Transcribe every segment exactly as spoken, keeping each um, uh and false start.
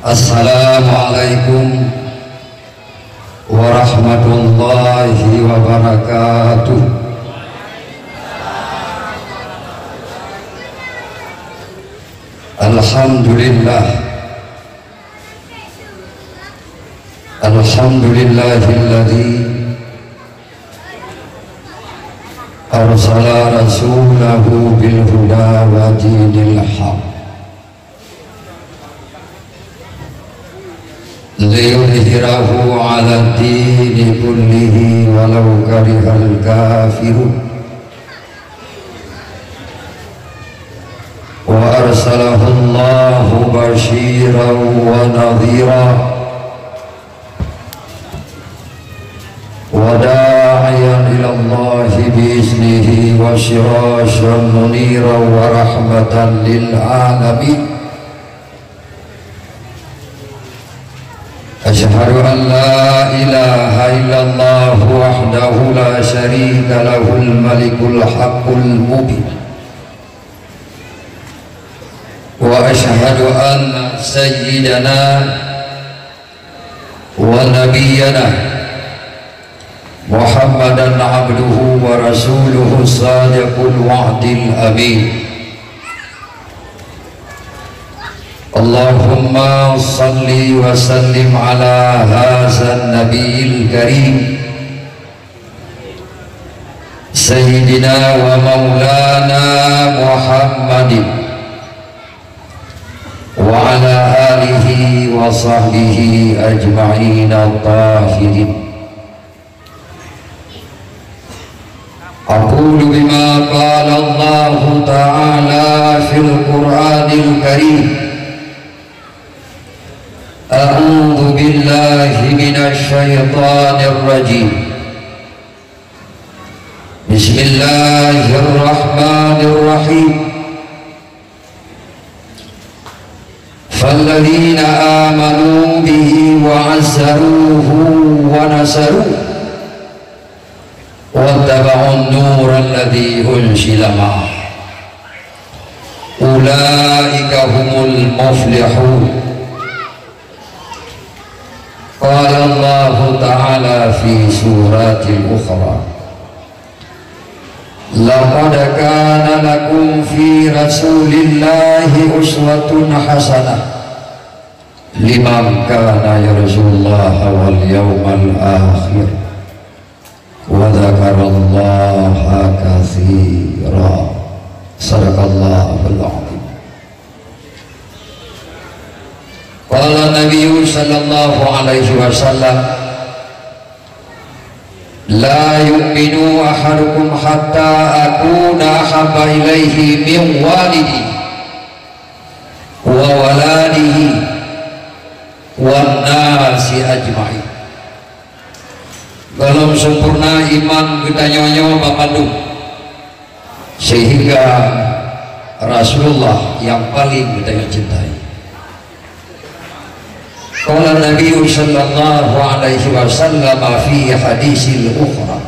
Assalamualaikum warahmatullahi wabarakatuh. Alhamdulillah. Alhamdulillahilladzi arsala rasulahu bil huda wa dinil haq liyudhhirahu 'alad dini kullihi walau karihal kafirun. Wa arsalahullahu basyiran wa nadhira wa da'iyan ilallahi bi iznihi wa sirajan munira wa rahmatan lil alamin. Asyhadu an la ilaha illallah wahdahu la syarika lahul malikul haqqul mubin. Wa asyhadu anna sayyidana wa nabiyyana Muhammadan abduhu wa rasuluhu sadiqul wa'dil amin. Allahumma salli wa sallim ala hadzan nabiyil karim, sayyidina wa maulana Muhammadin wa ala alihi wa sahbihi ajma'in at-tahirin. Aqulu bima qala Allahu ta'ala fil Qur'anil Karim. A'udzu billahi minasy syaithanir rajim. Bismillahirrahmanirrahim. Falladzina amanu bihi wa 'azzaruhu wa nasaruh wattaba'un nural ladzi unzila ma'ah ulaika humul muflihun. Qala Allahu ta'ala fi suratil ukhra, laqad kana lakum fi rasulillahi uswatun hasanah liman kana yarjullaha wal yawmal akhir wa dzakarallaha katsira. Sadaqallahul adzim. Qala Nabiyyu sallallahu alaihi wasallam, la yu'minu ahadukum hatta akuna ahabba ilaihi min walidihi wa waladihi wan nasi ajma'in. Gohlom sempurna iman geutanyoe nyoe bak mandum, sehingga Rasulullah nyang paleng geutanyoe cintai. Qala Nabi sallallahu alaihi wasallam fi hadisil ukhra,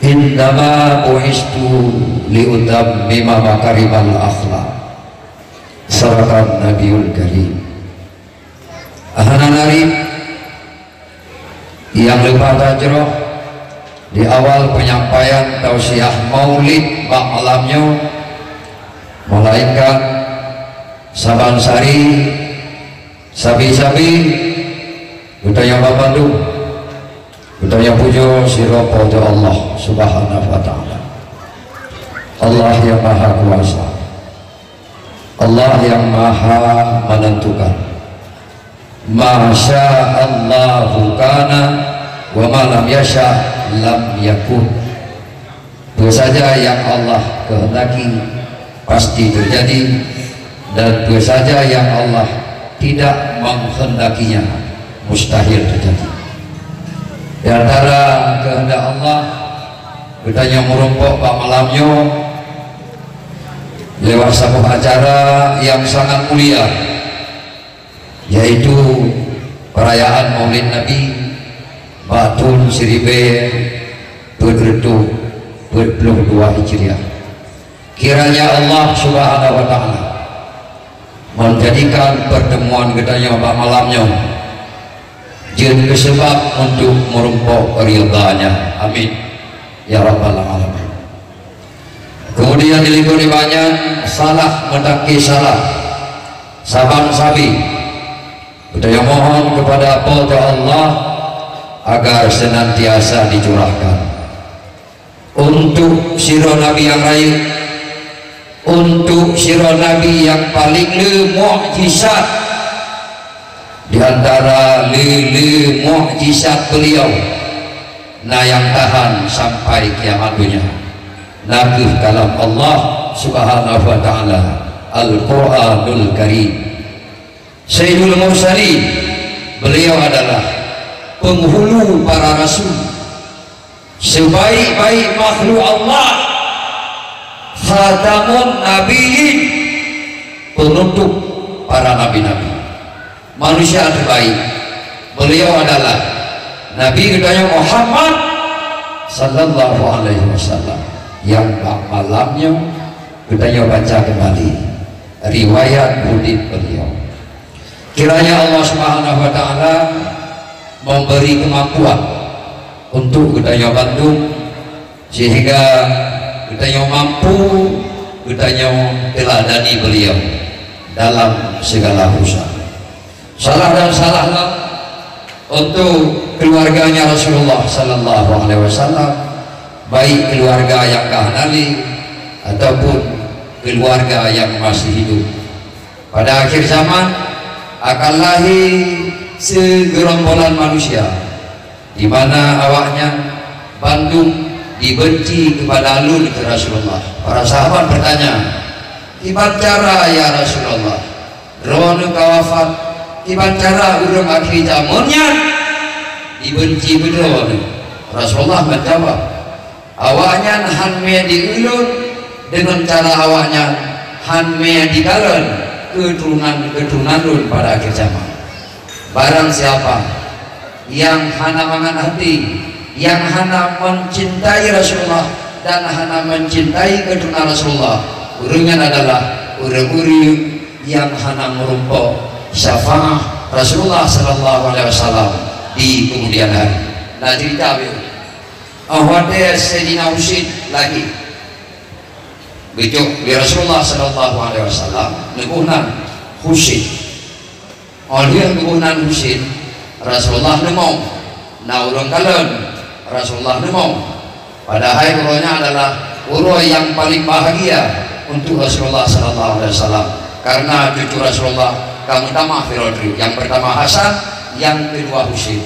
"Innama bu'istu liutammima makarimal akhlak." Sadaqan Nabiyul Karim. Hana lari nyang leupah tajroh di awal penyampaian tausiah Maulid bak malam nyoe, melainkan saban sari sabe-sabe geutanyoe bak mandum, geutanyoe pujoe sidroe Po teu Allah Subhanahu wa Ta'ala. Allah nyang Maha Kuasa, Allah nyang Maha Menentukan. Ma syaa Allahu kana, wa ma lam yasya lam yakun. Peue saja nyang Allah kehendaki, pasti terjadi, dan peue saja nyang Allah tidak menghendakinya, mustahil terjadi. Di antara kehendak Allah, geutanyoe meurumpok bak malam nyoe lewat saboh acara nyang sangat mulia, yaitu perayaan Maulid Nabi bak thon siribée peuet reutôh peuet ploh dua Hijriah. Kiranya Allah Subhanahu wa Ta'ala Menjadikan pertemuan geutanyoe bak malam nyoe jeuet keu seubab untuk meurumpok ridha-Nya. Amin, ya rabbal alamin. Kemudian di likot ibanyan salah meutangké salah, saban sabe geutanyoe mohon kepada Po teu Allah agar senantiasa dicurahkan. Untuk sidroe nabi nyang rayeuk, untuk sidroe nabi nyang paleng le mukjizat, di antara le-le mukjizat beliau na nyang tahan sampai kiamat donya, na kheueh kalam Allah Subhanahu wa Ta'ala, Al-Quranul Karim. Sayyidul Mursalin, beliau adalah penghulu para rasul, sebaik-baik makhluk Allah, khatamun nabiyyin, penutup para nabi-nabi. Manusia terbaik, beliau adalah Nabi geutanyoe Muhammad sallallahu alaihi wasallam, nyang bak malam nyoe geutanyoe baca kembali riwayat udeb beliau. Kiranya Allah Subhanahu wa Ta'ala memberi kemampuan untuk geutanyoe bandum, sehingga geutanyoe mampu geutanyoe teuladani beliau dalam segala urusan. Salah dan salah lah untuk keluarganya Rasulullah sallallahu alaihi wasallam, baik keluarga nyang ka hana lé ataupun keluarga nyang masih hidup. Pada akhir zaman akan lahé sigeurombolan manusia, di mana awaknyan bandum dibenci kepada lôn keu Rasulullah. Para sahabat bertanya, "Kiban cara, ya Rasulullah? Droeneuh ka wafat, kiban cara ureuëng akhé jamén nyan dibenci beudroeneuh?" Rasulullah menjawab, "Awaknyan han mé di ulôn deungon cara awaknyan han mé dikalon keuturonan-keuturonan lôn pada akhé zaman. Barang siapa nyang hana mangat hati, nyang hana mencintai Rasulullah dan hana mencintai keuturonan Rasulullah, ureuëng nyan adalah ureuëng-ureuëng nyang hana meurumpok syafaat Rasulullah sallallahu alaihi wasallam di kemudian hari." Na cerita beu. Óh watée Saidina Husein lahé, geujok lé Rasulullah sallallahu alaihi wasallam, neuboh nan Husein. Óh lheueh geuboh nan Husein, Rasulullah neumong. Na ureuëng kalon, Rasulullah neumong. Padahai uroe nyan adalah uroe nyang paleng bahagia untuk Rasulullah sallallahu alaihi wasallam, karena cucu Rasulullah ka meutamah sidroe treuk, nyang pertama Hasan, nyang keudua Husein.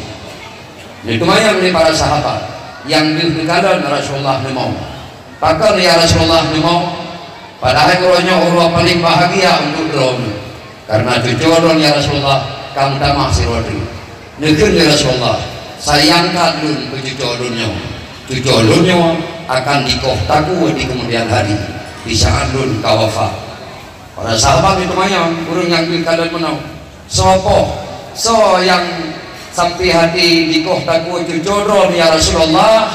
Neuteumanyong lé para sahabat, nyang deuh neukalon Rasulullah neumong. "Pakon, ya Rasulullah, neumong? Padahai uroe nyoe uroe paleng bahagia untuk droeneuh, karena cucu droeneuh, ya Rasulullah, ka meutamah sidroe treuk." Neukheun lé Rasulullah, "Sayang that lôn keu cucu lôn nyoe. Cucu lôn nyoe akan dikoh takue di kemudian hari, di saat lôn ka wafat." Para sahabat neuteumanyong, ureuëng nyang deuh kalon meunoe, "Soe po? Soe nyang sampai hati dikoh takue cucu droeneuh, ya Rasulullah?"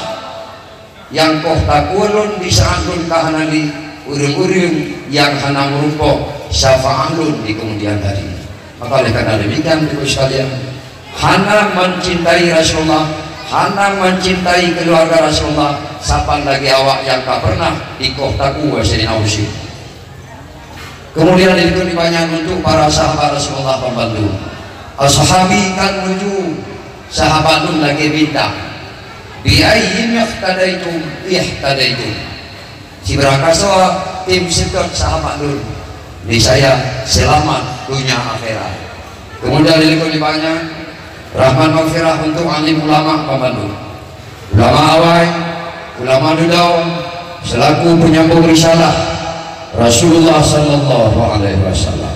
"Nyang koh takue lôn di saat lôn ka hana lé, ureuëng-ureuëng nyang hana meurumpok syafaat lôn di kemudian hari." Maka oleh karena demikian, Bapak Ibu sekalian, hana mencintai Rasulullah, hana mencintai keluarga Rasulullah, saban lagée awak nyang ka pernah dikoh takue Saidina Husein. Kemudian itu dibanyak untuk para sahabat Rasulullah pembantu. "Ashabi kan nujum, sahabat lôn lagée bintang. Bi ayyihim iqtadaitum ihtadaitum." Sibarang kasoe tim seutôt sahabat lôn, niscaya seulamat donya akhirat. Kemudian di likot dibanyak rahmat maghfirah untuk alim ulama pembantu. Ulama awai, ulama dudaun, selaku penyambung risalah Rasulullah sallallahu alaihi wasallam.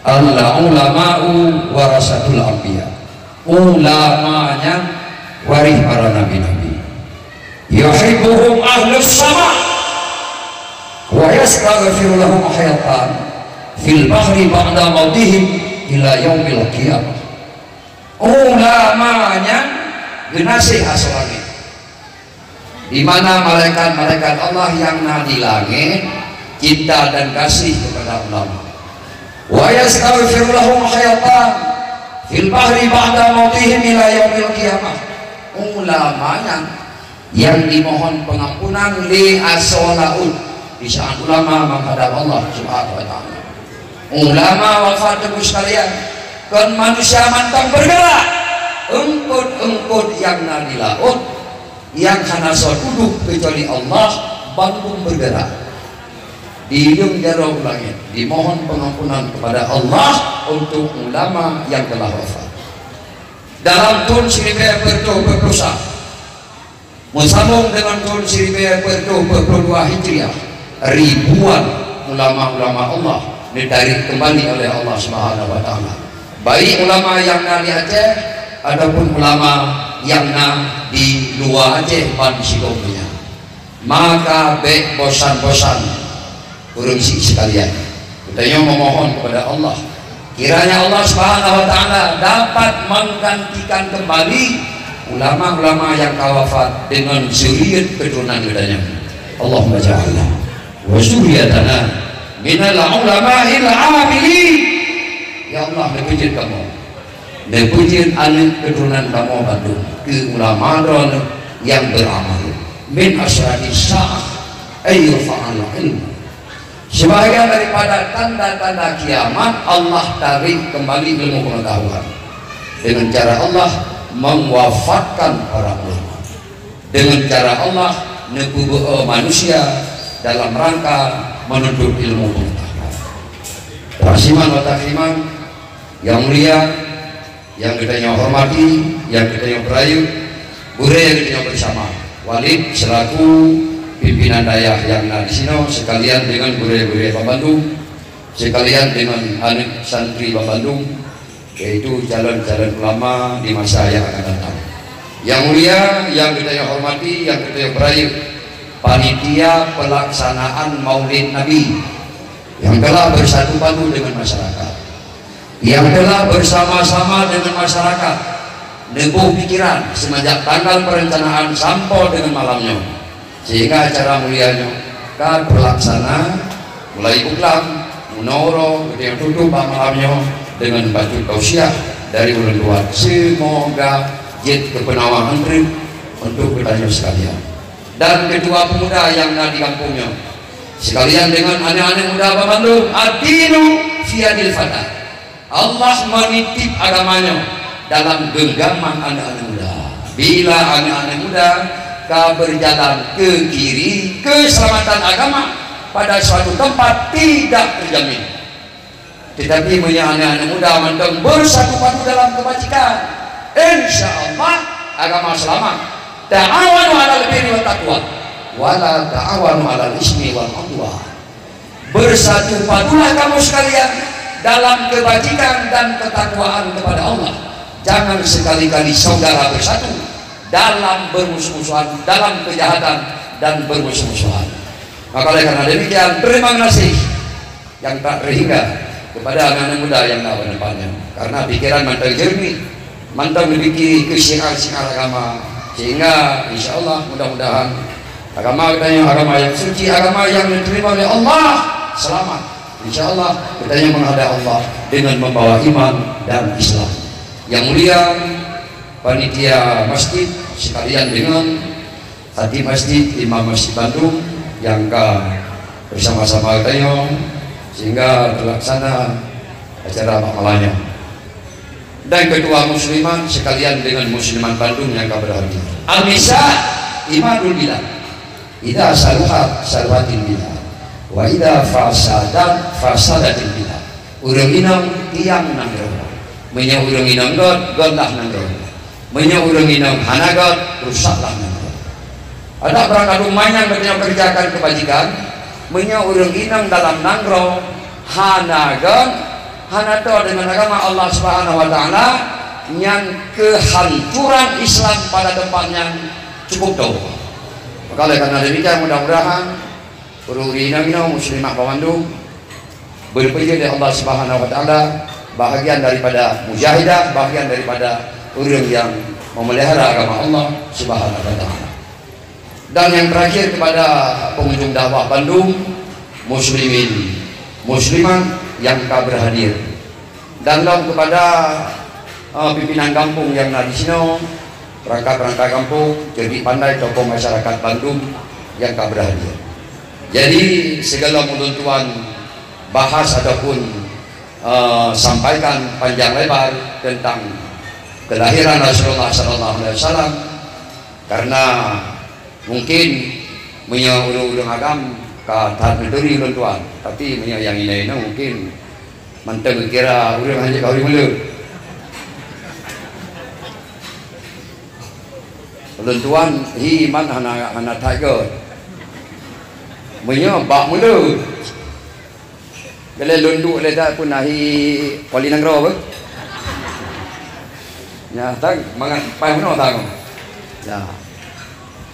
Al-ulama'u warasatul anbiya. Ulama nyan waréh para nabi-nabi. Yuhibbuhum ahlus sama wa yastaghfiru lahum hayatan fil bahri ba'da mautihim ila yaumil qiyamah. Ulama nyan geunaséh asoe langét, di mana malaikat-malaikat Allah nyang na di langét cinta dan kasih kepada ulama. Wa yastaghfiru lahum hayatan fil bahri ba'da mautihim ila yaumil qiyamah. Ulama nyan nyang dimohon pengampunan lé asoe laôt di saat ulama menghadap Allah Subhanahu wa Ta'ala. Ulama wafat, Teungku sekalian, kon manusia mantong bergerak. Eungkot-eungkot nyang na di laôt, nyang hana soe tudoh keucuali Allah, bandum bergerak. Dihileung jaroe u langét, dimohon pengampunan kepada Allah untuk ulama yang telah wafat. Dalam thôn siribèe peuet reutôh peuet ploh sa, meusambông deungon thôn siribèe peuet reutôh peuet ploh dua Hijriah, ribuan ulama-ulama Allah ditarék keumbali oleh Allah Subhanahu wa Ta'ala. Baik ulama nyang na di Aceh ataupun ulama nyang na di luwa Aceh ban sigom donya. Maka bèk bosan-bosan, ureueng syiek sekalian. Geutanyoe memohon kepada Allah, kiranya Allah Subhanahu wa Ta'ala dapat menggantikan kembali ulama-ulama nyang ka wafat deungon zuriat keuturonan geutanyoe. Allahumma ja'alna wa zurriyatana minal ulama'il amilin. Ya Allah, neupeujeuet kamoe, neupeujeuet aneuk keuturonan kamoe bandum keu ulama droeneuh nyang beuramal. Min asyrati sa'ah ay yurfa'al ilmu. Sebahagian daripada tanda-tanda kiamat, Allah tarék keumbali ilmu peungatahuan. Deungon cara Allah mewafatkan para ulama. Deungon cara Allah neupeubeue manusia dalam rangka menuntut ilmu peungatahuan. Rahsiman wa takriman, nyang mulia, nyang geutanyoe hormati, nyang geutanyoe peurayeuk, gurèe geutanyoe bersama, Walid selaku pimpinan dayah nyang na disinoe, sekalian deungon gurèe-gurèe bandum, sekalian deungon aneuk santri bandum, yaitu calon-calon ulama di masa nyang akan datang. Nyang mulia, nyang geutanyoe hormati, nyang geutanyoe peurayeuk, panitia pelaksanaan Maulid Nabi nyang telah bersatu padu deungon masyarakat, nyang telah bersama-sama deungon masyarakat neuboh pikiran seumenjak tanggal perencanaan sampoe deungon malam nyoe, sehingga acara mulia nyoe ka teulaksana mulai buklam, meunoe uroe geutanyoe tutup bak malam nyoe deungon bacut tausiah dari ulôn tuan. Seumoga jeuet keu peunawa treuk untuk geutanyoe sekalian. Dan ketua pemuda nyang na di gampông nyoe, sekalian deungon aneuk-aneuk muda bandum, ad-dinu fi yadil fata. Allah menitip agama nyoe dalam genggaman aneuk-aneuk muda. Bila aneuk-aneuk muda ka berjalan ke kiri, keselamatan agama pada suatu tempat tidak terjamin. Tetapi meunyoe aneuk-aneuk muda mantong bersatu padu dalam kebajikan, insya Allah agama selamat. Ta'awanu 'alal birri wat taqwa, wa la ta'awanu 'alal ismi wal 'udwan. Bersatu padulah kamu sekalian dalam kebajikan dan ketakwaan kepada Allah. Jangan sekali-kali saudara bersatu dalam bermusuh-musuhan, dalam kejahatan dan bermusuh-musuhan. Maka oleh karena demikian, terima kasih yang tak terhingga kepada anak-anak muda yang nak berdepannya. Karena pikiran mantong jernih, mantong dipikir ke syiar-syiar agama. Sehingga insya Allah, mudah-mudahan agama geutanyoe agama yang suci, agama yang diterima oleh Allah, selamat. Insya Allah, geutanyoe menghadap Allah dengan membawa iman dan Islam. Yang mulia, panitia masjid sekalian dengan Khatib masjid, imam masjid bandum nyang ka bersama-sama geutanyoe sehingga terlaksana acara bak malam nyoe. Dan ketua muslimat sekalian dengan muslimat bandum nyang ka berhadir. Al-nisa imadul bilad. Idza saluhat saluhatil bilad. Wa idza fasadat fasadatil bilad. Ureuëng inong tiang nanggroe. Meunyoe ureuëng inong göt, göt lah nanggroe. Meunyoe ureuëng inong hana göt, rusak lah nanggroe. Adak barangkapeue manyang geutanyoe kerjakan keubajikan, meunyoe ureuëng inong dalam nanggroe hana göt, hana toe deungon agama Allah Subhanahu wa Taala, nyan keuhancuran Islam pada teumpat nyan cukup toe. Maka oleh karena demikian, mudah-mudahan ureuëng inong-inong muslimat banmandum, beupeujeut lé Allah Subhanahu wa Taala, bahagian daripada mujahidah, bahagian daripada ureuëng nyang memelihara agama Allah Subhanahu wa Taala. Dan yang terakhir kepada pengunjung dakwah bandum, muslimin, muslimat, nyang ka berhadir. Dan lom kepada, eh, pimpinan gampông nyang na di sinoe, perangkat-perangkat gampông, cerdik pandai tokoh masyarakat bandum nyang ka berhadir. Jadi, sigohlom ulôn tuan bahas ataupun, eh, sampaikan panjang lebar tentang kelahiran Rasulullah sallallahu alaihi wasallam, karena mungkin meunyoe ureuëng-ureuëng agam ka that neuturi ulôn tuan, tapi meunyoe nyang inong-inong mungkin mantong kira ureuëng hana jeuet kawin meuleuet. Ulôn tuan hi man hana, hana that göt. Meunyoe bak meuleuet. Lé lôn duek lé that pun ahi Kuala Nanggroe beuh. Nyan tang mangat pai meunoe tang. Ya.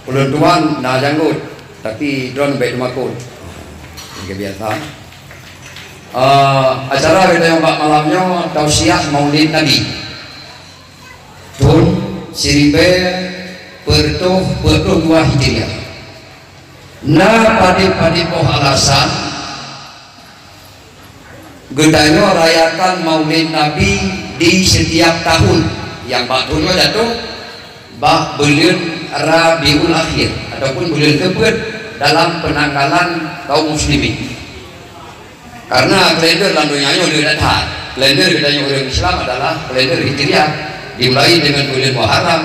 Ulôn tuan na janggut, tapi droen bèk teumakot. Lagèe biasa. Eh, acara geutanyoe bak malam nyoe tausiah Maulid Nabi. Thôn siribèe peuet reutôh peuet ploh dua Hijriah. Na padub-padub boh alasan geutanyoe rayakan Maulid Nabi di setiap tahun, nyang bak thôn nyoe jatuh bak buleuen Rabiul Akhir ataupun buleuen keupeuet dalam peunanggalan kaum muslimin. Karena kalender lam donya nyoe le that. Kalender geutanyoe ureuëng Islam adalah kalender Hijriah, dimulai dengan buleuen Muharram,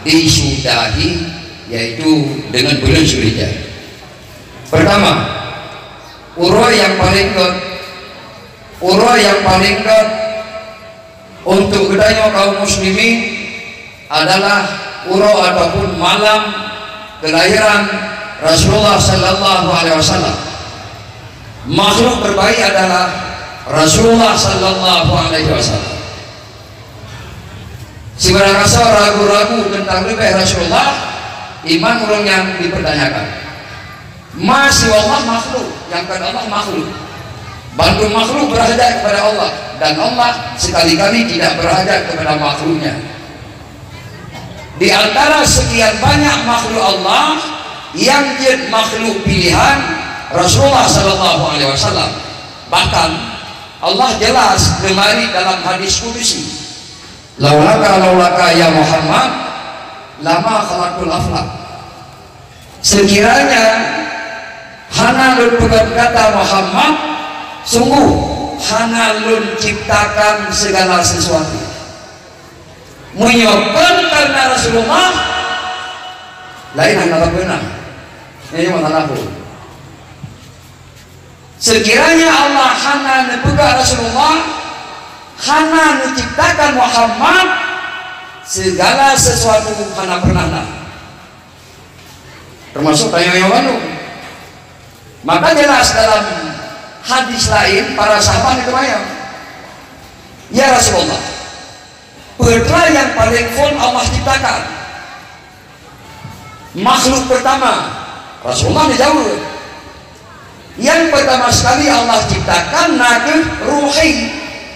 disudahi yaitu dengan buleuen Zulhijjah. Pertama, uroe nyang paleng göt, uroe nyang paleng göt untuk geutanyoe kaum muslimin adalah uroe ataupun malam kelahiran Rasulullah sallallahu alaihi wasallam. Makhluk terbaik adalah Rasulullah sallallahu alaihi wasallam. Sibarang rasa ragu-ragu tentang leubeh Rasulullah, iman ureuëng nyan dipertanyakan. Ma siwa Allah makhluk, nyang kon Allah makhluk. Bandum makhluk berhajat kepada Allah, dan Allah sekali-kali tidak berhajat kepada makhluknya. Di antara sekian banyak makhluk Allah, nyang jeuet makhluk pilihan Rasulullah sallallahu alaihi wasallam. Bahkan Allah jelas geumari dalam hadis kudusi, "Laulaka, laulaka ya Muhammad, lama khalaqtul aflak." Sekiranya hana lôn peugét gata Muhammad, sungguh hana lôn ciptakan segala sesuatu. Meunyoe kon karena Rasulullah, laén hana tapeuna. Nyoe masalah pun. Sekiranya Allah hana neupeugah Rasulullah, hana neuciptakan Muhammad, segala sesuatu hana pernah na. Termasuk tanyoe nyoe bandum. Maka jelas dalam hadis lain, para sahabat itu tanya, "Ya Rasulullah, peue teuma nyang paleng phon Allah ciptakan?" Makhluk pertama, Rasulullah geujaweueb, "Nyang pertama sekali Allah ciptakan na kheueh ruhi,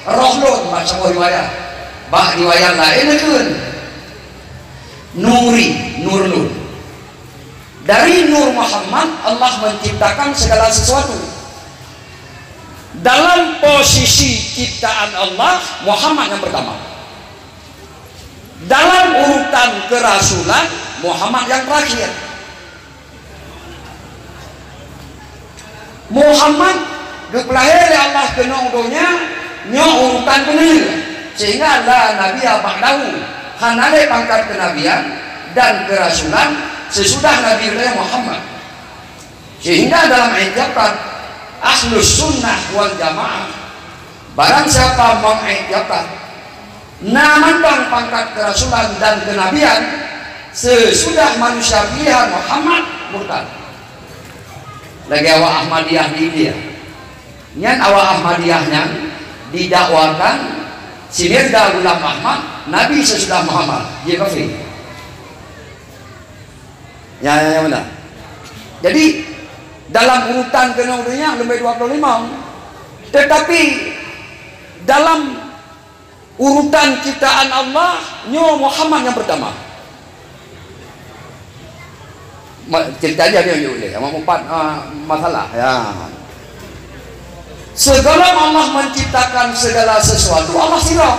roh lôn," bak saboh riwayat. Bak riwayat laén neukheun, "Nuri, nur lôn." Dari Nur Muhammad Allah menciptakan segala sesuatu. Dalam posisi ciptaan Allah, Muhammad yang pertama. Dalam urutan kerasulan, Muhammad yang terakhir. Muhammad geupeulahé lé Allah keunoe donya nyoe urutan keuneuk, sehingga la nabiyya ba'dahu, hana lé pangkat keunabian dan keurasulan sesudah Nabi Muhammad. Sehingga dalam i'tiqad Ahlus Sunnah wal Jamaah, barang siapa mengiktikad na mantong pangkat keurasulan dan keunabian sesudah manusia pilihan Muhammad, murtad. Lagèe awak Ahmadiyah di India. Nyan awak Ahmadiyah nyan didakwakan si Mirza Ghulam Ahmad nabi sesudah Muhammad. Dia kafir. Ya, ya, ya, benar. Jadi, dalam urutan keunoe donya leubeh dua puluh lima. Tetapi, dalam urutan ciptaan Allah, nyoe Muhammad nyang pertama. Ma-, cerita dia, dia, dia, dia. Yang empat, ah, masalah. Ya. Sigohlom Allah menciptakan segala sesuatu, Allah sidroe.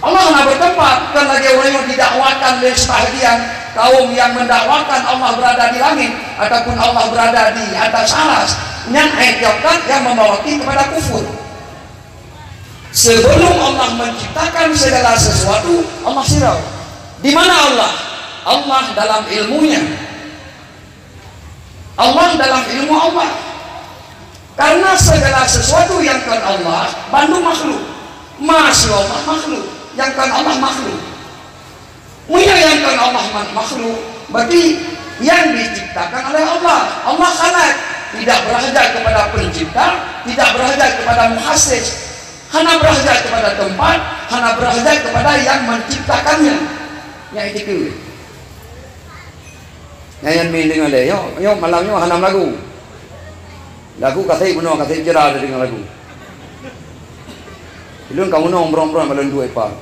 Allah hana bertempat, bukan lagée ureuëng nyang didakwakan lé sebahagian kaum yang mendakwakan Allah berada di langit ataupun Allah berada di atas aras. Nyan iktikad yang membawa kita kepada kufur. Sebelum Allah menciptakan segala sesuatu, Allah sidroe. Di mana Allah? Allah dalam ilmunya. Allah dalam ilmu Allah. Karena segala sesuatu nyang kon Allah, bandum makhluk. Ma siwa Allah makhluk, nyang kon Allah makhluk. Meunyoe nyang kon Allah ma-, makhluk, berarti yang diciptakan oleh Allah. Allah khalaq, tidak berhajat kepada pencipta, tidak berhajat kepada muhassis, hana berhajat kepada tempat, hana berhajat kepada yang menciptakannya. Nyang itu. Nyan, nyan mi deungoe lé, nyoe, nyoe malam nyoe hana meulagu. Lagu ka sép bunoe, ka sép jra deungoe lagu. Ulôn ka bunoe umrong-umrong malam dua ipa.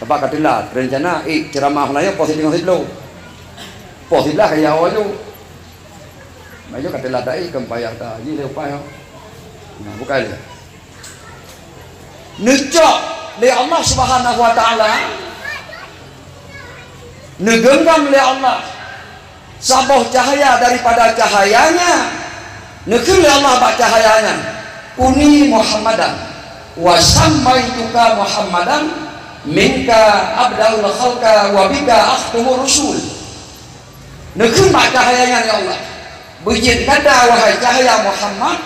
Sabab ka teulat, rencana, eh, ceramah meulayeue poh siteungoh siplôh. Poh siblaih ka jaweueb aju. Mayu ka teulat dai, keu payah ta, ji lé upai nyoe. Nah, bukai lé. Neucok lé Allah Subhanahu wa Taala, neugeunggam lé Allah saboh cahya daripada cahya-Nya, neukheun lé Allah bak cahya nyan, "Kuni Muhammadan, wa sammaituka Muhammadan, minka abda'ul khalqa wa bika akhtumur rusul." Neukheun bak cahya nyan, ya Allah, "Beujeuet gata, wahai cahya Muhammad,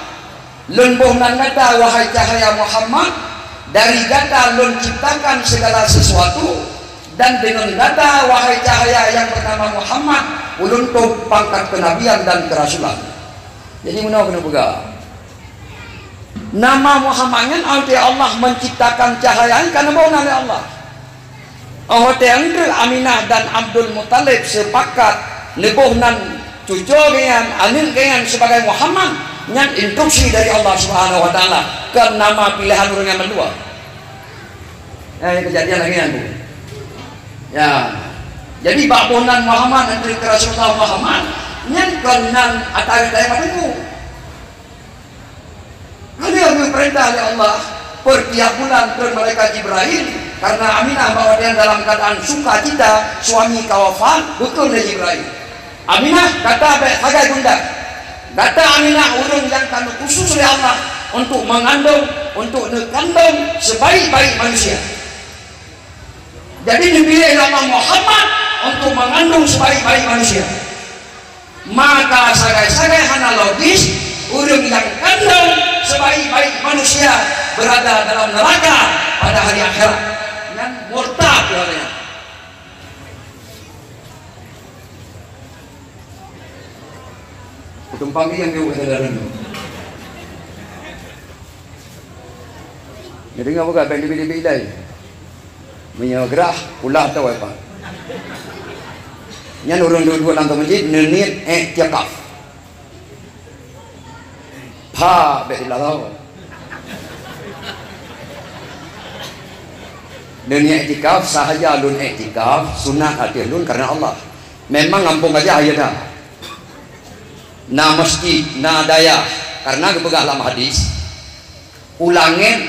Lôn boh nan gata, wahai cahya Muhammad, dari gata Lôn ciptakan segala sesuatu, dan deungon gata, wahai cahya nyang bernama Muhammad, Ulôn toh pangkat kenabian dan kerasulan." Jadi, meunoe keuneuk peugah, nama Muhammad nyan, arti Allah menciptakan cahya nyan ka neuboh nan lé Allah. Óh watée Aminah dan Abdul Muthalib sepakat neuboh nan cucoe geuhnyan, aneuëk geuhnyan sibagai Muhammad, nyan instruksi dari Allah Subhanahu wa Taala, kon nama piléhan ureuëng nyang mandua. Eh, keujadian lagée nyan, Bu. Ya. Jadi, bak boh nan Muhammad, aneuëk Rasulullah Muhammad, nyan kon nan ata geutanyoe ka teungoh. Hana geupeurintah lé Allah, per tiap bulan treun malaikat Jibrail, karena Aminah bak watée nyan dalam keuadaan sukacita, suami ka wafat, geukheun lé Jibrail, "Aminah, gata bék sagai gundah. Gata Aminah ureuëng nyang ka neukhusus lé Allah untuk mengandung, untuk neukandung sebaik-baik manusia." Jadi, neupiléh lé Allah Muhammad untuk mengandung sebaik-baik manusia. Maka sagai-sagai hana logis, ureuëng nyang kandong sebaik-baik manusia berada dalam neraka pada hari akhirat. Nyan murtad, ya. Kutumpang nyang jauh kata dalam. Jadi, ngapa bukan bang dibi-dibi ilai? Meunyoe grah, ulah tawai pat. Nyan ureuëng duek-duek lam masjid, neuniet iktikaf. Pha, bék dilalau. Neuniet iktikaf, sahaja lôn iktikaf, sunat ateueh lôn karena Allah. Memang gampông gajah, ya dah. Na masjid, na dayah, karena geupeugah lam hadis, "U langét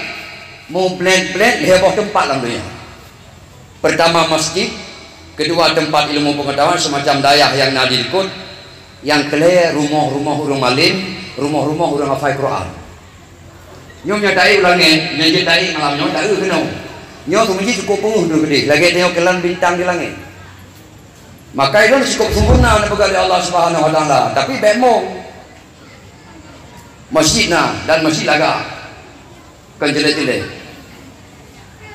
muplét-plét lhée boh teumpat lam donya. Pertama masjid, kedua tempat ilmu pengetahuan semacam dayah nyang na di likot, nyang keulhée rumoh-rumoh ureuëng malém, rumoh-rumoh ureuëng hafai Quran." Nyoe nyoe taék u langét, nyoe jeuet taék malam nyoe taeu keunoe. Nyoe keu masjid cukôp peungeuh droe keudeh, lagée tanyoe kalon bintang di langét. Maka ulôn cukôp sempurna neupeugah lé Allah Subhanahu wa Taala, tapi bék mong. Masjid na dan masjid lagak. Kon cilek-cilek.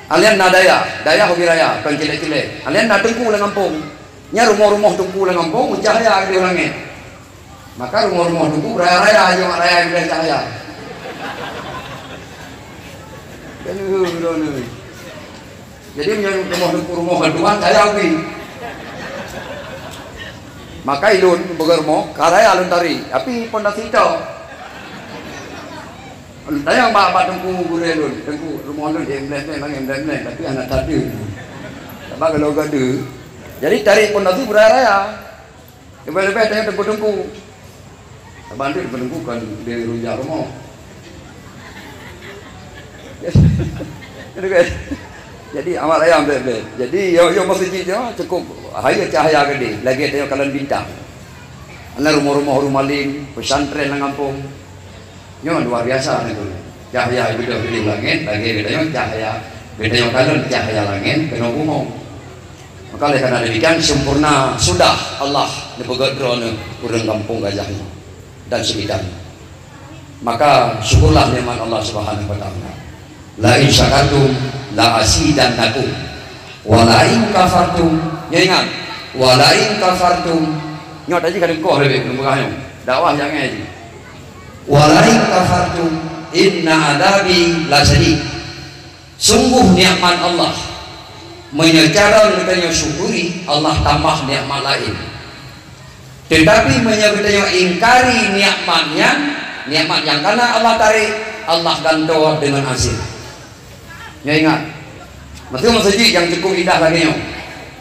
Alien na dayah, dayah ubé raya, kon cilek-cilek. Alien na teungku lam gampông. Nyan rumoh-rumoh teungku lam gampông, meucahya di langét. Maka rumoh-rumoh teungku raya-raya, jeuet raya di cahya. Jadi, meunyoe rumoh teungku rumoh bantuan, kaya ubé. Maka ilôn beugeureumoh, ka raya lôn tari, tapi pondasi tok. Lôn tanyong bak, bak teungku gurée lôn, "Teungku, rumoh lôn di emblem-emblem, emblem-emblem, tapi hana tade." Sabab kalau gade, jadi tari pondasi beuraya-raya. Leubeh-leubeh tanyong teungku-teungku. Bandum meununggu kon di rujak rumoh. Jadi, amat ayam bèk-bèk. Jadi, yo, yo meuseujid nyoe cukup hayeue cahya geude, lagèe tanyoe kalon bintang. Na rumoh-rumoh ureueng malem, pesantren lam gampông. Nyoe luar biasa nyoe. Cahya geude di langèt, lagèe geutanyoe cahya, geutanyoe kalon cahya langèt keunoe bumoe. Maka oleh karena demikian, sempurna sudah Allah neupeugöt droeneuh ureueng gampông Gajah nyoe dan sekitarnya. Maka syukurlah nikmat Allah Subhanahu wa Taala. "La in syakartum la azidannakum, wa la in kafartum," nyoe ingat, "wa la in kafartum," nyoe tadi ka deukoh lé, belum peugah nyoe. Dakwah nyang ngai jih. "Wa la in kafartum inna adzabi lasyadid." Sungguh nikmat Allah, meunyoe carông geutanyoe syukuri, Allah tambah nikmat laén. Teutapi meunyoe geutanyoe ingkari nikmat nyan, nikmat nyang kana Allah tarek, Allah gantoe deungon azab. Nyoe ingat, meuteumé meuseujid nyang cukup indah lagèe nyoe.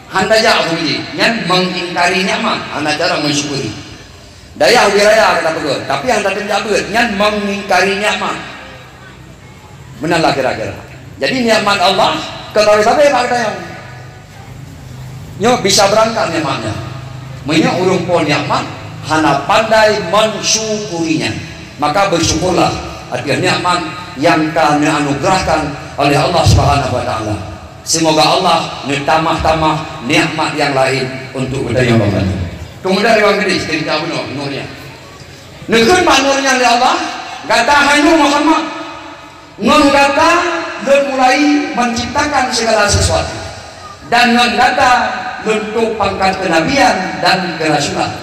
Hana jak u meuseujid, nyan mengingkari nikmat, hana cara mensyukuri. Dayah ubé raya ka tapeugöt, tapi hana tatem jak beuet, nyan mengingkari nikmat. Meunan lah kira-kira. Jadi nikmat Allah kon sabe-sabe bak geutanyoe. Nyoe bisa beurangkat nikmat nyan. Meunyoe ureueng po nikmat hana pandai mensyukurinya, maka bersyukurlah atas nikmat yang ka neuanugerahkan oleh Allah Subhanahu wa Taala. Semoga Allah neutamah-tamah nikmat nyang laén untuk geutanyoe banmandum. Keumudian riwang geude, sekeudeh bunoe, Nuh nyan. Neukheun bak Nuh nyan lé Allah, "Gata hai Nuh Muhammad, ngon gata Lôn mulai menciptakan segala sesuatu, dan ngon gata Lôn tôb pangkat kenabian dan kerasulan."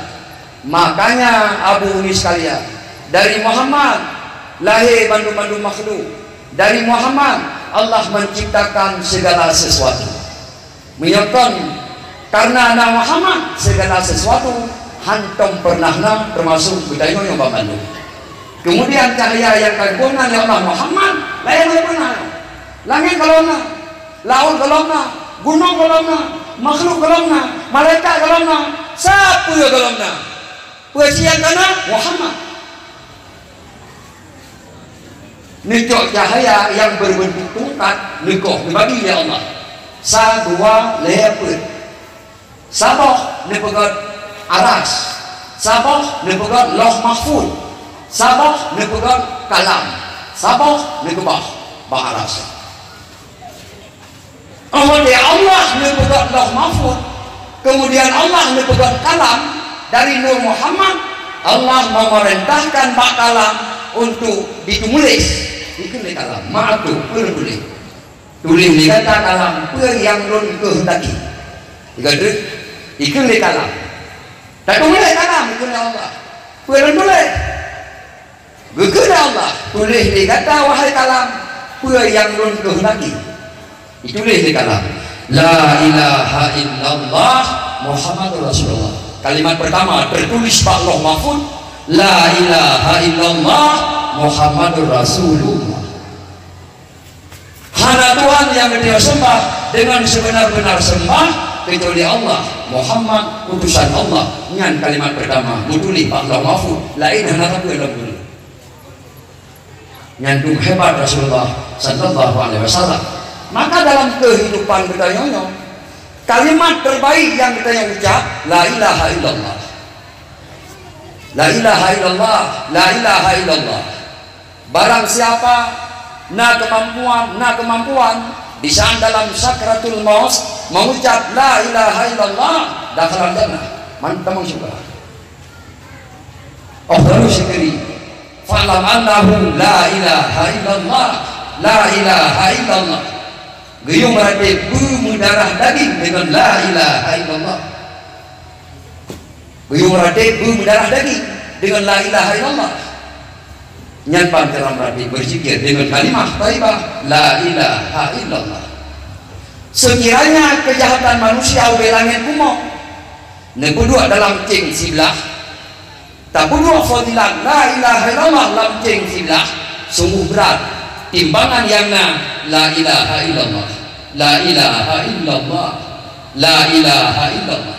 Makanya, Abu Uni sekalian, dari Muhammad lahé bandum-bandum makhluk. Dari Muhammad Allah menciptakan segala sesuatu. Meunyoe kon karena na Muhammad, segala sesuatu hantom pernah na, termasuk geutanyoe nyoe banmandum. Kemudian cahya nyang ka geuboh nan lé Allah Muhammad, laén lé pernah. Langét gohlom na, laôt gohlom na, gunong gohlom na, makhluk gohlom na, malaikat gohlom na, sapeue gohlom na. Peue cit nyang ka na? Muhammad. Neucok cahya nyang berbentuk tungkat, neukoh, neubagi lé Allah. Sa, dua, lhèe, peuet. Saboh neupeugöt aras, saboh neupeugöt Lauh Mahfuz, saboh neupeugöt kalam, saboh neukeubah bak aras. Oh, di Allah neupeugöt Lauh Mahfuz, kemudian Allah neupeugöt kalam, dari Nur Muhammad, Allah memerintahkan bak kalam untuk ditulis. Itu ni kalam, maaf tu, peue tulis. Tuléh lé gata kalam peue nyang Lôn keuhendaki. Ikheun lé kalam. Tatuléh kalam, ikheun lé Allah. Peue Lôn tuléh? Geukheun lé Allah, "Tuléh lé gata, wahai kalam, peue nyang Lôn keuhendaki." Ituléh lé kalam, "La ilaha illallah Muhammadur Rasulullah." Kalimat pertama tertulis bak Lauh Mahfuz, "La ilaha illallah Muhammadur Rasulullah." Hana Tuhan nyang geutanyoe seumbah deungon seubeuna-beuna seumbah kecuali Allah, Muhammad utusan Allah. Nyan kalimat pertama meutuléh bak Lauh Mahfuz, laén hana sapeue lom tuléh. Nyan dum hebat Rasulullah sallallahu alaihi wasallam. Maka dalam kehidupan geutanyoe nyoe, kalimat terbaik nyang geutanyoe ucap, la ilaha illallah. La ilaha illallah, la ilaha illallah. Barang siapa na kemampuan, na kemampuan di saat dalam sakratul maut mengucap la ilaha illallah, dakhalan jannah, man tamong syurga. Afdalu syukri, fa'lam annahu la ilaha illallah, la ilaha illallah. Geuyue meuratéb beumeudarah daging deungon la ilaha illallah. Geuyue meuratéb beumeudarah daging deungon la ilaha illallah. Nyan ban cara meuratéb beuzikir deungon kalimah thaibah la ilaha illallah. Sekiranya kejahatan manusia ubé langét bumoe neupeuduek dalam céng siblah, tapeuduek fadilat la ilaha illallah lam céng siblah, sungguh brat timbangan nyang na la ilaha illallah, la ilaha illallah, la ilaha illallah.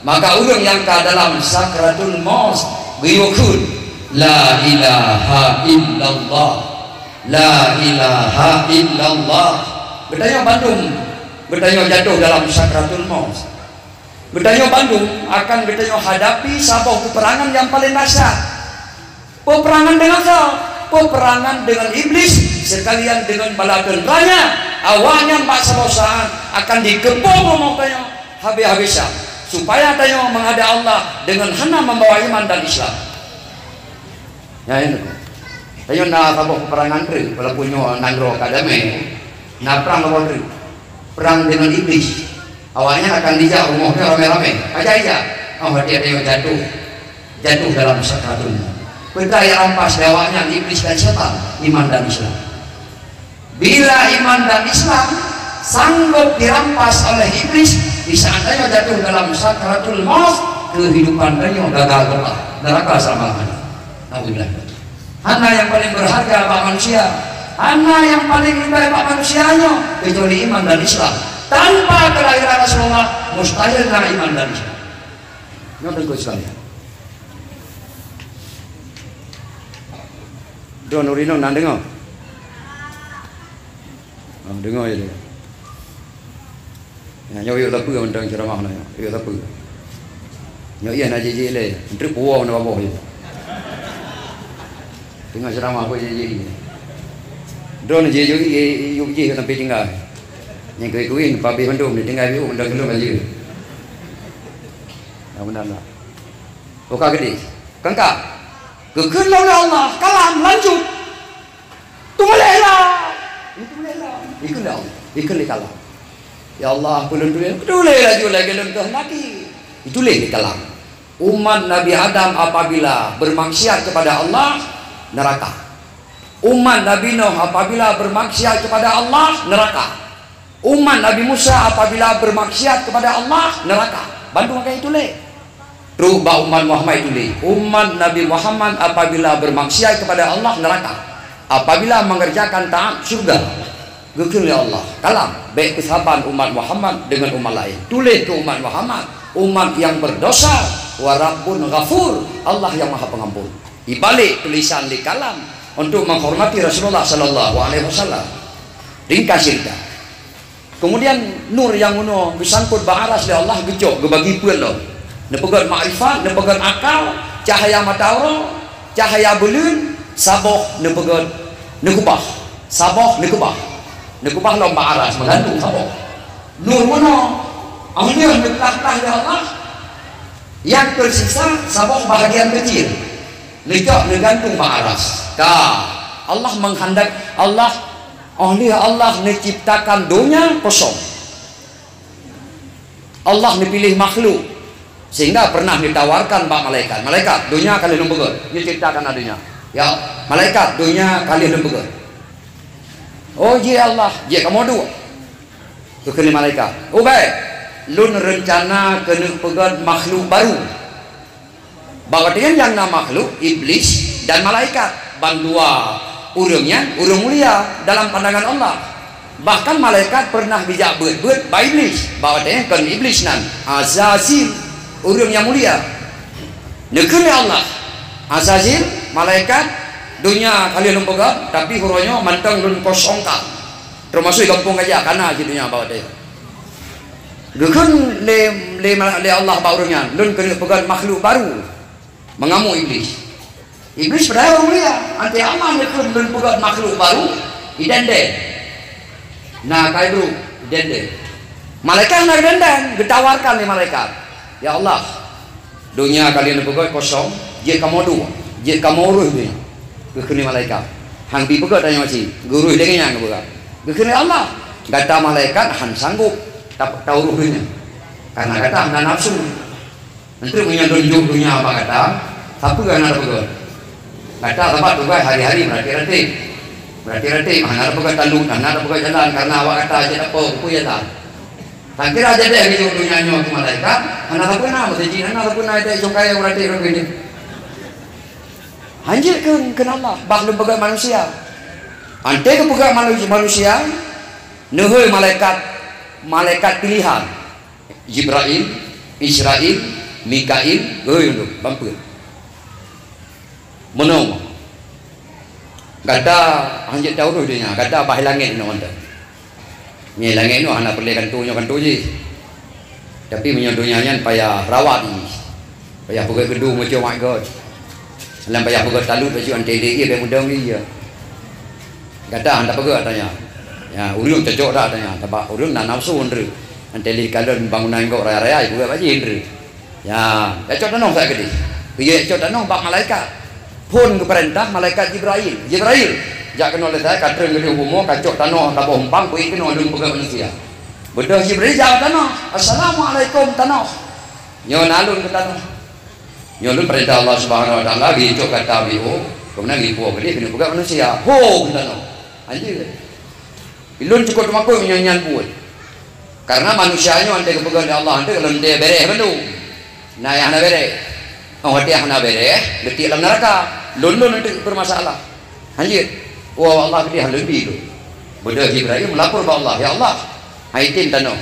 Maka ureuëng nyang ka dalam sakratul maut geuyue kheun, La ilaha illallah. La ilaha illallah. Geutanyoe bandum, geutanyoe jatuh dalam sakratul maut. Geutanyoe bandum akan geutanyoe hadapi saboh peperangan nyang paleng dahsyat. Peperangan deungon soe? Peperangan deungon Iblis, seukalian deungon bala teuntranya. Awaknyan bak saboh saát akan dikeupông rumoh tanyoe habéh-habésan, supaya tanyoe meuhadap Allah deungon hana membawa iman dan Islam. Nyan, tanyoe na saboh peperangan treuk, walaupun nyoe nanggroe ka damé, na prang saboh treuk. Prang deungon Iblis. Awaknyan akan dijak rumoh nyoe ramé-ramé. Aja ijak. Oh, watèe tanyoe jatuh. Jatuh dalam sakratul maut. Peue nyang rampas lé awaknyan, Iblis dan syaitan, iman dan Islam. Bila iman dan Islam sanggob dirampas oleh Iblis, di saat tanyoe jatuh dalam sakratul maut, kehidupan tanyoe gagal total, neraka selama-lamanya. Naudzubillah. Hana nyang paleng berharga bak manusia, hana nyang paleng leubeh bak manusia nyoe, kecuali iman dan Islam. Tanpa kelahiran Rasulullah, mustahil na iman dan Islam. Nyoe teungku sekalian. Droeneuh rinong na deungoe? Oh, deungoe ya, deungoe. Nyoe yue sapeue mantong ceuramah nyoe, yue sapeue. Nyoe iya na jijik lé, treuk puwoe na baboh jih. Teungoh ceuramah peue jijik nyoe. Droeneuh jijik, yue jih sampai tinggai. Nyang keuweh-keuweh pabéh mandum, tinggai biu mandum keulong laju. Mudah-mudahan lah. Buka gede. Kengka. Geukheun lé Allah, kalam lanjut. Tuléh lah. Tuléh lah. Ikheun lé Allah. Ikheun lé kalam. Ya Allah, peue lôn tuléh? Tuléh laju lagèe lôn keuhendaki. Dituléh lé kalam. Umat Nabi Adam apabila bermaksiat kepada Allah, neraka. Umat Nabi Nuh apabila bermaksiat kepada Allah, neraka. Umat Nabi Musa apabila bermaksiat kepada Allah, neraka. Bandum akan dituléh. Trok bak umat Muhammad dituléh, umat Nabi Muhammad apabila bermaksiat kepada Allah, neraka. Apabila mengerjakan taat, syurga. Geukheun lé Allah, kalam, bèk peusaban umat Muhammad deungon umat laén. Tuléh keu umat Muhammad, umat nyang berdosa, wa Rabbun Ghafur, Allah nyang Maha Pengampun. Ibalek tulisan di kalam untuk menghormati Rasulullah sallallahu alaihi wasallam. Ringkas cerita. Kemudian nur nyang meunoe geusangkot bak aras lé Allah geucok geubagi peuet lom. Neupeugöt makrifat, neupeugöt akal, cahya mata uroe, cahya buleuen, saboh neupeugöt neukeubah. Saboh neukeubah. Neukeubah lom bak aras meugantung saboh. Nur meunoe, oh lheueh neuklah-klah lé Allah, nyang teusisa saboh bahagian kecil. Neujok neugantung bak aras. Ka, Allah menghendak, Allah, oh lheueh Allah neuciptakan donya kosong. Allah neupiléh makhluk sehingga pernah neutawarkan bak malaikat. Malaikat, donya ka lheueh lôn peugöt. Neuciptakan donya. Ya, malaikat, donya ka lheueh lôn peugöt. Oh, jih Allah, jih kamoe duek. Geukheun lé malaikat, "Oh, bèk, lôn reuncana keuneuk peugöt makhluk barô." Bak watèe nyan nyang na makhluk, Iblis dan malaikat. Bandua ureueng nyan ureueng mulia dalam pandangan Allah. Bahkan malaikat pernah geujak beuet-beuet bak Iblis. Bak watèe nyan kon Iblis nan, Azazil, ureueng nyang mulia. Neukheun lé Allah, "Azazil, malaikat, donya ka lheueh lôn peugöt, tapi uroe nyoe mantong lôn kosongkan." Teumasuk gampông gajah kana cit donya bak watèe. Geukheun lé, lé, lé Allah bak ureueng nyan, "Lôn keuneuk peugöt makhluk barô." Meungamuk Iblis. Iblis padahai ureueng mulia. Anté Allah neukheun lôn peugöt makhluk barô, idendeng. Na kai brôk, idendeng. Malaikat hana geudendeng, geutawarkan lé malaikat, "Ya Allah, donya ka lheueh neupeugöt kosong, jeuet kamoe duek, jeuet kamoe uroh donya." Geukheun lé malaikat, "Han pih peugöt tanyoe cit, geuroh lé nyan geupeugöt." Geukheun lé Allah, "Gata malaikat han sanggob ta-, tauroh donya, karena gata hana nafsu. Nanti meunyoe lôn jok donya bak gata, sapeue hana tapeugöt? Gata sabab tugaih hari-hari meuratéb-ratéb. Meuratéb-ratéb, hana tapeugöt taleueng, hana tapeugöt jalan, karena awak gata jeuet tapo, peue jalan." Takira jadeh geujok donya nyoe keu malaikat, hana sapeue na, meuseujid hana sapeue na, ita ijong kayèe meuratéb rot keu jih. Hanjeuet keu, keu Allah, bah lôn peugöt manusia. Anté geupeugöt manu-, manusia, neuhôi malaikat, malaikat pilihan. Jibrail, Israil, Mikail, geuhôi lôn, ban peuet. Meunoe, gata hanjeuet taurôh donya, gata bah langét nyoe mantong. Nyoe langét nyoe hana peureulée kantô nyoe kantô jih. Tapi meunyoe donya nyan payah rawat jih. Payah peugét geudong macam mat göt. Lam payah peugét talut bacut anté lé ié bèk mudong lé ié. Gata hana peugét tanya. Ya, ureueng cocok dak tanya. Sabab ureueng na nafsu ndreu. Anté lé kalon bangunan gok raya-raya peugét bak jih ndreu. Ya, jak cok tanoh saat keudeh. Geuyue jak cok tanoh bak malaikat. Phon geupeurintah malaikat Jibrail. "Jibrail, jak keunoe lé saat ka treun geudeh bumoe, ka cok tanoh saboh umpang, bri keunoe lôn peugét manusia." Beudôh Jibrail jak tanoh. "Assalamualaikum tanoh. Nyoe na lôn keu tanoh. Nyoe lôn peurintah Allah Subhanahu Wa Taala, geuyue cok gata bri u, keumeunang geuyue puwoe keudeh keuneuk peugét manusia." Ho keu tanoh. Anjeuet. Lôn cukôp teumakot meunyoe nyan buet. Karena manusia nyoe anté geupeugét lé Allah, anté lôn deh bèrèh bandum. Na nyang hana bèrèh. Oh, watèe hana bèrèh, geutiek lam neuraka. Lôn-lôn anté beurmasalah. Hanjeuet. Oh, Allah geudeh lôn bi lôn. Beudôh Jibrail meulapor bak Allah, "Ya Allah, hai tem tanoh."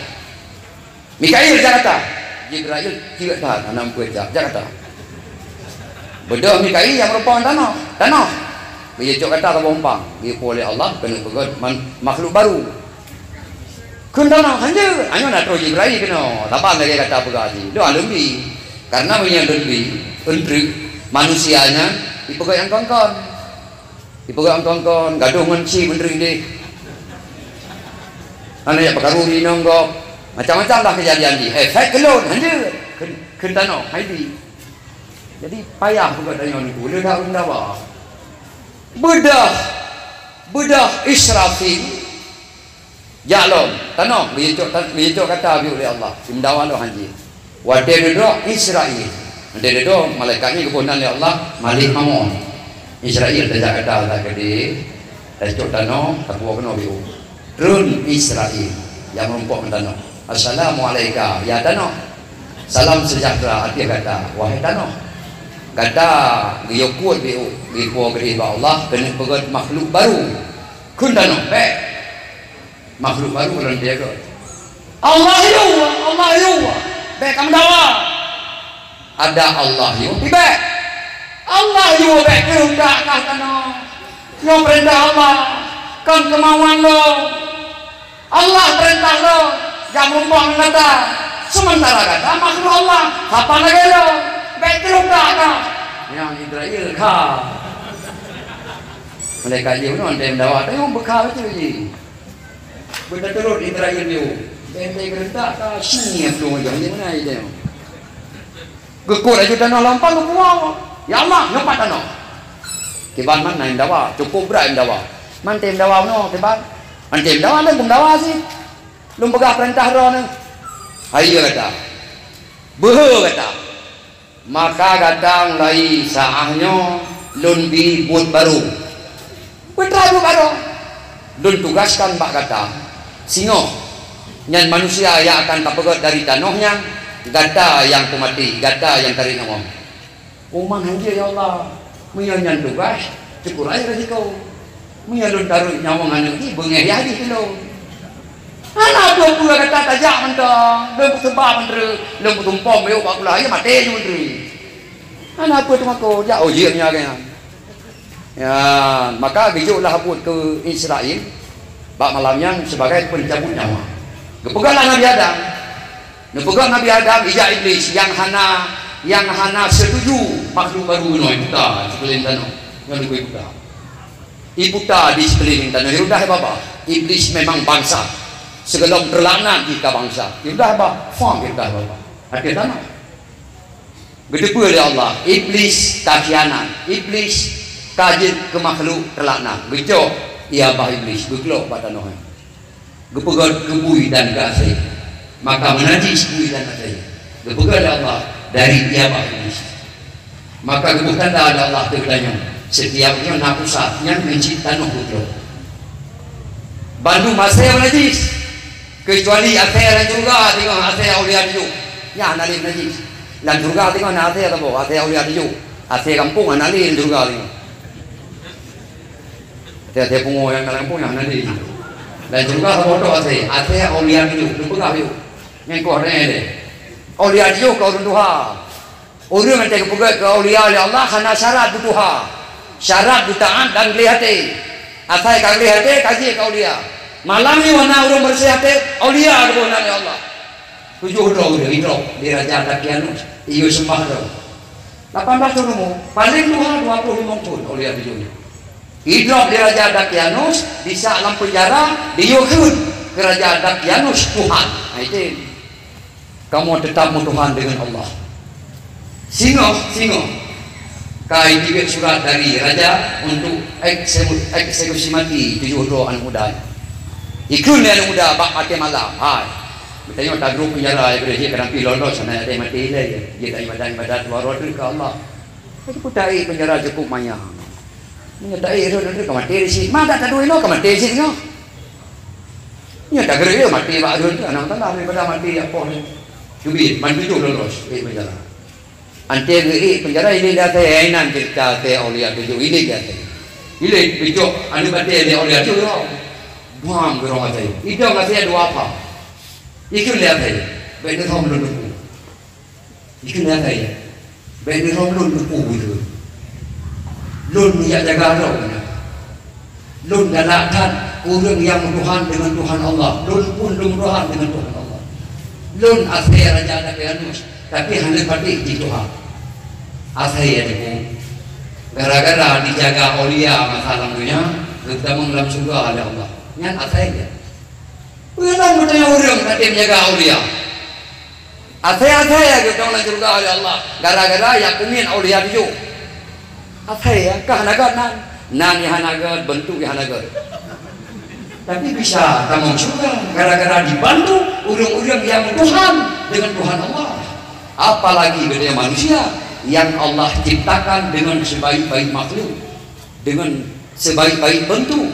"Mikail, jak gata." Jibrail, "Ciek that, hana meupeue jak, jak gata." Beudôh Mikail nyang meurumpok tanoh, tanoh. Geuyue cok gata saboh umpang, geuyue puwoe lé Allah keuneuk peugét man-, makhluk barô. Kheun tanoh, "Hanjeuet." Nyoe na troh Jibrail keunoe, saban lagèe gata peugah jih. Lôn lôn bi. Karena meunyoe lôn bi, eunteuk manusia nyan jipeugét nyang kon-kon. Jipeugah kon-kon, gadoh ngon chip meunteuk deh. Hana jak peukaru inong gob. Macam-macam lah keujadian jih. Efek keu lôn, hanjeuet. Kheun, kheun tanoh, hai bi. Jadi, payah peugah tanyoe niku. Leudah ureueng dawa. Beudôh, beudôh Israfil. Jak lom, tanoh, geuyue cok tan-, geuyue cok gata geuyue lé Allah. Simeudawa lom hanjeuet. Watèe dudoe Israil. Watèe dudoe malaikat nyan geuboh nan lé Allah, Malik Mamun. Israil tajak gata saat keudeh, tacok tanoh, tapuwoe keunoe bri u. Treun Israil, nyang meurumpok ngon tanoh. "Assalamualaika, ya tanoh. Salam sejahtera ateueh gata, wahai tanoh. Gata geuyue kuet bri u, geupuwoe keudeh bak Allah, keuneuk peugét makhluk barô." Kheun tanoh, "Bèk." Makhluk barô lôn piagô. "Allah yue, Allah yue, bèk kameudawa." Ada Allah yue, bèk. "Allah yue, bèk keuh dak kah tanoh. Nyoe peurintah Allah, kon keumauan lôn. Allah peurintah lôn, jak meurumpok ngon gata. Seumeuntara gata makhluk Allah, hapa lagèe lôn, bèk keuh dak kah." Nyang Israil kha. Malaikat jih nyoe tem dawa, teuh beukha beutôi jih. Beutaturot Israil nyoe. Teuntèe geureuntak ka syiek plueng ujoe, di mana dia? Geukot laju tanoh lampang geupuwoe. "Ya Allah, nyoe pat tanoh." Kiban man na dawa, cukôp brat dawa. "Man tem dawa unoe, kiban?" "Man tem dawa, lôn peum dawa sit. Lôn peugah peurintah droeneuh." "Hai gata. Beuhe gata." Maka gata mulai saát nyoe lôn bi buet barô. Peue teuma buet barô? Lôn tugaskan bak gata singoh. Nyan manusia nyang akan tapeugét dari tanoh nyan, gata nyang peumaté, gata nyang tarek nyawöng. Umat hanjeuet, ya Allah, meunyoe nyan tugaih, syukur aja resiko. Meunyoe lôn tarek nyawöng aneuk jih, beungéh yah jih keu lôn. Hana peue-peue gata tajak mantong, lôn peuseubab mantong, lôn peutumpom miyueb bak kulah, ya maté jih mantong. Hana peue teumakot, jak ujeuen nyan lagèe nyan. Ya, maka geujok lah buet keu Israel, bak malam nyan sibagai pencabut nyawa. Geupeugah lah Nabi Adam. Neupeugah Nabi Adam, ijak Iblis nyang hana, nyang hana seutuju makhluk barô nyoe buta sikeulileng tanoh. Nyoe leubeh buta. Ibuta di sikeulileng tanoh, irudah babah. Iblis memang bangsat. Sigohlom teulaknat jih ka bangsat. Irudah babah, fam irudah babah. Ateueh tanoh. Geuteupeue lé Allah, Iblis ka khianat. Iblis ka jeuet keu makhluk teulaknat. Geucok ié babah Iblis, geuklok bak tanoh nyan. Geupeugöt keu bui dan keu asèe. Maka meunajis bui dan asèe. Geupeugöt lé Allah dari ié babah Iblis. Maka geuboh tanda lé Allah teuk tanyoe, setiap nyoe na pusat nyan meucit tanoh geuklok. Bandum asèe meunajis, keucuali asèe lam syeuruga teungoh asèe aulia tujoh. Nyan hana lé meunajis. Lam syeuruga teungoh na asèe saboh, asèe aulia tujoh. Asèe gampông hana lé lam syeuruga teungoh. Tiep-tiep pungo nyang dalam kampung nyang hana lé. Dan juga saboh tok asèe, asèe aulia tujoh, lôn peugah yôh. Nyan keuh hana lé. Aulia tujoh ka ureueng tuha. Ureueng nyang geupeugöt keu aulia lé Allah hana syarat beutuha. Syarat geutaát dan gleh até. Asai ka gleh até, ka jeuet keu aulia. Malam nyoe na ureuëng beureuséh até, aulia geuboh nan lé Allah. Tujoh droe ureuëng idrop di Raja Dakianus, iyue seumbah droe. Lapan blaih thon umu, paléng tuha dua ploh limong thon aulia tujoh nyoe. Idrop di Raja Dakianus, disak lam peunjara, diyue kheun keu Raja Dakianus Tuhan. Nah, itu. Kamoe teutap meutuhan deungon Allah. Singoh, singoh. Ka jiteubiet surat dari raja untuk ekse-, eksekusi mati tujoh droe aneuk muda. Ikheun lé aneuk muda bak watée malam, "Hai, geutanyoe tadroe peunjara, ya, jeuet kadang pih loloh sana, ada mati ilée, ya. Jeuet ibadat-ibadat luar keu Allah." Tapi peutaék peunjara cukup manyang. Meunyoe taék rhot, rhot ka maté di sit. Ma dak taduek inoe ka maté di sit nyoe. Nyoe tageureuek maté bak rhot, aneuk tanda daripada maté jak poh nyoe. Teubiet, ban tujoh loloh, ék peunjara. Anté geuék peunjara, ilée lé asai, inan ceurita asai aulia tujoh, ilée lé asai. Ilée geucok aneuk batée lé aulia tujoh. Buang geurong asai. Idong asai dua apa. Ikheun lé asai. Bék neusom lôn teupeu. Dikheun lagée nyan, bék neurom lôn teupeu beutôi. Lôn jak jaga droe. Lôn galak that ureuëng nyang meutuhan deungon Tuhan Allah. Lôn pun lôn meutuhan deungon Tuhan Allah. Lôn asai Raja Dakianus, tapi hana patéh jituha. Asai ya teupeu. Gara-gara dijaga aulia masa lam dunia, geutamong lam syeuruga lé Allah. Nyan asai ya. Peue lom geutanyoe ureuëng ka tem jaga aulia. Asai-asai ya geutong lam syeuruga lé Allah, gara-gara ya keumiet aulia tujoh. Asai ya, ka hana gét nan. Nan ya hana gét, beuntuk ya hana gét. Tapi bisa tamong syeuruga gara-gara dibantu ureuëng-ureuëng nyang meutuhan deungon Tuhan Allah. Apalagi geutanyoe manusia nyang Allah ciptakan deungon sebaik-baik makhluk, deungon sebaik-baik beuntuk.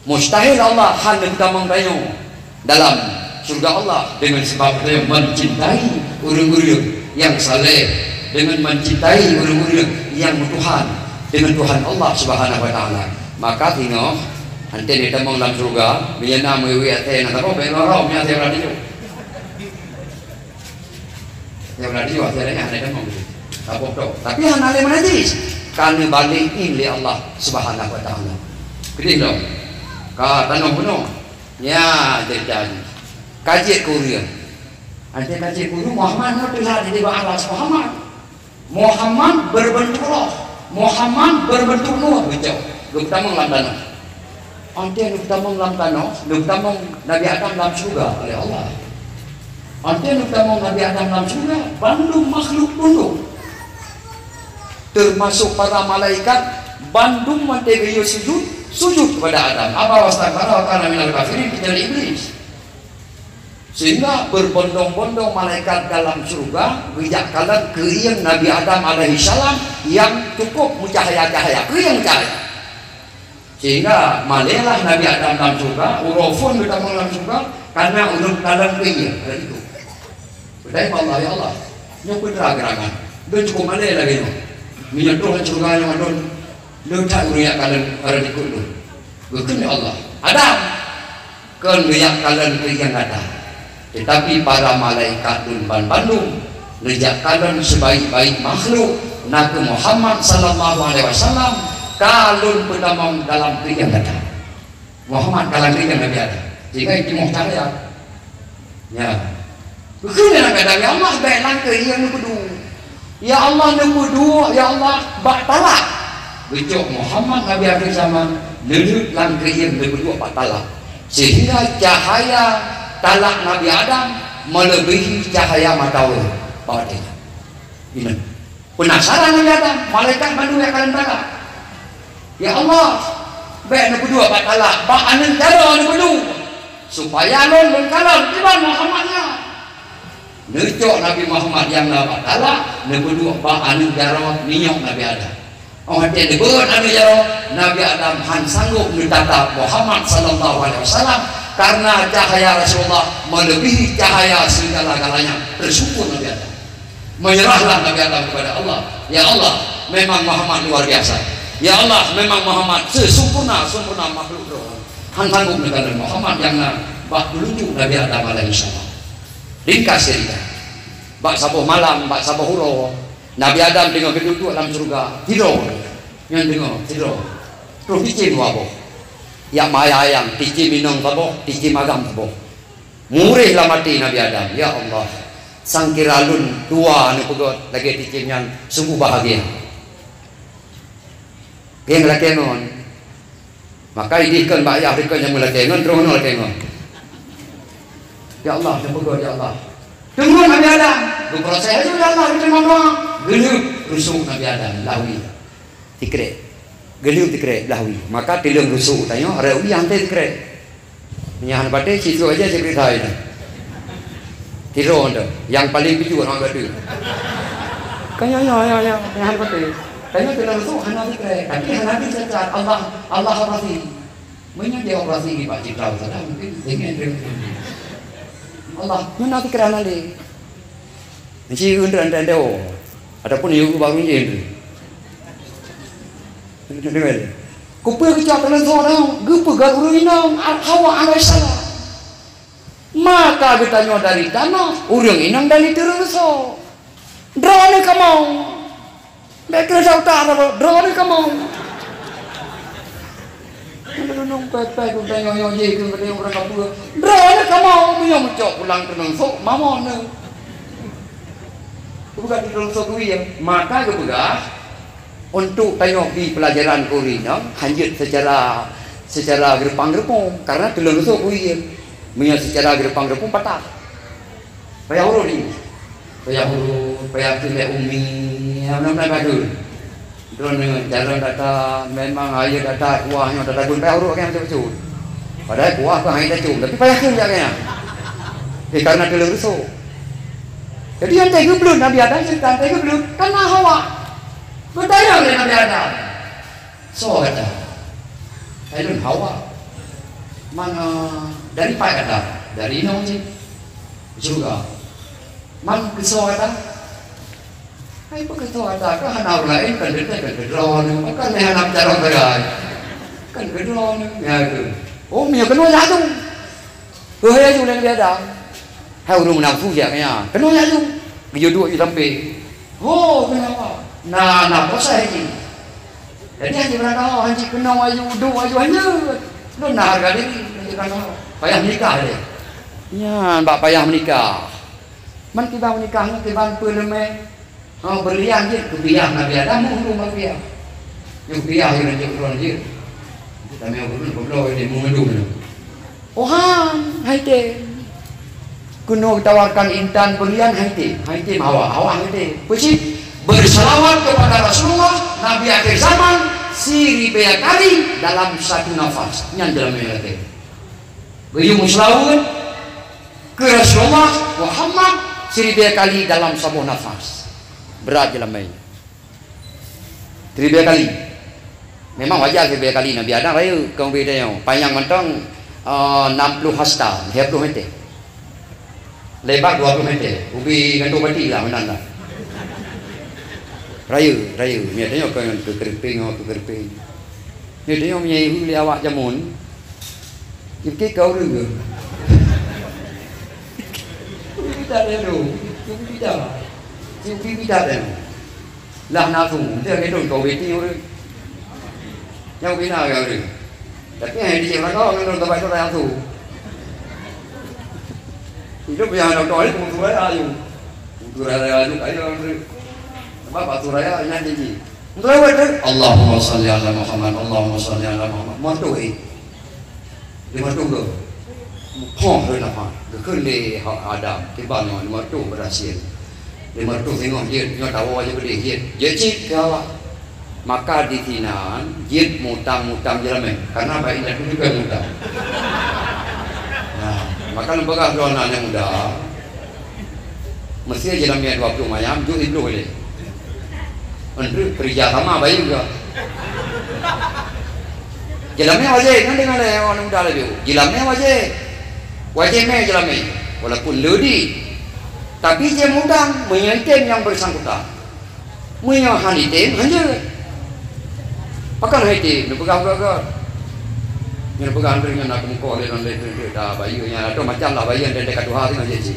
Mustahil Allah hana geutamong tanyoe dalam syeuruga Allah deungon sabab tanyoe mencintai ureuëng-ureuëng nyang saleh, deungon mencintai ureuëng-ureuëng nyang meutuhan deungon Tuhan Allah Subhanahu wa Taala. Maka singoh, anté neutamong lam syeuruga, meunyoe na meuiwi asai na saboh, bék lorong, meunyoe asai ureuëng nyoe. Nyang na di watée nyan hana tamong. Saboh tok. Tapi hana lé meunajis. Ka neubalek in lé Allah Subhanahu wa Taala. Keudeh lom. Ka tanoh bunoe. Nya jadi. Ka jeuet keu ureuëng. Anté ka jeuet keu ureuëng, Muhammad nyoe teulah di bak Allah Muhammad. Muhammad berbentuk roh. Muhammad berbentuk nur, beutôi. Geutamong lam tanoh. Anté neupeutamong lam tanoh, neupeutamong Nabi Adam lam syeuruga lé Allah. Anté neupeutamong Nabi Adam lam syeuruga, bandum makhluk tunduk. Teumasok para malaikat, bandum watée geuyue sujud, sujud kepada Adam. Aba wastakbara wa kana minal kafirin, kecuali Iblis. Sehingga berbondong-bondong malaikat dalam syeuruga geujak kalon keuieng Nabi Adam alaihissalam nyang cukup meucahya-cahya, keuieng meucahya. Sehingga malailah Nabi Adam lam syeuruga, uroe phon geutamong lam syeuruga, karena ulôn kalon keuieng, ada itu. Beutai Allah, ya Allah, nyoe peue teuma geurangan. Lôn cukup malai lagée nyoe. Meunyoe troh lam syeuruga nyoe ulôn, lôn that ureuëng jak kalon ureuëng likot lôn. Geukheun lé Allah, "Adam!" Kon geujak kalon keuieng gata. Teutapi para malaikat lôn banmandum neujak kalon sibaék-baék makhluk, na kheueh Muhammad sallallahu alaihi wasallam, ka lôn peutamong dalam keuieng gata. Muhammad ka lam keuieng Nabi Adam. Sehingga jitimoh cahya. Ya. Geukheun lé Nabi Adam, "Ya Allah, bék lam keuieng neupeuduek." "Ya Allah, neupeuduek, ya Allah, bak talak." Geucok Muhammad Nabi akhir zaman, neuleuek lam keuieng neupeuduek bak talak. Sehingga cahaya talak Nabi Adam melebihi cahaya matahari. Bak watée nyan. Ingat. Peunasaran Nabi Adam, malaikat bandum jak kalon talak. "Ya Allah, bék neupeuduek bak talak, bak aneuk jaroe neupeuduek. Supaya lôn, lôn kalon kiban Muhammad nyan." Neucok Nabi Muhammad nyang na bak talak, neupeuduek bak aneuk jaroe minyok Nabi Adam. Óh watée neubeuet aneuk jaroe, Nabi Adam han sanggob neutatap Muhammad sallallahu alaihi wasallam, karena cahaya Rasulullah melebihi cahaya segala-galanya. Tersungkur Nabi Adam. Menyerahlah Nabi Adam kepada Allah. "Ya Allah, memang Muhammad luar biasa. Ya Allah, memang Muhammad sesempurna-sempurna makhluk Droe. Han sanggob neukalon Muhammad nyang na bak peulunjuk Nabi Adam alaihissalam." Ringkas cerita. Bak saboh malam, bak saboh uroe, Nabi Adam teungoh geuduek lam syeuruga, tido. Nyan deungoe, sidroe. Troh cicém dua boh. Jak meuayang-ayang, cicém inong saboh, cicém agam saboh. Murih lam até Nabi Adam, "Ya Allah, sangkira lôn dua neupeugöt lagèe cicém nyan, sungguh bahagia." Péng lakèe ngon. Maka idéh kon bak yah dikeue nyang meulakèe ngon, droeneuh lakèe ngon. "Ya Allah, neupeugöt, ya Allah." Teungoh Nabi Adam, geuproses laju, "Ya Allah, geuteumé doa." Geulheueh rusuk Nabi Adam, blah wie. Sikrek. Geulheueh sikrek, blah wie. Maka tuleueng rusuk tanyoe, rot wie han teusikrek. Nyan patéh sikrek aja sikrek hai dah. Tiroe dah. Nyang paleng keujut orang kata. Kan ya, ya, ya, ya. Nyan patéh. Tanyoe tuleueng rusuk hana sikrek. Tapi hana dicatat. Allah, Allah operasi. Meunyoe dia operasi di Pak Citra Usada, mungkin dengan dia. Allah, mana pikiran ada? Mesti undang dan deo. Ataupun yuk baru ni. Kupeue keucok teuleueng soe teuh, geupeugah ureueng inong, Hawa alaihissalam. Maka geutanyoe dari tanoh, ureueng inong dari teuleueng soe. Droeneuh kamoe. Bèk keu sauta saboh, droeneuh kamoe. Meunurung pèpè geutanyoe nyoe jih keu geutanyoe ureueng kapeue. Droeneuh kamoe, meunyoe meucok pulang teuleueng soe, mamon neuh. Bukan teuleueng soe kui, maka geupeugah, Untuk tanyoe bi peulajaran keu ureueng inong, hanjeuet seucara, seucara geureupang-geureupung, karena teuleueng rusok keu ie. Meunyoe seucara geureupang-geureupung, patah. Payah urot ie. Payah urot, payah kheun lé umi, ya, meunan-meunan bacut. Droeneuh jalan data, memang ayeue data kuah nyoe data gun payah urot kan bacut-bacut. Padahai kuah kan hana tacom, tapi payah kheun jak nyan. Eh, karena teuleueng rusok. Jadi, nyang teuh geubleuen Nabi Adam, cerita nyang teuh geubleuen, kan na Hawa. Geutanyong lé Nabi Adam, "Soe gata?" "Hai lôn Hawa." "Man, eh, dari pat gata?" "Dari inong cit." "Syeuruga." "Man keusoe gata?" "Hai, peu keusoe gata? Kan hana ureueng laén, kan teuntèe kan keudroe nyoe. Kan lé hana meucarông sagai. Kan keudroe nyoe." Ya tu. "Oh, meunyoe keunoe jak tu." Keuhai laju lé Nabi Adam. Hai ureueng meunafeuq jak nyan. Keunoe laju. Geuyue duek ju sampé. Ho, keunoe. Na, na proses jih. Jadi, hanjeuet meurangkaho, hanjeuet keunoe laju, duek laju, hanjeuet. Lôn na hareuga diri, hanjeuet meurangkaho. Payah meunikah lé. Nyan, bak payah meunikah. Man kiban meunikah nyoe kiban peue leumèh. Oh, berlian jeuet, kupiah Nabi Adam, muhlu bak kupiah. Nyoe kupiah jeuet, jeuet, jeuet. Tamé ureueng goblok ini meungeudum nyoe. Oh, han, hai tem. Keunoe tawarkan intan berlian, hai tem. Hai tem Hawa, Hawa hai tem. Peue cit? Berselawat kepada Rasulullah, Nabi akhir zaman, siribèe kali dalam satu nafas. Nyan dalam yang lain. Geuyue meuseulaweuet keu Rasulullah Muhammad siribèe kali dalam saboh nafas. Brat jeulamèe. Siribèe kali. Memang wajar siribèe kali, Nabi Adam rayeuk keu ubé tanyoe. Panyang mantong, eh, enam puluh hasta, lhèe ploh meter. Lebar dua puluh meter. Ubé ngon dua pati lah meunan lah. Rayeuk, rayeuk. Nyoe tanyoe keu, keu keureupieng, keu keureupieng. Nyoe tanyoe meunyoe ihu lé awak jameun. Jipike ka ureueng ke? Bida dia tu. Bida. Bida dia. Lah nafeuh, dia ke tu kau beti ureueng. Nyang bina ke ureueng. Tapi hai di jalan kau ngan tabai tu dah tu. Hidup yang ada kau itu tu dah ayu. Tu dah ayu ayu ureueng. Sebab batu raya nyan janji. Betul betul. Allahumma salli ala Muhammad, Allahumma salli ala Muhammad. Mantu eh. Di mantu ke? Poh ke nama? Ke lé Adam. Tiba nama di mantu berhasil. Di mantu tengok jeuet, nyoe tawa aja pedih jeuet. Jeuet cit ke awak. Maka di sinan jeuet mutang-mutang jeulamèe. Karena baik dah tu juga mutang. Nah, maka lembaga dua anak yang muda. Meusti jeulamèe dua ploh mayam, jeuet siplôh lé. Untuk kerja sama bayu ke. Jeulamèe wajéb, kan deungon lé aneuk muda laju. Jeulamèe wajéb. Wajéb mè jeulamèe. Walaupun le di. Tapi jeuet mutang, meunyoe item nyang bersangkutan. Meunyoe han item, han jeuet. Pakon hai ti, neupeugah gét-gét. Nyan neupeugah Andri nyan na keumeukoh lé lôn lé, lé, lé, dah bayeue nyan, atau macam lah bayeue dan dekat tuha tengah janji.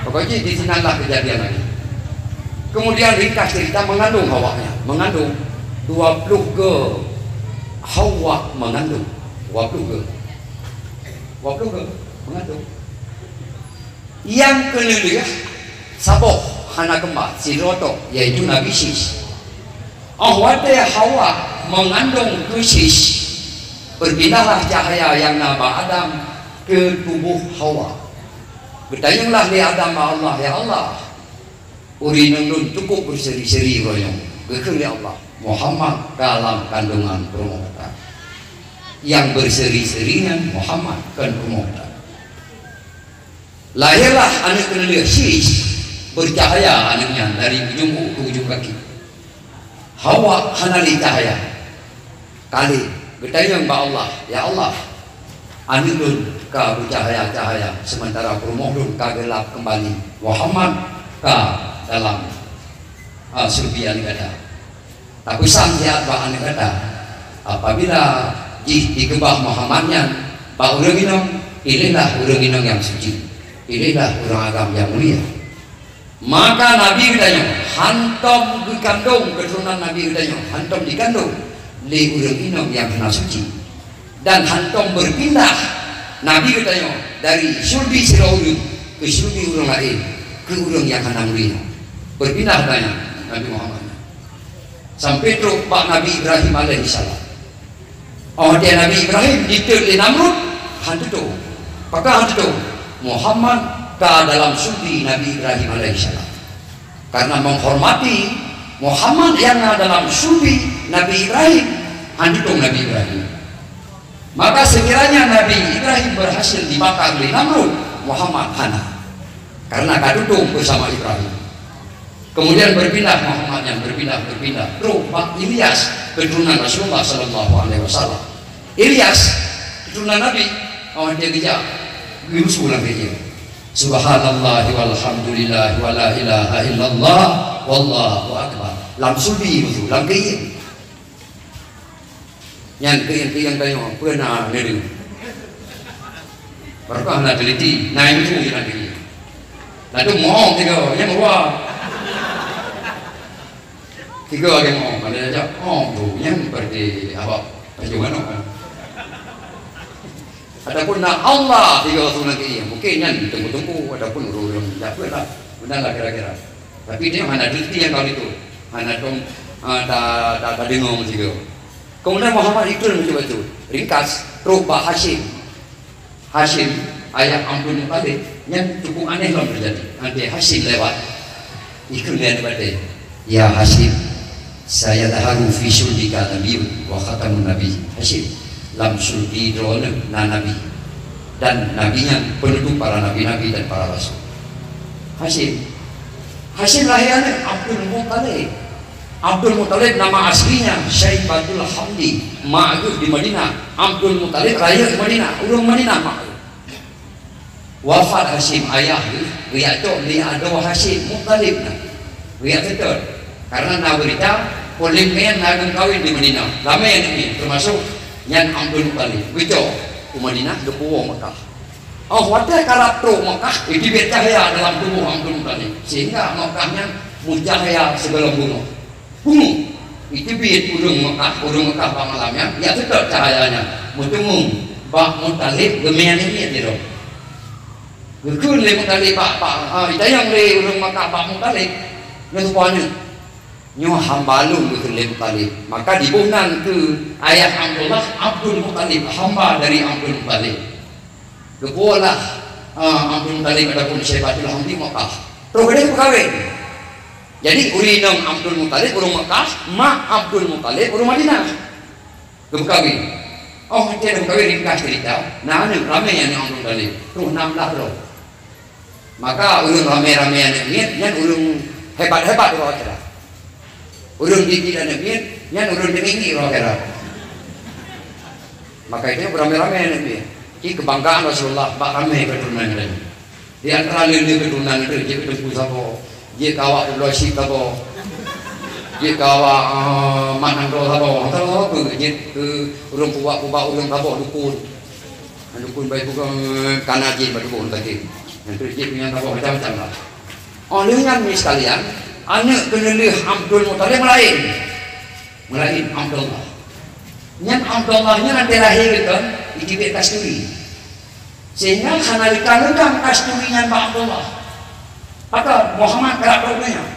Pokok jih di sinan lah kejadian lagi. Kemudian ringkas cerita mengandung awaknya, mengandung. Dua ploh go Hawa meungandong. Dua ploh go. Dua ploh go meungandong. Nyang keulheueh saboh hana keumah, sidroe tok, yaitu Nabi Syis. Óh watée Hawa meungandong keu Syis, beupindahlah cahya nyang na bak Adam keu tuboh Hawa. Geutanyonglah lé Adam bak Allah, "Ya Allah, ureuëng inong lôn cukôp beuseri-seri uroe nyoe." Geukheun lé Allah, "Muhammad ka lam kandongan peurumoh gata." Nyang beuseri-seri nyan Muhammad, kon peurumoh gata. Lahirlah aneuëk keulheueh Syis, beucahya aneuëk nyan dari ujong u keu ujong kaki. Hawa hana lé cahya. Ka lheueh geutanyong bak Allah, "Ya Allah, aneuëk lôn ka beucahya-cahya, seumantara peurumoh lôn ka geulap keumbali. Muhammad ka dalam, ah, sulbi aneuëk gata." Tapeusan siat bak aneuëk gata, apabila jih dikeubah Muhammad nyan bak ureuëng inong, pilihlah ureuëng inong nyang suci, pilihlah ureuëng agam nyang mulia. Maka Nabi geutanyoe hantom geukandong, keuturonan Nabi geutanyoe hantom jikandong lé ureuëng inong nyang hana suci. Dan hantom beupindah Nabi geutanyoe dari sulbi sidroe ureuëng keu sulbi ureuëng laén, keu ureuëng nyang hana mulia. Beupindah geutanyoe Nabi Muhammad nyan. Sampai trok bak Nabi Ibrahim alaihissalam. Óh watée Nabi Ibrahim jiteuet lé Namrud, han teutông. Pakon han teutông? Muhammad ka dalam sulbi Nabi Ibrahim alaihissalam. Karena menghormati Muhammad nyang na dalam sulbi Nabi Ibrahim, han teutông Nabi Ibrahim. Maka sekiranya Nabi Ibrahim berhasil dibakar lé Namrud, Muhammad hana. Karena ka teutông beusama Ibrahim. Kemudian beupindah Muhammad nyan, beupindah, beupindah. Trok bak Ilyas, keuturonan Rasulullah sallallahu alaihi wasallam. Ilyas, keuturonan Nabi, awak dia geujak, geuyue su lam keuieng. Subhanallah walhamdulillah wala ilaha illallah wallahu akbar. Lam sulbi musu, lam keuieng. Nyan keuieng-keuieng tanyoe, peue na neudeuh. Barokah na teliti, na ilmu nyan keuieng. Lalu moong tiga, nyang dua. Tiga lagi moong, mana saja moong tu, nyan berarti abak pajoh manok kan. Ataupun na Allah tiga ratus lagi, mungkin nyan tunggu-tunggu, ataupun ureuëng-ureuëng siapa lah. Benar lah kira-kira. Tapi dia hana teliti nyang kali tu. Hana tong, ah, ta, ta, ta dengar meusigoe. Kemudian Muhammad ikut macam tu. Ringkas, trok bak Hashim. Hashim, ayah Abdul Muttalib, nyan cukup aneh lom terjadi. Nanti Hashim lewat, ikut dia daripada, "Ya Hashim, sayadharu fi sulbika nabiyyun wa khatamun nabi." Hashim, lam sulbi droeneuh na nabi. Dan nabi nyan penutup para nabi-nabi dan para rasul. Hashim. Hashim lahé aneuëk Abdul Muttalib. Abdul Muttalib nama aslinya Syaibatul Hamdi, mak geuh di Madinah. Abdul Muttalib rayeuk di Madinah, ureuëng Madinah mak geuh. Wafat Hashim ayah geuh, geujak cok lé adoe Hashim, Muttalib na. Geujak seutôt. Karena na beurita, Puleng nyan na geumeukawen di Madinah. Ramé aneuëk miet, teumasok nyan Abdul Muttalib. Geucok u Madinah, geupuwoe Mekah. Óh watée karab trok Mekah, iteubiet cahya dalam tuboh Abdul Muttalib, sehingga Mekah nyan meucahya sigohlom bunoe. Bunoe, iteubiet ureuëng Mekah, ureuëng Mekah bak malam nyan, jak seutôt cahya nyan, meuteumé bak Muttalib geumé aneuëk miet di droe. Geukheun lé Muttalib bak, bak, ah, itanyong lé ureuëng Mekah bak Muttalib, "Nyoe soe po aneuëk?" "Nyoe hamba lôn," geukheun lé Muttalib. Maka diboh nan keu ayah Abdullah, Abdul Muttalib, hamba dari Abdul Muttalib. Geupuwoe lah, ah, Abdul Muttalib ataupun Syaibatul Hamdi Mekah. Trok keudeh geupeukawen. Jadi, ureuëng inong Abdul Muttalib ureuëng Mekah, mak Abdul Muttalib ureuëng Madinah. Geupeukawen. Óh watée geupeukawen, ringkas cerita, na aneuëk ramé aneuëk Abdul Muttalib. Trok nam blah droe. Maka ureuëng ramé-ramé aneuëk miet nyan ureuëng hebat-hebat di bawah akhirat. Ureuëng didik aneuëk miet nyan ureuëng teungieng di bawah akhirat. Maka itu ramé-ramé aneuëk miet. Ini kebanggaan Rasulullah bak ramé keuturonan geutanyoe. Di antara le-le keuturonan geutanyoe, jeuet keu Teungku saboh, jeuet keu awak Abdullah Syik saboh, jeuet keu awak, eh, Mak Nanggroe saboh, saboh keu jeuet keu ureuëng pubak-pubak ureuëng saboh dukun. Dukun baik bukan kana jin bak tuboh ureuëng sakét. Nyang tu jin nyang saboh macam-macam lah. Óh lheueh nyan, mi sekalian, aneuëk keuneulheueh Abdul Muttalib laén. Laén Abdullah. Nyan Abdullah nyan até lahé geuh kan, iteubiet kasturi. Sehingga hana leuka-leuka kasturi nyan bak Abdullah. Maka Muhammad gerak trok nyan.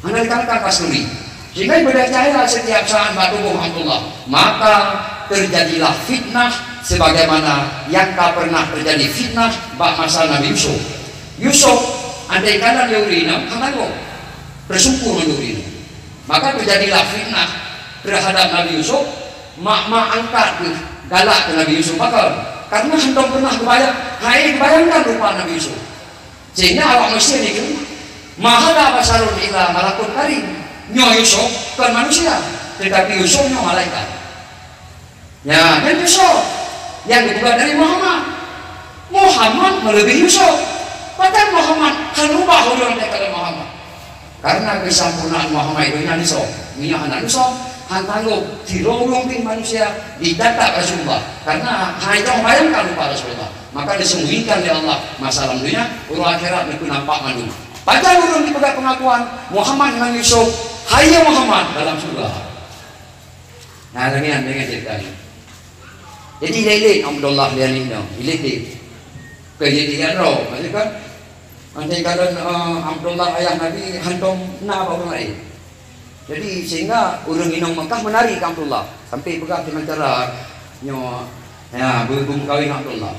Hana leuka-leuka kasturi. Sehingga ibadat cahaya setiap saat bak tuboh Abdullah. Maka terjadilah fitnah sebagaimana yang ka pernah terjadi fitnah bak masa Nabi Yusuf. Yusuf, andai kata dia ureueng inong, hana tanggong. Tersungkur ngon ureueng inong. Maka terjadilah fitnah terhadap Nabi Yusuf, mak-mak angkat geuh galak keu Nabi Yusuf. Pakon? Karena hantom pernah geubayang, hai geubayangkan rupa Nabi Yusuf. Sehingga awak Mesir itu, "Ma hadza basyarun illa malakun karim." Nyoe Yusuf kon manusia, tetapi Yusuf nyoe malaikat. Ya, nyan Yusuf nyang geupeugah dari Muhammad. Muhammad meuleubeh Yusuf. Padahai Muhammad hana rubah ureueng teuka lé Muhammad. Karena keusempurnaan Muhammad itu nyan Yusuf. Meunyoe hana Yusuf, han tanggong sidroe ureueng pih manusia ditatap Rasulullah. Karena hana bayangkan rupa Rasulullah. Maka disembunyikan lé Allah masa lam dunia, uroe akhirat neukeu nampak mandum. Padahai ureueng dipeugah pengakuan Muhammad ngon Yusuf, hai ya Muhammad, dalam syurga. Nah, lagèe nyan, lagèe nyan ceurita nyan. Jadi, ilèe-ilèe Abdullah lé aneuk inong, ilèe-ilèe. Keu jadi ian droe, maksud kan? Maksud kan, eh, Abdullah ayah Nabi hantom na bak ureueng laén. Jadi, sehingga ureueng inong Mekah meunari keu Abdullah. Sampai peugah keunan cara nyoe, ya, beu-, beumeukawen Abdullah.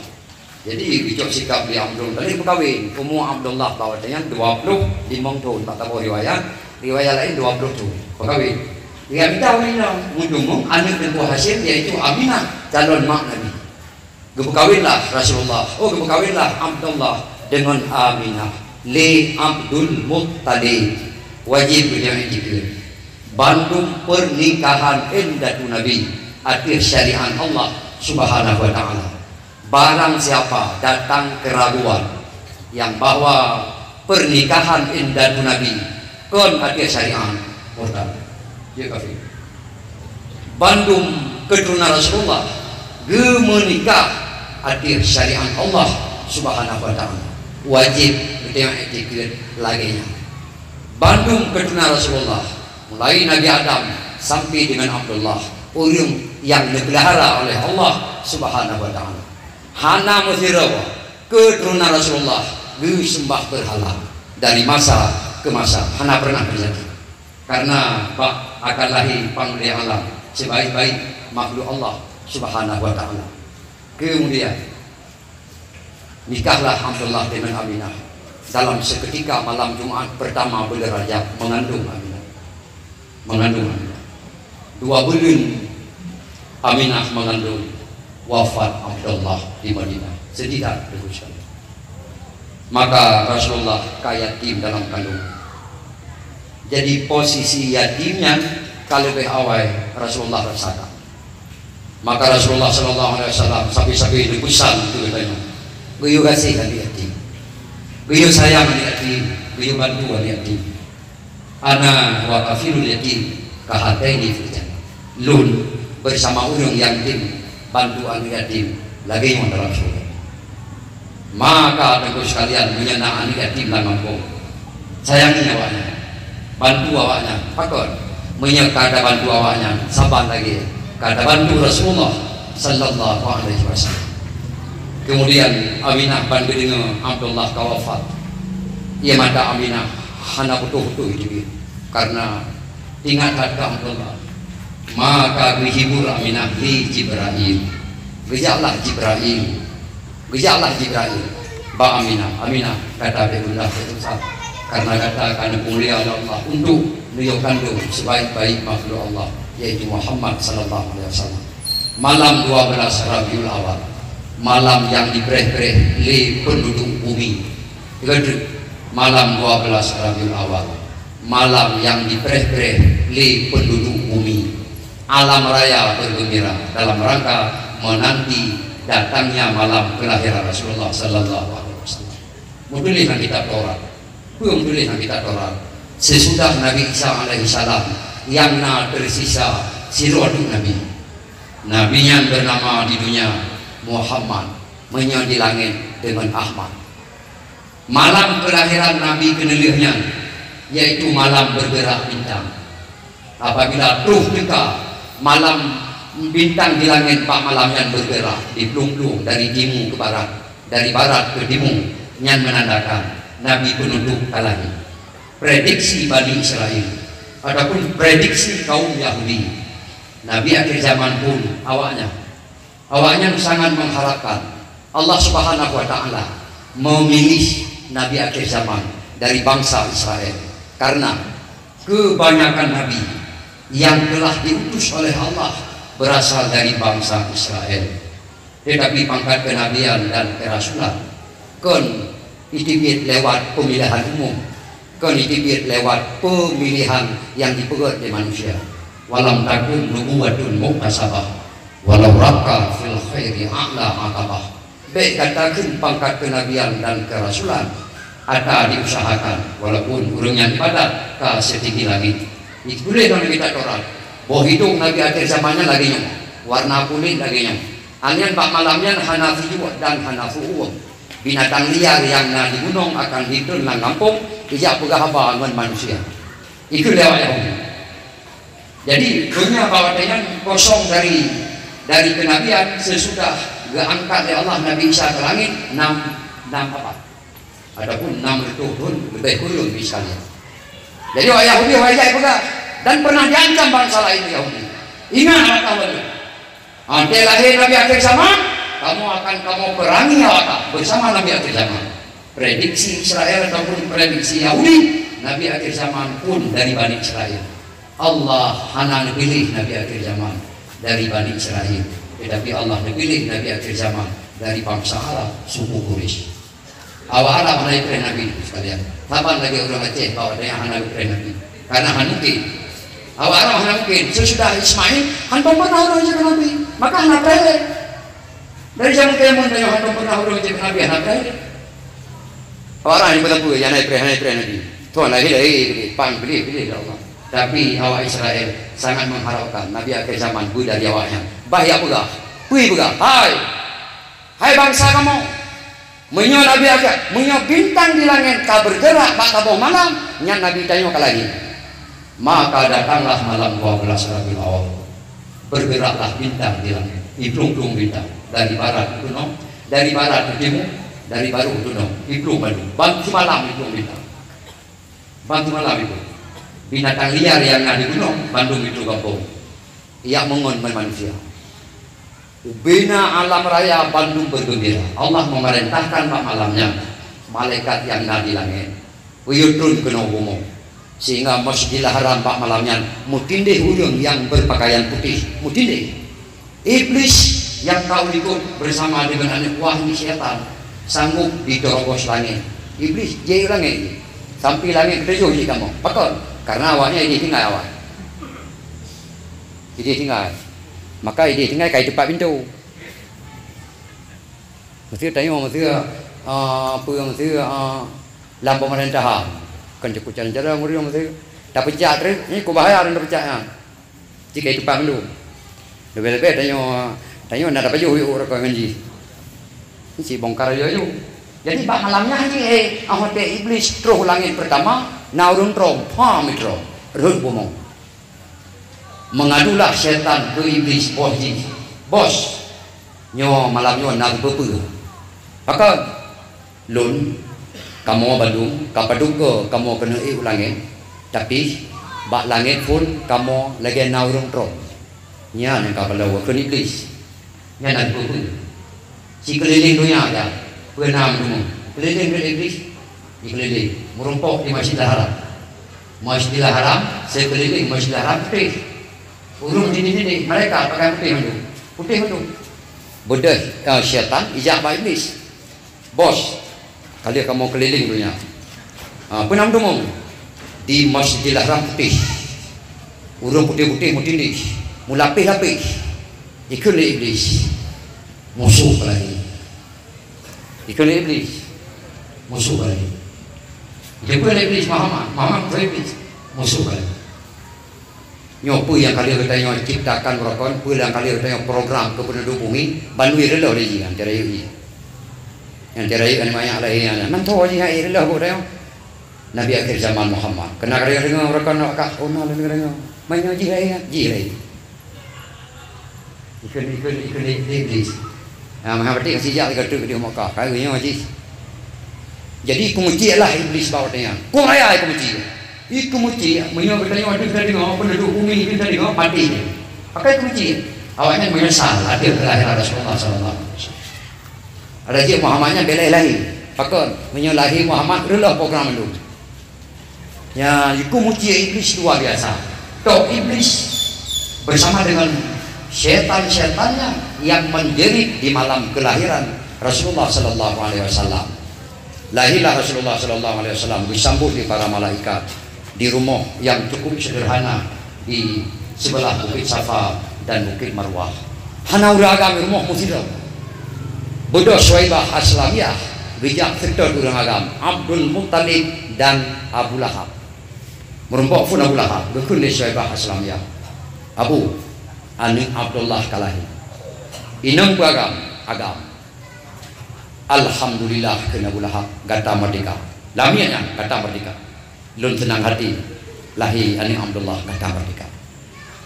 Jadi, geucok sikap di Abdul Muttalib meukawen. Umu Abdullah bak watèe nyan dua ploh limong thon, bak saboh riwayat, riwayat laén dua ploh thon. Meukawen. Geumita ureueng inong, meuteumèe aneuk Teungku Hasyim, yaitu Aminah, calon mak Nabi. Geumeukawenlah Rasulullah, oh, geumeukawenlah Abdullah deungon Aminah lé Abdul Muttalib. Wajéb geutanyoe iktikeuet. Bandum pernikahan indatu Nabi ateueh syariat Allah Subhanahu wa Ta'ala. Barang siapa datang keraguan yang bahwa pernikahan indatu Nabi kon ateueh syariat, murtad. Dia kafir. Bandum keuturonan Rasulullah geumeunikah ateueh syariat Allah Subhanahu wa Ta'ala. Wajéb geutanyoe iktikeuet lagèe nyan. Bandum keuturonan Rasulullah, mulai Nabi Adam sampai dengan Abdullah, ureueng nyang neupeulihara oleh Allah Subhanahu wa Ta'ala. Hana meusidroe keuturonan Rasulullah geuseumbah beurhala dari masa ke masa, hana pernah terjadi. Karena bak akan lahé Pangulèe Alam, sebaik-baik makhluk Allah Subhanahu wa Ta'ala. Kemudian, nikahlah Abdullah dengan Aminah. Dalam seketika malam Jumat pertama bulan Rajab, mengandung Aminah. Mengandung Aminah. Dua buleuen Aminah mengandung, wafat Abdullah di Madinah. Sedih that, Teungku sekalian. Maka Rasulullah ka yatim dalam kandungan. Jadi, posisi yatim nyan ka leubeh awai Rasulullah rasakan. Maka Rasulullah sallallahu alaihi wasallam sabe-sabe neupeusan keu geutanyoe, geuyue gaséh aneuk yatim, geuyue sayang aneuk yatim, geuyue bantu aneuk yatim. "Ana wa kafilul yatim kahataini fil jannah." Lôn bersama ureueng nyang tem bantu aneuk yatim lagèe nyoe dalam syeuruga. Maka, Teungku sekalian, meunyoe na aneuk yatim lam gampông, sayangi awaknyan, bantu awaknyan. Pakon? Meunyoe ka tabantu awaknyan, saban lagèe ka tabantu Rasulullah sallallahu alaihi wasallam. Kemudian Aminah ban geudeungoe Abdullah ka wafat. Ié mata Aminah hana beutôi-beutôi teubiet, karena ingat that keu Abdullah. Maka geuhibur Aminah lé Jibrail. Geujaklah Jibrail. Geujaklah Jibrail bak Aminah. "Aminah, gata bèk gundah, bèk susah, karena gata ka neupeumulia lé Allah untuk neuyue kandong sebaik-baik makhluk Allah, yaitu Muhammad sallallahu alaihi wasallam." Malam dua belas Rabiul Awal, malam nyang jipreh-preh lé penduduk bumi. Ingat, malam dua belas Rabiul Awal, malam nyang jipreh-preh lé penduduk bumi. Alam raya bergembira dalam rangka menanti datangnya malam kelahiran Rasulullah sallallahu alaihi wasallam. Meutuléh lam kitab Taurat. Peue meutuléh lam kitab Taurat? Sesudah Nabi Isa alaihissalam, nyang na tersisa sidroe teuk nabi. Nabi nyan bernama di dunia Muhammad, meunyoe di langét deungon Ahmad. Malam kelahiran Nabi keuneulheueh nyan, yaitu malam bergerak bintang. Apabila troh teuka malam, bintang di langét bak malam nyan beugeurak diplueng-plueng dari timu keu barat, dari barat keu timu, nyan meunandakan Nabi Peunutôp ka lahé. Prediksi Bani Israel ataupun prediksi kaum Yahudi, Nabi akhir zaman pun awaknyan Awaknyan sangat mengharapkan Allah Subhanahu wa Ta'ala memilih Nabi akhir zaman dari bangsa Israel, karena kebanyakan nabi yang telah diutus oleh Allah berasal dari bangsa Israel. Tetapi pangkat kenabian dan kerasulan kon jiteubiet lewat pemilihan umum, kon jiteubiet lewat pemilihan nyang jipeugét lé manusia. "Walam takun nubuwatun muktasabah, walau raka fil khairi a'la aqabah." Bék gata kheun pangkat kenabian dan kerasulan ata diusahakan, walaupun ureuëng nyang ibadat ka seutinggi langét. Dituléh lam kitab Taurat, boh hidong nabi akhir zaman nyan lagée nyoe, warna kulét lagée nyoe. Anyan bak malam nyan hana sijuek dan hana siuem. Binatang liar nyang na di gunong akan hireuen lam gampông, ijak peugah haba ngon manusia. Ikheun lé awak Yahudi. Jadi, donya bak watée nyan kosong dari, dari kenabian sesudah geuangkat lé Allah Nabi Isa ke langit enam, enam apa? Ataupun enam ratus tahun lebih kurun misalnya. Jadi, awak Yahudi, awak Yahudi peugah, dan pernah diancam bangsa lain Yahudi. Ingat awak tahu. Watée lahé Nabi akhir zaman, kamoe akan kamoe perangi awaknyan bersama Nabi akhir zaman. Prediksi Israel ataupun prediksi Yahudi, Nabi akhir zaman pun dari Bani Israel. Allah hana neupiléh Nabi akhir zaman dari Bani Israel, tetapi Allah neupiléh Nabi akhir zaman dari bangsa Arab, suku Quraisy. Awak Arab hana jipreh Nabi sekalian. Saban lagée ureuëng Aceh bahwa ada nyang hana jipreh Nabi. Karena hana mungkin. Awak Arab hana mungkin. Sesudah Ismail, hantom pernah ureuëng jeuet Nabi. Maka hana preh lé. Dari zaman kiamat tanyoe hantom pernah ureuëng jeuet Nabi, hana preh lé. Awak Arab ni beutapeu, hana jipreh, hana jipreh Nabi. Tuhan lahé, lahé, pang pilih, pilih lé Allah. Tapi awak Israel sangat mengharapkan Nabi akhir zaman beu dari awaknyan. Bah ya peugah, peue peugah, hai! Hai bangsa kamoe, meunyoe Nabi akhé, meunyoe bintang di langét ka beugeurak bak saboh malam, nyan Nabi tanyoe ka lahé. Maka datanglah malam dua belas Rabiul Awal. Beugeuraklah bintang di langét, iplueng-plueng bintang dari barat keu gunong, dari barat keu timu, dari baruek keu gunong, iplueng bandum. Ban simalam iplueng bintang. Ban simalam iplueng. Binatang liar nyang na di gunong bandum iplueng gampông. Ijak meungon ngon manusia. Ubena alam raya bandum beugeumbira. Allah memerintahkan bak malam nyan malaikat nyang na di langét, peuyeutrön keunoe bumoe, sehingga Masjidil Haram bak malam nyan meutindéh ureuëng nyang beupakaian putéh, meutindéh. Iblis nyang ka u likot beusama deungon aneuk buah nyan syaitan sanggob jiterobos langét. Iblis jiyue langét, sampoe langét keutujôh jih kamoe. Pakon? Karena awaknyan idéh tinggai awai. Idéh tinggai. Maka idéh tinggai ka iteupat pintoe. Meuseu tanyoe, meuseu, ah, peue meuseu, ah, lam peumeurintahan. Kan cukup jalan-jalan ureuëng meuseu. Tapeucak treuk, nyoe ku bahaya ureuëng tapeucak nyan. Jih ka iteupat mandum. Leubeh-leubeh tanyoe, tanyoe na tapajoh yue rukon ngon jih. Nyoe cit bongkar aju-aju. Jadi bak malam nyan jih, eh, ah, watée Iblis troh u langét peurtama, na ureuëng trom, pham itrom, rhot bumoe. Meungadulah syaitan keu Iblis boh jih, "Bos, nyoe malam nyoe na keupeue-peue?" "Pakon?" "Lôn, kamoe bandum ka padub goe kamoe keuneuk ék u langét, tapi bak langét phon kamoe lagée na ureuëng trom." Nyan nyang ka paloe kheun Iblis. Nyan na keupeue-peue. Sikeulileng donya aja, peue na meurumoh. Keulileng keu Iblis, dikeulileng, meurumpok di Masjidil Haram. Masjidil Haram, sikeulileng Masjidil Haram putéh. Ureuëng dinding-dinding, malaikat pakaian putéh mandum. Putéh mandum. Beudôh, eh, syaitan ijak bak Iblis. "Bos, ka lheueh kamoe keulileng donya. Ah, peue na meurumoh?" "Di Masjidil Haram putéh. Ureuëng putéh-putéh meutindéh, meulapéh-lapéh." Ikheun lé Iblis, "Musoh ka lahé." Ikheun lé Iblis, "Musoh ka lahé." Ikheun lé Iblis, "Muhammad, Muhammad," kheun Iblis, "Musoh ka lahé." Nyoe peue nyang ka lheueh geutanyoe ciptakan, rukon, peue nyang ka lheueh geutanyoe program keu peunuduk bumi, bandum reuloh lé jih, antara yue jih. Antara yue aneuk manyak lahé nyan. Mantong jih hai reuloh buet tanyoe. Nabi akhir zaman Muhammad. Keuneuk deungoe-deungoe, ureueng keunoe ka, oh, na lôn deungoe. Meunyoe jih laén, jih laén. Ikheun, ikheun, ikheun Iblis. Nah, meuhai batik sijak lagèe tu di Mekah. Ka nyoe jih. Jadi, kumuciek lah Iblis bak watèe nyan. Kung raya kumuciek. Ih, kumuciek, meunyoe geutanyoe deuh tadeungoe, penduduk bumi deuh tadeungoe, mati. Pakai kumuciek. Awaknyan meunyeusal, ateueh keulahiran Rasulullah sallallahu alaihi wasallam. Ada jih Muhammad nyan bèk lahé. Pakon? Meunyoe lahé Muhammad, reuloh program mandum. Ya, iku muci Iblis luar biasa. Toh Iblis bersama dengan setan-setannya yang menjerit di malam kelahiran Rasulullah sallallahu alaihi wasallam. Lahirlah Rasulullah sallallahu alaihi wasallam disambut di para malaikat di rumah yang cukup sederhana di sebelah Bukit Safa dan Bukit Marwah. Hana ureueng agam rumoh meusidroe. Beudôh Suwaibah Aslamiyah geujak seutôt ureueng agam, Abdul Muttalib dan Abu Lahab. Meurumpok phon Abu Lahab, geukheun lé Suwaibah Aslamiyah, "Abu, aneuk Abdullah ka lahé. Inong beuagam, agam." "Alhamdulillah," kheun Abu Lahab, "gata merdeka. Lam miet nyan gata merdeka. Lôn seunang hati lahé aneuk Abdullah, gata merdeka.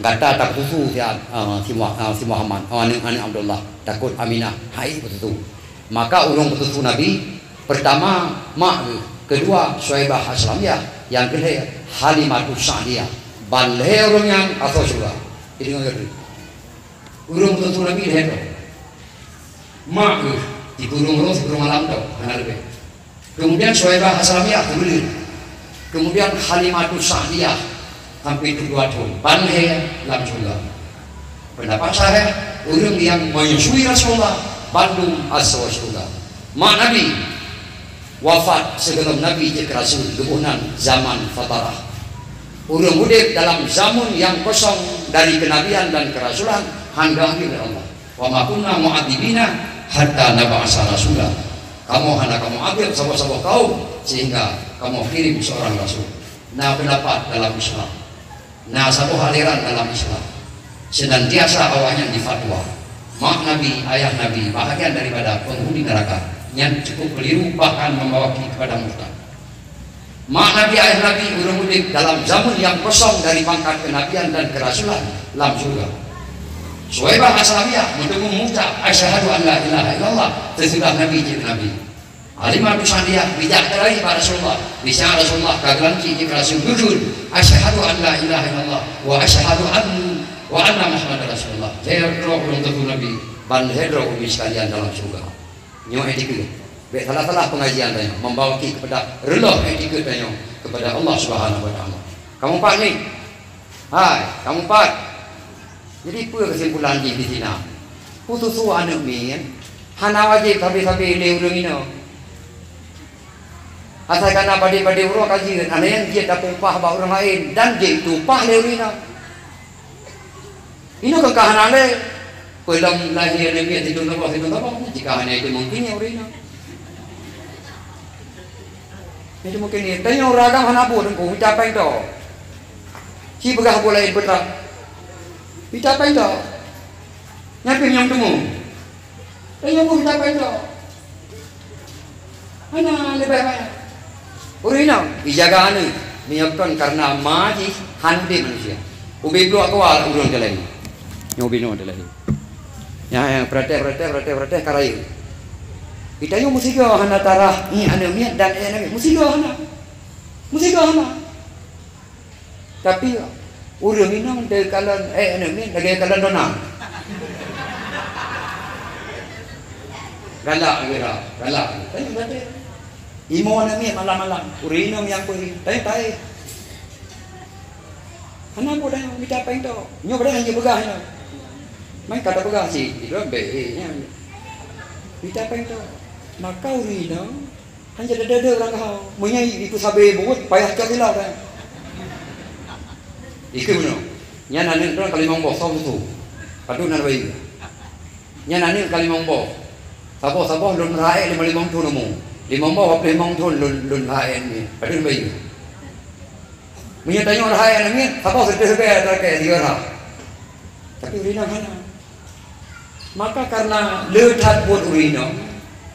Gata tapeususu si, ah, si Muha-, ah, si Muhammad, oh, aneuk, aneuk Abdullah, takot Aminah hai peususu." Maka ureueng peususu Nabi, pertama mak geuh, keudua Suwaibah Aslamiyah, nyang keulhèe Halimatus Sa'diyah. Ban lhèe ureueng nyan asoe syeuruga. Jadi, ureueng peususu Nabi lhèe droe. Mak geuh, sikureueng uroe, sikureueng malam tok, hana leubeh. Kemudian Suwaibah Aslamiyah keubeuleuen. Kemudian Halimatus Sa'diyah sampai dua thon, ban lhèe lam syeuruga. Pendapat sahih, ureueng nyang menyusui Rasulullah, bandum asoe syeuruga. Mak Nabi wafat sigohlom Nabi jeuet keu Rasul, geuboh nan zaman fatarah. Ureueng udép dalam zaman nyang kosong dari kenabian dan kerasulan, han geuanggeueng lé Allah. "Wa ma kunna mu'adzibina hatta nab'atsa rasula." Kamoe hana kamoe adab saboh-saboh kaum sehingga kamoe kirim seorang rasul. Na pendapat dalam Islam. Na saboh aliran dalam Islam. Senantiasa awaknyan difatwa, mak Nabi, ayah Nabi, bahagian daripada penghuni neraka. Nyan cukup keliru, bahkan membawa kepada murtad. Mak Nabi, ayah Nabi, ureueng udép dalam zaman nyang kosong dari pangkat kenabian dan kerasulan lam syeuruga. Suwaibah Aslamiyah meuteumé mengucap, "Asyhadu an la ilaha illallah," sesudah Nabi jeuet Nabi. Halimatus Sa'diyah bijak keudari bak Rasulullah. Bisa Rasulullah ka geulantik jeuet Rasul, geukheun, "Asyhadu an la ilaha illallah wa asyhadu an, wa anna Muhammadar Rasulullah." Lhèe droe ureueng teungku Nabi, ban lhèe droe umi sekalian dalam syeuruga. Nyoe etikeuet. Bèk salah-salah pengajian tanyoe, membawa ki kepada reuloh etikeuet tanyoe kepada Allah Subhanahu wa Taala. Kamoe pat ni. Hai, kamoe pat. Jadi, peue kesimpulan jih di sinoe? Peususu aneuk miet hana wajéb sabe-sabe lé ureueng inong. Asai kana padé-padé uroe ka jeuet, aneuk nyan jeuet tapeupah bak ureueng laén dan jeuet tupeupah lé ureueng inong. Inoe kon ka hana lé. Peue lom lahé aneuk miet sidroe saboh, sidroe saboh, jika hana itu mungkin ya ureueng inong. Itu mungkin ya. Tanyoe ureueng agam hana buet teungku, mita péng tok. Ci peugah buet laén peue teuma. Mita péng tok. Nyan pih nyang teumé. Tanyoe buet mita péng tok. Hana leubeh banyak. Ureueng inong, ijaga aneuk, meunyoe kon kareuna ma jih, han udép manusia. Ubé pluek keuluwa ureueng teuh lahé. Nyoe ubé nyoe teuh lahé. Nyan, nyan, peuratéh, peuratéh, peuratéh, peuratéh, ka rayeuk. Geutanyoe meusigoe hana tarah, ngieng aneuk miet dan ék aneuk miet. Meusigoe hana. Meusigoe hana. Tapi, ureueng inong teukalon, ék aneuk miet lagèe kalon donang. Galak geura, galak. Tanyoe gaté. Imo aneuk miet malam-malam. Ureueng inong nyang peuri. Tanyoe taéh. Hana buet tanyoe mita péng tok. Nyoe padahai hana peugah nyoe. Meunan ka tapeugah cit, di dalam B E nyan. Mita péng tok. Maka ureueng inong hana dada-dada urang gahawa. Meunyoe ipeusabe buet, payah cok ilau dah. Ikeu bunoe. Nyan aneuk droe ka limong boh, soe peusu? Padub nan bayi. Nyan aneuk ka limong boh. Saboh-saboh lôn raék limong-limong thon umu. Limong boh, limong thon lôn, lôn raék nyan. Padub nan bayi. Meunyoe tanyoe raha aneuk miet, saboh seudeh bèe atau keu tiga raha. Tapi ureueng inong hana. Maka kareuna le that buet ureueng inong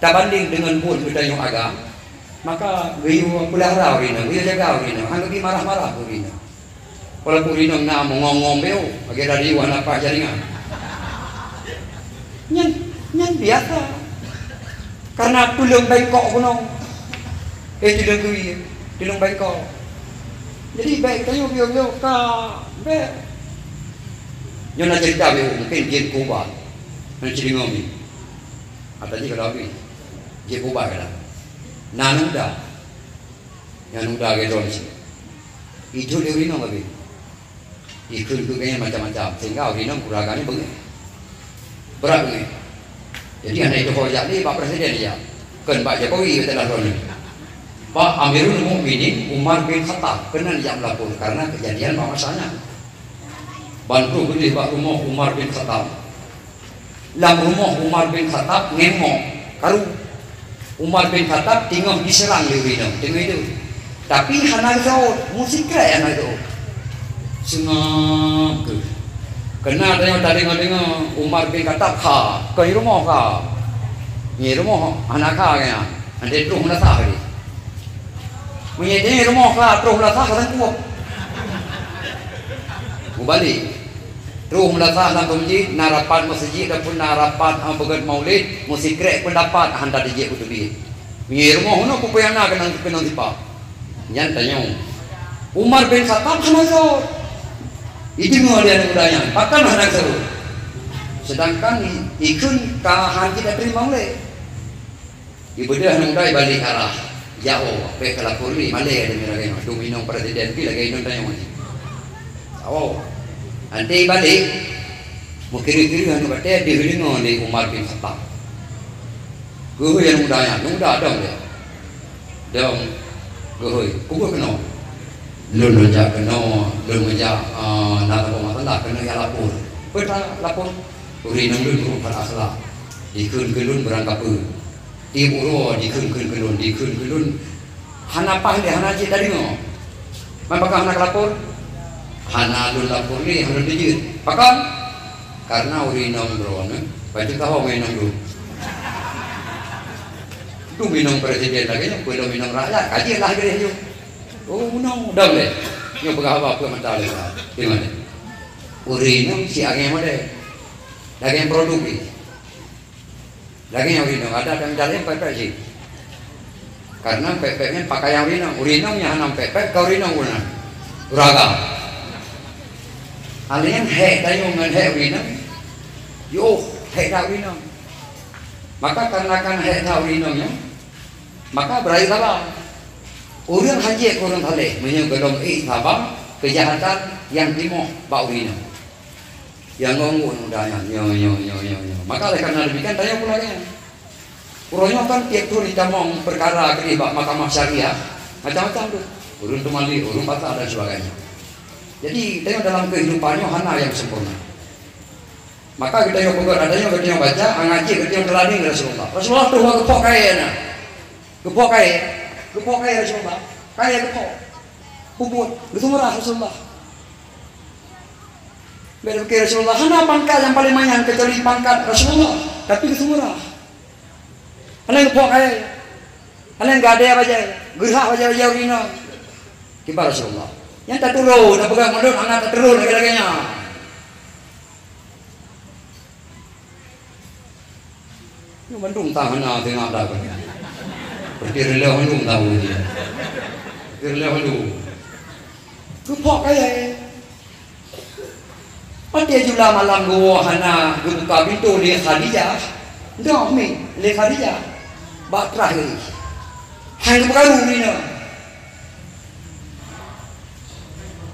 tabandeng deungon buet geutanyoe agam, Maka geuyue peulihara ureueng inong, geuyue jaga ureueng inong, hana geubi marah-marah keu ureueng inong. Walaupun ureueng inong na meungong-ngong beu, bagi radio hana paih jaringan. Nyan, nyan biasa. Karena tuleueng bengkok gunong. Eh, tuleueng kui, tuleueng bengkok. Jadi, bèk tanyoe beu-beu ka, bèk. Nyoe na cerita beu, mungkin jeuet keu ubat. Nyoe cideungoe mi. Ata jih ka habéh. Jeuet keu ubat ka. Na aneuk muda. Nyang muda lagèe droeneuh cit. Ijok lé ureueng inong habéh. Ikheun keu gobnyan macam-macam, sehingga ureueng inong keuluwarga nyan beungéh. Brat beungéh. Jadi, hana jiteuka jak lé bak presiden jak. Kon bak Jokowi, beutôi lah droeneuh. Bak Amirul Mukminin Umar bin Khattab, keunan jak meulapor karena kejadian bak masa nyan. Ban troh beudôh bak rumoh Umar bin Khattab. Lam rumoh Umar bin Khattab ngon mo karu. Umar bin Khattab teungoh jiseurang lé ureueng inong, teungoh iduek. Tapi hana geusaut, meusikrek hana geusaut. Seungab kheueh. Keunan tanyoe tadeungoe-deungoe Umar bin Khattab kha, kon i rumoh kha. Ngon i rumoh hana kha nyan. Andai troh meulasah lé. Meunyoe di rumoh ka troh meulasah ka sangkot. Meubalek. Troh meulasah lam meuseujid, na rapat meuseujid ataupun na rapat, ah, peugét maulid, meusikrek peundapat, hana dijak beuteubiet. Meunyoe rumoh unoe peue-peue nyang na keunong, keunong sipa. Nyan tanyoe. Umar bin Khattab hana saut. Ideungoe lé aneuk muda nyan, pakon hana saut. Sedangkan i-, ikheun ka han jeuet teurimong lé. Ibeudôh aneuk muda ibalek arah. Jauh, bèk kalapor lé, malèe lagèe nyoe. Dum inong presiden pih lagèe inong tanyoe nyoe. Jauh. Até ibalek, meukiru-kiru aneuk batèe, deuh deungoe lé Umar bin Khattab. Geuhôi aneuk muda nyan, aneuk muda dong lé. Dong, geuhôi, peue keunoe? Lôn, lôn jak keunoe, lôn meujak, ah, na saboh masalah keunoe jak lapor. Peue talapor? Ureueng inong lôn meureumpah akhlak. Dikheun keu lôn beurangkapeue. Tiep uroe dikheun-kheun keu lôn, dikheun keu lôn. Hana paih lé, hana jeuet tadeungoe. Man pakon hana kalapor? Hana lôn lapor lé, hana lôn jeuet. Pakon? Karena ureueng inong droeneuh, eh, bacut tahu ngon inong lôn. Dum inong presiden lagèe nyoe, peue lom inong rakyat, ka jeuet lah jih nyoe. Oh, meunoe, dong lé. Nyoe peugah haba peue mata lé. Di mana? Ureueng inong si angèe model. Lagèe produk jih. Lagèe nyang ureueng inong, adak dan dalem pèt-pèt jih. Karena pèt-pèt nyan pakaian ureueng inong. Ureueng inong nyang hana pèt-pèt, ka ureueng inong guna. Ureueng agam. Hal nyan hék tanyoe ngon hék ureueng inong. Yoh, hék that ureueng inong. Maka karena kan hék that ureueng inong nyan, maka beurayeuk saba. Ureueng hanjeuet keu ureueng saleh, meunyoe gohlom ék saba keujahatan nyang timoh bak ureueng inong. Nyang ngon muda nyan, nyoe, nyoe, nyoe, nyoe, nyoe. Maka oleh karena demikian, tanyoe pun lagèe nyan. Uroe nyoe kan tiep thôn jitamong peukara keudeh bak Mahkamah Syariah, macam-macam tu. Ureueng teumalik, ureueng patah dan sebagainya. Jadi, tanyoe dalam kehidupan nyoe hana nyang sempurna. Maka geutanyoe peugah, geutanyoe, geutanyoe baca, ngaji, geutanyoe teuladeng Rasulullah. Rasulullah troh geupok kayèe na. Geupok kayèe. Geupok kayèe Rasulullah. Kayèe geupok. Peubuet. Geuseumeurah Rasulullah. Bèk tapiké Rasulullah hana pangkat nyang paleng manyang keucuali pangkat Rasulullah, tapi geuseumeurah. Hana geupok kayèe. Hana geugadée bajèe, geurhah bajèe-bajèe ureueng inong. Kiban Rasulullah. Nyan tatulô, tapeugah ngon lôn hana tatulô lagèe-lagèe nyan. Nyoe mandum tahu na teuingat dah. Berarti reuloh mandum tahu dia. Berarti reuloh mandum. Geupok kayèe. Watèe jula malam geuwoe hana geubuka pintoe lé Khadijah, dong mi lé Khadijah bak traih geuh. Han geupeugah ureueng inong.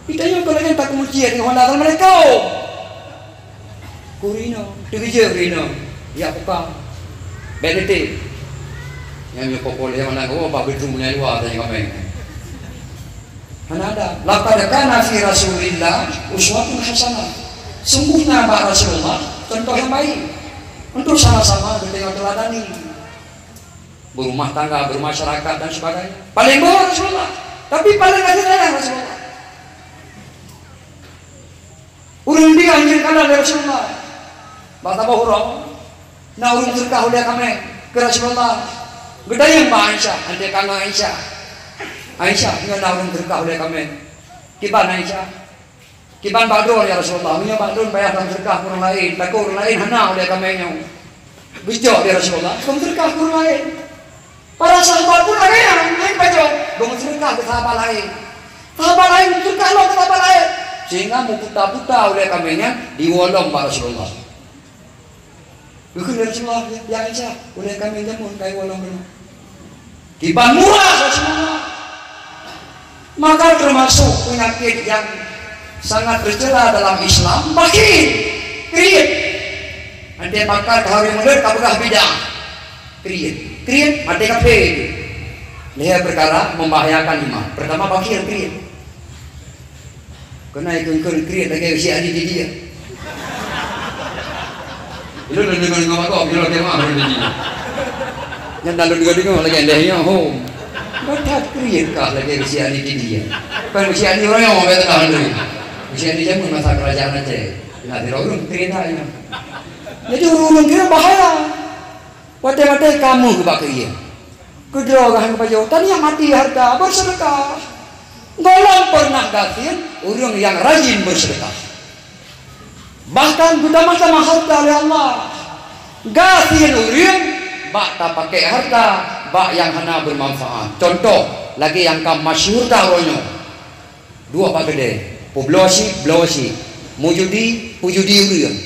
Geutanyoe kon lagèe takeumucie deungon Honda, "Assalamualaikum." Keu ureueng inong, teukeujeuet ureueng inong, jak buka. Bèk teuntèe. Nyang nyoe poh-poh lhèe malam, oh, bah beutôi meunyoe luwa tanya kameng. Hana ada. Laqad kana fi Rasulillah uswatun hasanah. Sungguhnya bak Rasulullah contoh yang baik untuk sama-sama geutanyoe teuladani. Berumah tangga, bermasyarakat dan sebagainya. Paleng boh Rasulullah, tapi paleng kasih sayang Rasulullah. Ureueng dia nyang kalon lé Rasulullah. Bak saboh uroe, na ureueng seudeukah ulèe kameng keu Rasulullah. Geutanyong bak Aisyah, até keu Aisyah. "Aisyah, nyoe na ureuëng seudeukah ulée kaméng. Kiban Aisyah?" "Kiban bak droe, ya Rasulullah?" "Meunyoe bak droe payah tameuseudeukah keu ureuëng laén, takot ureuëng laén hana ulée kaméng nyoe." Geucok, ya Rasulullah, tameuseudeukah keu ureuëng laén. Para sahabat pun lagée nyan, laén pajoh, tameuseudeukah keu sahabat laén. Sahabat laén meuseudeukah lom keu sahabat laén. Sehingga meuputa-puta ulée kaméng nyan diwoe lom bak Rasulullah. Geukheun lé Rasulullah, "Ya, ya Aisyah, ulée kaméng jameun kayue lom keunoe." Kiban murah Rasulullah. Maka termasuk penyakit yang sangat tercela dalam Islam, bakhil, kriet. Até pakat ka hari mulod ka peugah bidah. Kriet. Kriet, até kafé. Lhée peukara membahayakan iman. Pertama, bakhil, kriet. Keunan ikheun-kheun kriet lagée si Ali di dia. Lôn deungoe-deungoe lagoe, jinoe jeumaah lôn di dia. Nyan dah lôn deungoe-deungoe lagée lhée nyoe, hom. Gata kriet kah lagée si Ali di dia. Bukan si Ali royong, kata dah lôn. Si Ali jameun masa kerajaan Aceh. Nah, di ureuëng kriet dah nyan. Jadi, ureuëng kriet bahaya. Watée-watée kamoe bak keu ié. Keudroe geuh hana pajoh, taniyak mati hareuta, beuseudeukah. Gohlom peureunah gasien ureuëng nyang rajin beuseudeukah. Bahkan geutamah-tamah hareuta lé Allah. Gasien ureuëng bak tapakék hareuta bak nyang hana beumanfaat. Cuntoh, lagée nyang ka masyhur ta uroe nyoe. Duek bak keudée, peubloe cit, bloe cit. Meujudi, peujudi ureuëng.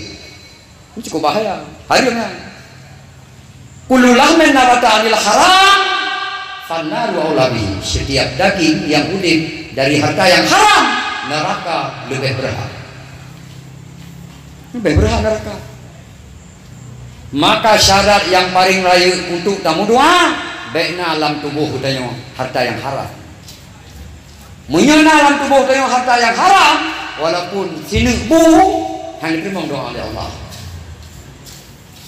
Ini cukup bahaya. Hareuem nyan. Kullu lahmin nabata anil haram, fannaru aula bihi. Setiap daging yang udeb dari harta yang haram, neraka lebih berhak. Lebih berhak neraka. Maka syarat nyang paling rayeuk untuk tameudoá, bék na lam tuboh geutanyoe harta nyang haram. Meunyoe na lam tuboh tanyoe harta nyang haram, walaupun sineuk bu, hana geuteurimong doá lé Allah.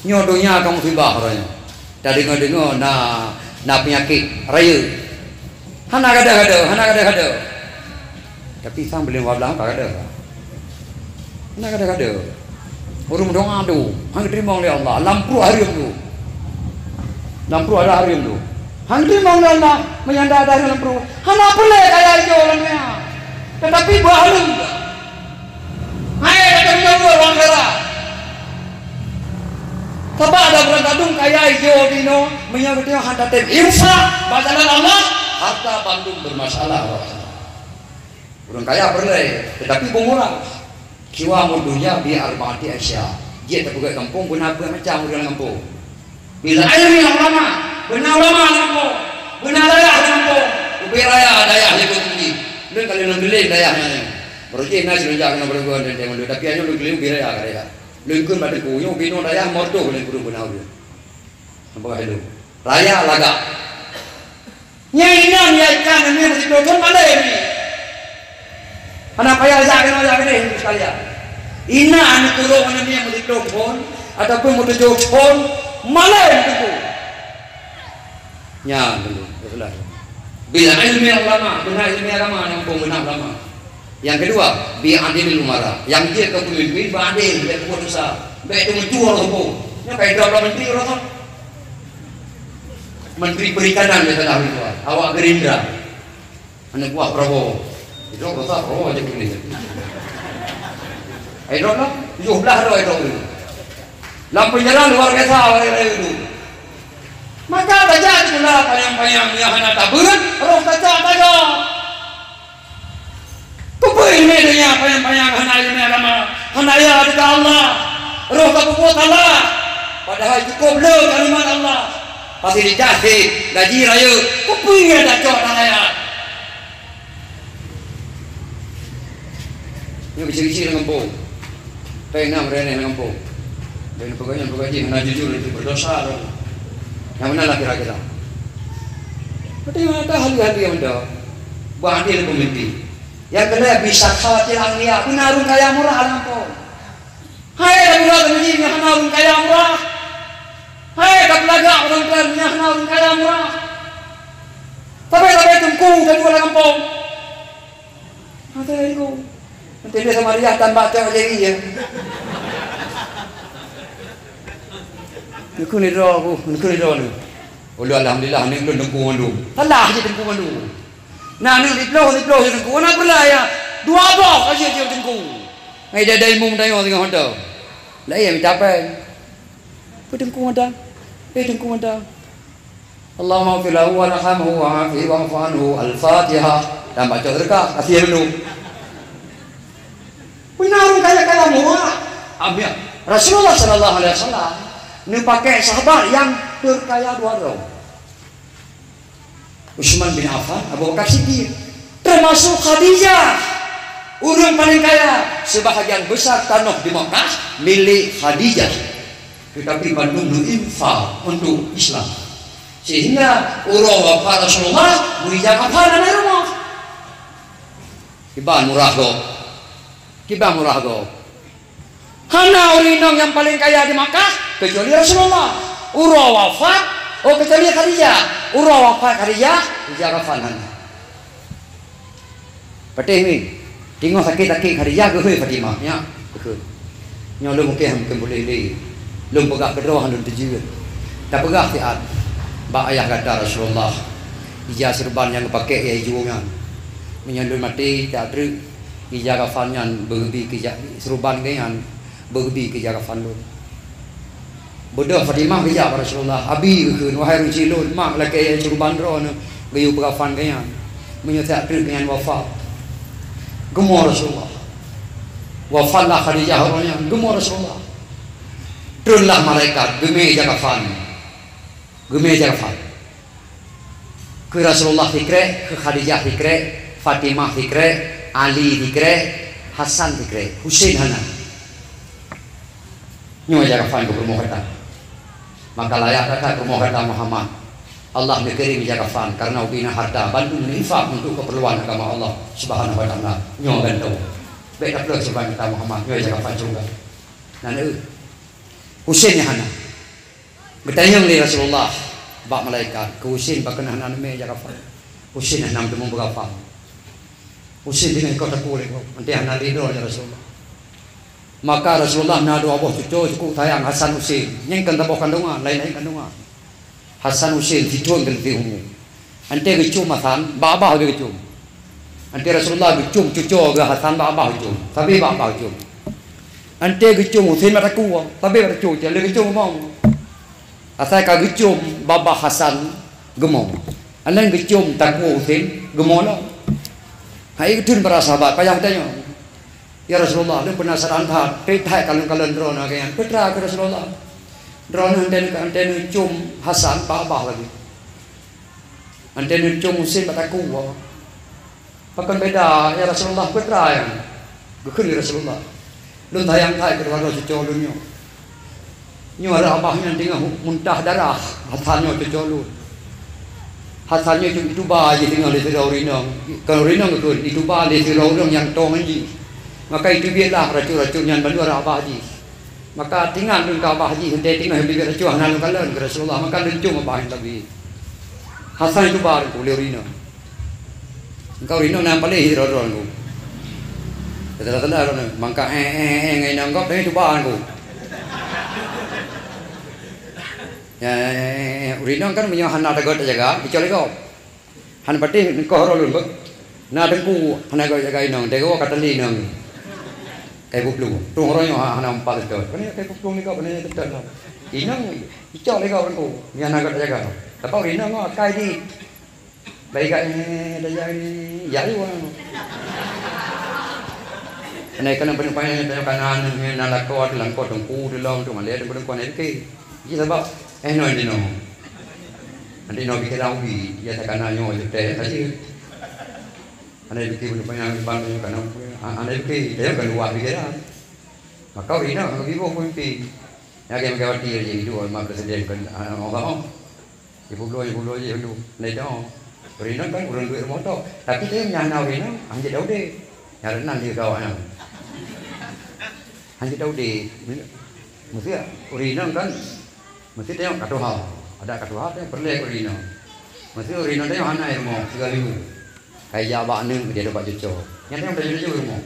Nyoe donya ka musibah uroe nyoe. Tadeungoe-deungoe na, na peunyakét rayeuk. Hana gadôh-gadôh, hana gadôh-gadôh. Tapi sang buleuen dua blah ka gadôh. Hana gadôh-gadôh. Ureuëng meudoá tu, hana geuteurimong lé Allah. Lam pruet hareuem tu. Lam pruet ada hareuem tu. Hana geuteurimong lé Allah, meunyan ada hareuem lam pruet. Hana peureulée kaya ijo lam donya. Tetapi beuhareuem. Hai, ada jauh orang kaya. Sabab ada ureuëng kadung kaya ijo di inoe, meunyoe geutanyoe hana tatem infak bak jalan Allah, harta bandum bermasalah. Ureuëng kaya peureulée, tetapi beumurah. Qiwamud dunya bi arba'ati asya. Jeuet tapeugét gampông, beuna peuet macam ureuëng lam gampông. Bil ilmi ulama, beuna ulama lam gampông, beuna dayah lam gampông. Ubé raya dayah lé Teungku Budi. Lôn ka lôn keulieng dayah nyan. Baru jih na sidroe jak keunoe baroe geuh dan tengok lôn, tapi hana lôn keulieng ubé raya ka dayah. Lôn kheun bak Teungku, nyoe ubé nyoe dayah meutuah lôn kureueng beuna ureuëng. Nampak lôn. Raya lagak. Nyang inan ya ikan nyoe meusidroe thon malém. Hana payah jak keunoe jak keudeh sekalian. Inan kureueng nyoe meusidroe thon ataupun meutujoh thon malém Teungku. Nyan Teungku, ikhlas. Bil ilmi ulama, beuna ilmi agama nyang pun beuna ulama. Yang kedua, bi adilil umara. Nyang jeuet keu peumimpin beu adil, bék peubuet desya, bék teumeucue roh bông. Nyoe ka idrop lom menteri roh nyoe. Menteri Perikanan biasalah ureuëng tuha, awak Gerindra. Aneuk buah Prabowo. Idrop roh Prabowo aja kini. Idrop lah, tujoh blah roh idrop dulu. Lam penjara luar biasa orang lain dulu. Maka tajak sikula panyang-panyang nyang hana tabeuet, roh tajak tajak. Keupeue ileumèe donya panyang-panyang hana ileumèe agama, hana ya di Allah, roh ka peubuet salah, padahai cukôp le kalimat Allah. Fasilitas hé, gaji rayeuk, keupeue nyang tacok dan ayat. Nyoe kecil-kecil lam gampông. Pèng na meureunéh lam gampông. Dan peugah nyan peugah jih hana jujur, itu berdosa tu. Nyang meunan lah kira-kira. Berarti mana tahu ahli-ahli yang ada. Buah adil pemimpin. Nyang keulhèe bisa khawatir anglia, beuna ureueng kaya murah lam gampông. Hai dak budak teumeujih nyang hana ureueng kaya murah. Hai dak peulagak ureueng tuan nyang hana ureueng kaya murah. Sabe-sabe teungku dan dua lam gampông. Ada itu. Nanti dia sama dia tambah cok jadi ya. Nukun ni droe aku, nukun ni droe ni. Ulôn alhamdulillah, aneuk lôn teungku mandum. Salah jih teungku mandum. Na aneuk siploh, siploh jih teungku. Na peureulèe ya. Dua boh ka jeuet jih teungku. Ngai dada imum tanyoe singoh hantom. Laén mita péng. Peue teungku mantong? Eh, teungku mantong. Allahumma ighfir lahu warhamhu wa'afihi wa'fu anhu. Al-Fatihah. Dan baca sedekah. Kasih dulu. Beuna ureueng kaya-kaya muah. Amin. Rasulullah sallallahu alaihi wasallam neupakèk sahabat nyang terkaya dua droe. Utsman bin Affan, Abu Bakar Siddiq, termasuk Khadijah. Ureueng paling kaya, sebahagian besar tanoh di Makkah milik Khadijah. Tetapi bandum neuinfak untuk Islam. Sehingga uroe wafat Rasulullah, meuija kafan aneuk rumoh. Kiban murah gob. Kiban murah gob. Hana ureueng inong nyang paleng kaya di Makkah, keucuali Rasulullah. Uroe wafat, oh, keucuali Khadijah. Uroe wafat Khadijah, ija kafan hana. Patéh mi, teungoh sakét-sakét Khadijah geuhôi Fatimah, nyak, geuhôi. Nyoe lôn mungken hana mungken puléh lé. Lôn peugah keudroe lôn teujeuet. Tapeugah siat bak ayah gata Rasulullah, ija seureuban nyang geupaké yai ju nyan. Meunyoe lôn maté, siat treuk ija kafan nyan beugeubi keu ija, seureuban geuh nyan beugeubi keu ija kafan lôn. Beudôh Fatimah geujak bak Rasulullah, "Abi," geukheun, "wahai ureueng chik lôn, mak lakée seureuban droeneuh geuyue peukafan geuh nyan. Meunyoe siat treuk geuh nyan wafat." Geumoe Rasulullah. Wafatlah Khadijah uroe nyan, geumoe Rasulullah. Treunlah malaikat, geumé ija kafan. Geumé ija kafan. Keu Rasulullah sikrek, keu Khadijah sikrek, Fatimah sikrek, Ali sikrek, Hasan sikrek, Husein hana. Nyoe ija kafan keu peurumoh gata. Maka layak that keu peurumoh gata Muhammad. Allah neukirém ija kafan karena ubena harta bandum neuinfak untuk keperluan agama Allah Subhanahu wa Taala. Nyoe gantoe. Bèk tapeuleueh seuban gata Muhammad, nyoe ija kafan syeuruga. Na neuh. Husein nyang hana. Geutanyong lé Rasulullah bak malaikat, "Keu Husein pakon hana neumé ija kafan? Husein hana meuteumé beukafan." Husein deungon ikoh takue lé gob, "Até hana ridho, ya Rasulullah." Maka Rasulullah na dua boh cucoe cukup sayang, Hasan Husein. Nyan kon saboh kandongan, laén-laén kandongan. Hasan Husein sithon ka leubeh umu. Até geucom Hasan, bak babah geucom. Até Rasulullah geucom cucoe geuh Hasan bak babah geucom, sabe bak babah geucom. Até geucom Husein bak takue, sabe bak takue, lheueh geucom geumoe. Asai ka geucom babah Hasan geumoe. Aneuk geucom takue Husein geumoe lom. Hai geutreun para sahabat, payah tanyoe. "Ya Rasulullah, lôn peunasaran that, trép that kalon-kalon droeneuh lagèe nyan." Peue teuma kheun Rasulullah? "Droeneuh até, até neucom Hasan bak babah lagèe. Até neucom Husein bak takue." "Pakon beda, ya Rasulullah, peue teuma nyan?" Geukheun lé Rasulullah, "Lôn sayang that keu droe cucoe lôn nyoe. Nyoe rot babah nyan teungoh muntah darah, Hasan nyoe cucoe lôn. Hasan nyoe ituba jih teungoh lé sidroe ureueng inong." Kon ureueng inong geukheun, "Ituba lé sidroe ureueng nyang toe ngon jih. Maka iteubiet lah racun-racun nyan bandum rot babah jih. Maka teuingat lôn keu babah jih, até teungoh iteubiet racun hana lôn kalon," kheun Rasulullah, "maka lôn com babah nyan tabiet." Hasan ituba lé ureueng inong. Engkau rinong na paléh sidroe-droe ngon. Teulah-teulah droeneuh, mangka éh, éh, éh, ngon inong gob, tapi tuba ngon. Ya, ya, ya, ya, ya. Ureueng inong kan meunyoe hana tagot tajaga, dicok lé gob. Hana patéh neukoh droe lôn, beuh. Na teungku hana got jaga inong, teungoh ka tali inong. Kai peuplueng. Tueng droe nyoe ha-, hana empat seutôt. Pane kai peuplueng lé gob, pane seutôt lah. Inong dicok lé gob teungku, meunyoe hana got tajaga. Tapi ureueng inong ngon akai di Baik kat ni, dah jadi, ya, ya. Kena, kena penumpang yang tanya kanan, ni, na lakoe, tu langkoe, teungku, tu long, tu malèe, tu penumpang, ni, okey. Ji sabab, eh, no, ni, no. Nanti, no, pikiran ubi, ya, takana nyoe, tu, teh, saja. Ana pikir penumpang yang bang, tu, kana, ah, ana pikir, dia kan luar pikiran. Maka, ina, bagi gua pun pi. Ya, kayak, kayak wati, jadi, dua, lima presiden, kan, ah, orang, oh. Ipubloe, ipubloe jih undum. Nah, itu. Ureueng inong kan ureueng duek rumoh tok. Tapi teuh nyang hana ureueng inong, hanjeuet taudép. Nyang reunan jih gawat nyan. Hanjeuet taudép. Mesti ureueng inong kan, mesti tengok ka tuha. Ada ka tuha, tengok peureulèe ureueng inong. Mesti ureueng inong tengok hana rumoh, sigoe libu. Kai jak bak aneuk, dia dapat cucoe. Nyan nyang tajok-tajok rumoh.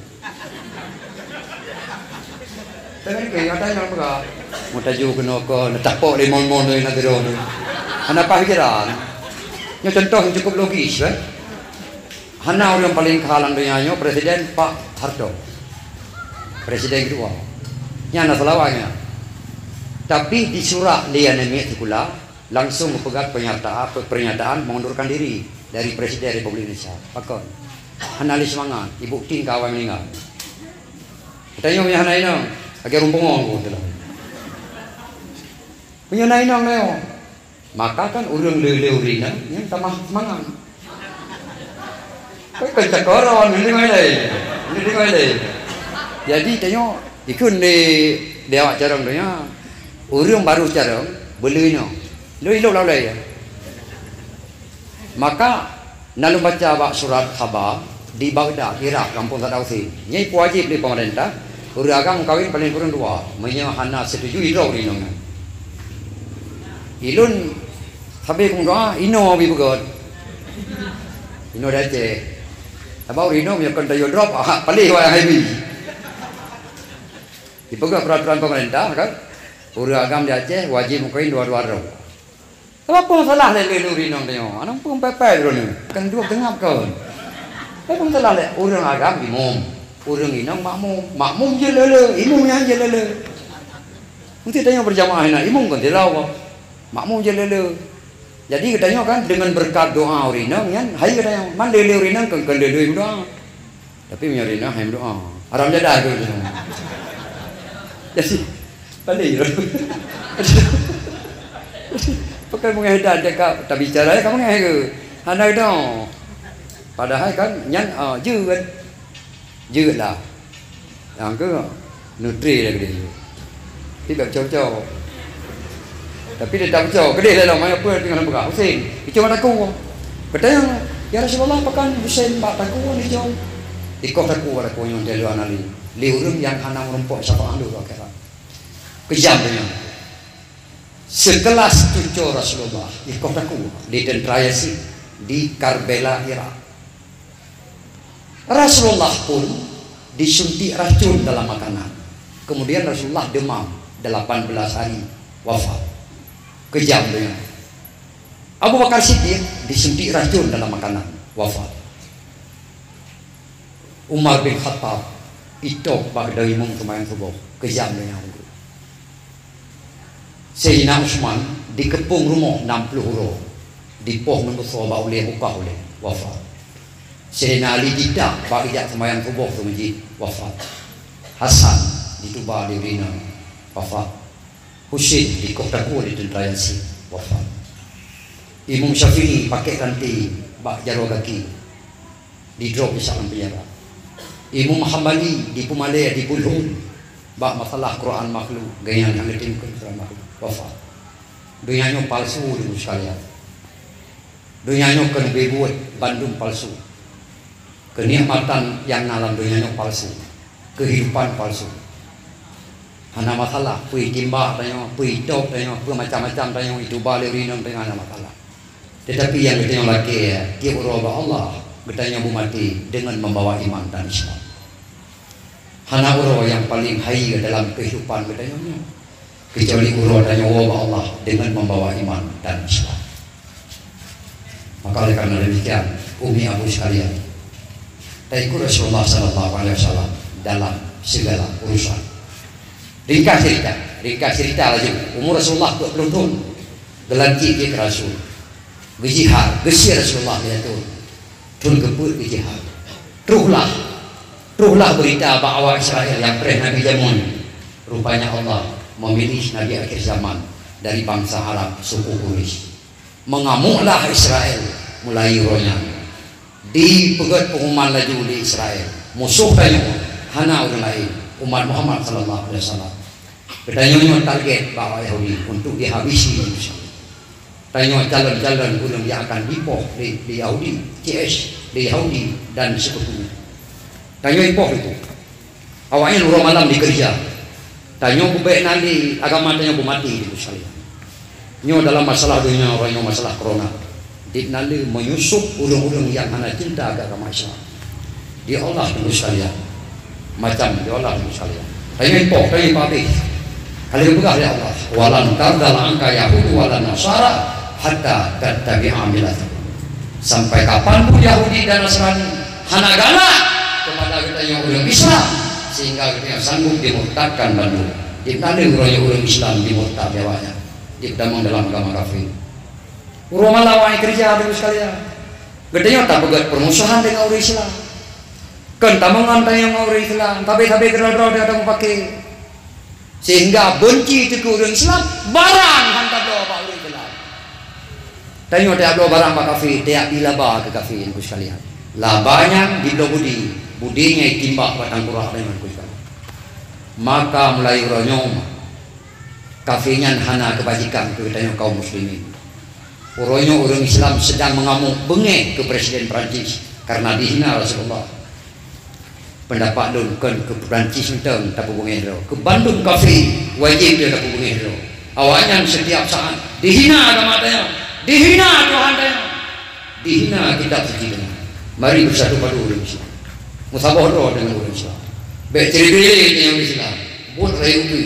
Tapi keu gata nyang peugah, "Meutajok keunoe kon, neutapok lé mon-mon lé nanggroe nyoe." Hana paih pikiran. Nyoe contoh nyang cukup logis, eh. Hana ureuëng paling kha lam donya nyoe Presiden Pak Harto. Presiden kedua. Nyan na seulawatnya. Tapi di surat lé aneuk miet sikula langsung geupeugah pernyataan, pernyataan mengundurkan diri dari Presiden Republik Indonesia. Pakon? Hana lé seumangat, ibu tin ka awai meuninggai. Tanyoe meunyoe hana inong, lagée rumpung ngon tu lah. Meunyoe na inong nyoe, maka kan ureuëng le-le ureuëng inong nyang tamah seumangat. Kan cakor awak ni dengai lé. Ni dengai lé. Jadi tanyoe ikun di, di awak carông tu nya. Ureuëng baru carông, beuleu inong. Leu ilok laulai ya. Maka na lôn baca bak surat khaba di Baghdad, Irak, kampung Saddam Hussein. Nyan peuwajéb lé pemerintah, ureuëng agam meukawen paléng kureueng dua. Meunyoe hana setuju, idroe ureuëng inong nyan. Ilôn sabe kumeudoa, inoe bi beugöt. Inoe di Aceh. Sabab ureuëng inong meunyoe kon tayue drop, ah, paléh wayang hai bi. Dipeugah peraturan pemerintah kan, ureuëng agam di Aceh wajéb meukawen dua-dua droe. Apa masalah lé lé ureuëng inong tanyoe? Aneuk peue pepé droeneuh? Kan duek teungab kon. Apa masalah lé ureuëng agam imum, ureuëng inong makmum. Makmum je le-le, imum nyang je le-le. Mesti tanyoe berjamaah na imum kon tilawa. Makmum je le-le. Jadi geutanyoe kan dengan berkat doa ureuëng inong nyan hai geutanyoe. Man le-le ureuëng inong kon, kon le-le doa. Tapi meunyoe rinah hai meudoa. Haram jadah tu. Jadi, paling. Bukan mengahi dah dekat tabicara ya kamu ngahi ke. Hana dong. Padahal kan nyan ah, jeuet. Jeuet lah. Yang ke nutri dah gede. Tidak cocok. Tapi dia tak percaya. Kedih lalu maya pun dengan peugah Husin. Itu mata aku. Katanya, "Ya Rasulullah, pakan Husin bak taku ni jauh." Ikoh taku bak taku nyong dia luar nali. Li urang yang hana merumpok syafaat lu akhirat. Kejam dengan. Sekelas cucu Rasulullah, ikoh taku di tentara Yazid di Karbala, Irak. Rasulullah pun disuntik racun dalam makanan. Kemudian Rasulullah demam delapan belas hari, wafat. Kejam dengan. Abu Bakar Siddiq disuntik racun dalam makanan, wafat. Umar bin Khattab itôb bak dayimong seumayang suboh, kejam dengan. Saidina Utsman dikeupông rumoh nam ploh uroe, dipoh ngon beusoe bak ulée mukah ulée, wafat. Saidina Ali didak bak ijak seumayang suboh keu masjid, wafat. Hasan dituba di ureueng inong, wafat. Husin dikoh takue di teuntara Yazid, wafat. Imam Syafi'i pakai ranté bak jaroe gaki, didrop di salam penjara. Imam Hambali dipeumalée, dibulhong bak masalah Quran makhluk, gaya nyang geutimkeun Quran makhluk, wafat. Donya nyoe palsu, Ibu sekalian. Donya nyoe keuneuk beubuet bandum palsu. Keunikmatan nyang na lam donya nyoe palsu. Keuhidupan palsu. Hana masalah, peue timbak tanyoe, peue itôb tanyoe, peue macam-macam tanyoe, ituba lé ureueng inong tanyoe, hana masalah. Tetapi nyang geutanyoe lakée, tiep uroe bak Allah, geutanyoe beumaté deungon membawa iman dan Islam. Hana uroe nyang paleng hayeue dalam keuhidupan geutanyoe nyoe, keucuali uroe tanyoe woe bak Allah deungon membawa iman dan Islam. Maka oleh karena demikian, umi abu sekalian, taikut Rasulullah sallallahu alaihi wasallam dalam segala urusan. Ringkas cerita, ringkas cerita laju. Umur Rasulullah dua puluh tahun, geulantik jeuet keu rasul. Geujihad, geusie Rasulullah lhèe thôn. Thôn keupeuet geujihad. Trohlah, trohlah beurita bak awak Israel nyang preh Nabi jameun. Rupanya Allah memilih Nabi akhir zaman dari bangsa Arab suku Quraisy. Meungamuklah Israel mulai uroe nyan. Dipeugét pengumuman laju di Israel, musoh tanyoe hana ureueng laén, umat Muhammad sallallahu alaihi wasallam. Geutanyoe nyoe target bak awak Yahudi untuk dihabisi. Tanyoe calon-calon ureueng nyang akan dipoh di, di Yahudi, C S, di Yahudi dan seukutunya. Tanyoe ipoh itu. Awaknyan uroe malam dikeurija. Tanyoe beubèk na lé agama tanyoe beumaté di Yerusalem. Nyoe dalam masalah donya uroe nyoe masalah corona. Di na lé meuyusôp ureueng-ureueng nyang hana cinta keu agama Islam. Di Allah teungku sekalian. Macam di Allah teungku sekalian. Tanyoe ipoh, tanyoe ipoh habéh. Ka lheueh geupeugah lé Allah, "Walan tardal anka yahudu walan nasara hatta tattabi'a millatahu. Sampai kapan pun Yahudi dan Nasrani hana galak kepada geutanyoe ureuëng Islam, sehingga geutanyoe sanggup dimurtadkan bandum. Di mana ureuëng Islam dimurtad lé awaknyan, ditamong dalam agama kafir. Uroe malam awaknyan keureuja, Teungku sekalian. Geutanyoe tapeugét peurmusuhan deungon ureuëng Islam. Kon tameungon tanyoe ngon ureuëng Islam, tapi-tapi keudroe-droe tanyoe tameupake. Sehingga beunci teuh keu ureuëng Islam, barang han tabloe bak ureuëng Islam. Tanyoe tajak bloe barang bak kafé, tajak bi laba keu kafé, Teungku sekalian. Laba nyan jibloe budi, budi nyan jitimbak bak tangkurak tanyoe, Teungku sekalian. Maka mulai uroe nyoe, kafé nyan hana keubajikan keu tanyoe kaum muslimin. Uroe nyoe ureuëng Islam sedang mengamuk beungéh keu Presiden Perancis karena dihina Rasulullah. Peundapat lôn, kon keu Perancis mantong tapeubeungéh droe, keu bandum kafé wajéb tapeubeungéh droe. Awaknyan setiap saat dihina agama tanyoe, dihina Tuhan tanyoe, dihina kitab suci tanyoe. Mari beusatu padu ureuëng Islam, meusaboh droe deungon ureuëng Islam. Bék ceureubeue tanyoe ureuëng Islam, buet rayeuk keu.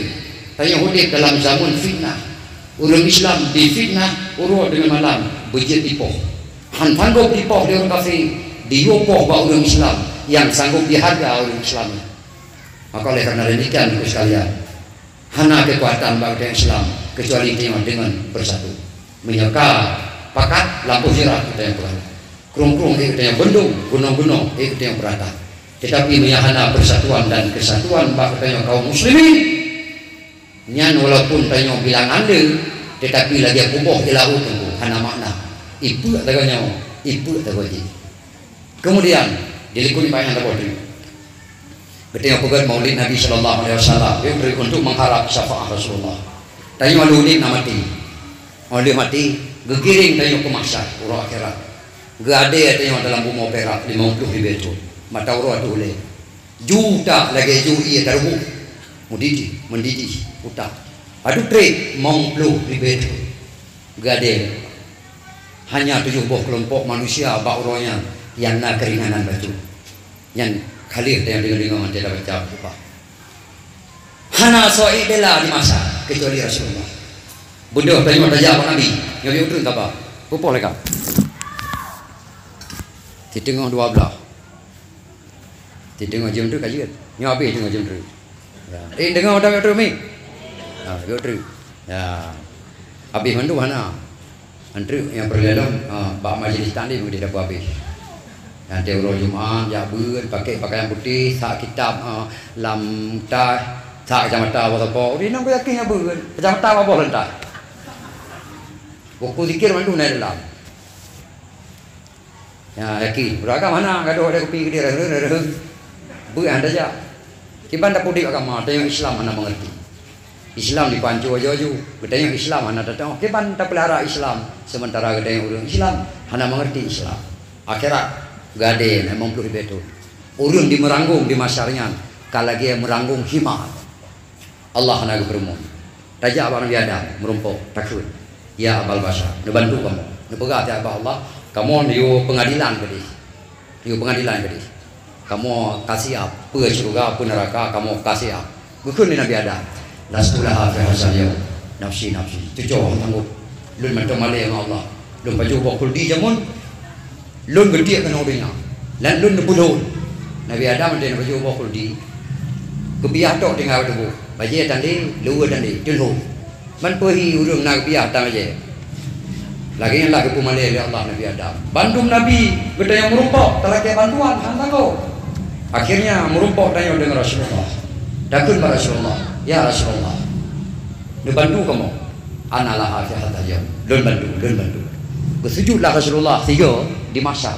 Tanyoe udeb dalam zaman fitnah. Ureuëng Islam difitnah uroe deungon malam, beujeuet dipoh. Han sanggob dipoh lé ureuëng kafé, diyue poh bak ureuëng Islam nyang sanggob diharga ureuëng Islam. Maka oleh karena demikian, Teungku sekalian, hana keukuatan bak ureuëng Islam keucuali tanyoe deungon beusatu. Meunyoe ka pakat, lampôh sirah geutanyoe peugah, krueng-krueng ék geutanyoe beundong, gunong-gunong ék geutanyoe beurata. Tetapi meunyoe hana persatuan dan kesatuan bak geutanyoe kaum muslimin, nyan walaupun tanyoe bilangan le, tetapi lagée kuboh di laôt, Teungku, hana makna. Ipeuk tagoe nyoe, ipeuk tagoe jih. Kemudian, dilikuni banyak taboh tu. Geutanyoe peugét Maulid Nabi sallallahu alaihi wasallam, ya, untuk mengharap syafaat Rasulullah. Tanyoe lheueh udeb na maté. Óh lheueh maté, geugiring tanyoe keu mahsyar, uroe akhirat. Geuadée tanyoe dalam bumoe pirak limong ploh ribée thon. Mata uroe teuh ulée. Ju utak lagée ju ié taruboh. Meudidih, meudidih utak. Padub treb limong ploh ribée thon. Geuadée. Hanya tujoh boh keulompok manusia bak uroe nyan nyang na keuringanan bacut. Nyan ka lheueh tanyoe deungoe-deungoe watée tabaca khutbah. Hana soe bela di masa keucuali Rasulullah. Beudôh tanyoe tajak bak Nabi, nyoe jeuet treun taba. Peupoh lé ka. Siteungoh dua blaih. Siteungoh jeuem treuk ka jeuet. Nyoe habéh teungoh jeuem treuk. Ya. Eh, deungoe dah jeuet treuk mi? Ha, jeuet treuk. Ya. Habéh mandum hana. Antreuk nyang peureulée lom, ah, bak majelis taklim udeh dapur habéh. Nyang tiep uroe Jumat, jak beuet, pakai pakaian putéh, sak kitab, ah, lam tas, sak kacamata bak sapo. Udeh nang yakin jak beuet, kacamata bak boh lam tas. Buku zikir mandum na dalam. Ya, yakin. Ureueng agam hana gadoh ada kupi gede, reuh-reuh, reuh-reuh. Beuet hana tajak. Kiban tapeuduek agama, tanyoe Islam hana mengerti. Islam dipancô aju-aju, geutanyoe Islam hana tateuoh. Kiban tapeulara Islam, sementara geutanyoe ureueng Islam hana mengerti Islam. Akhirat, gade limong ploh ribée thon. Ureueng dimeuranggong di masyar nyan, ka lagée meuranggong himar. Allah hana geupeureumeun. Tajak bak Nabi Adam, meurumpok, takheun, "Ya Abal Basyar, neubantu kamoe." Neupeugah siat bak Allah, "Kamoe neuyue peungadilan keudeh. Neuyue peungadilan keudeh. Kamoe ka siap, peue syeuruga, peue neuraka, kamoe ka siap." Geukheun lé Nabi Adam, "Lastu laha fi hadzal yaum, nafsi, nafsi." Cucoe, hana sanggob. Lôn mantong malée ngon Allah. Lôn pajoh boh khuldi jameun. Lôn geutiek keunoe donya, dan lôn neupeulhon. Nabi Adam watée neupajoh boh khuldi, geupiah tok tinggai bak tuboh. Bajée tan lé, luweue tan lé, teulhon. Man peuhi ureueng na geupiah tan bajée. Lagée nyan lah geupeumalée lé Allah Nabi Adam. Bandum nabi geutanyoe meurumpok, talakée bantuan, han tanggong. Akhirnya meurumpok tanyoe deungon Rasulullah. Takheun bak Rasulullah, "Ya Rasulullah, neubantu kamoe." "Ana laha fi hadzal yaum." "Lôn bantu, lôn bantu." Geusujutlah Rasulullah sigoe di masyar.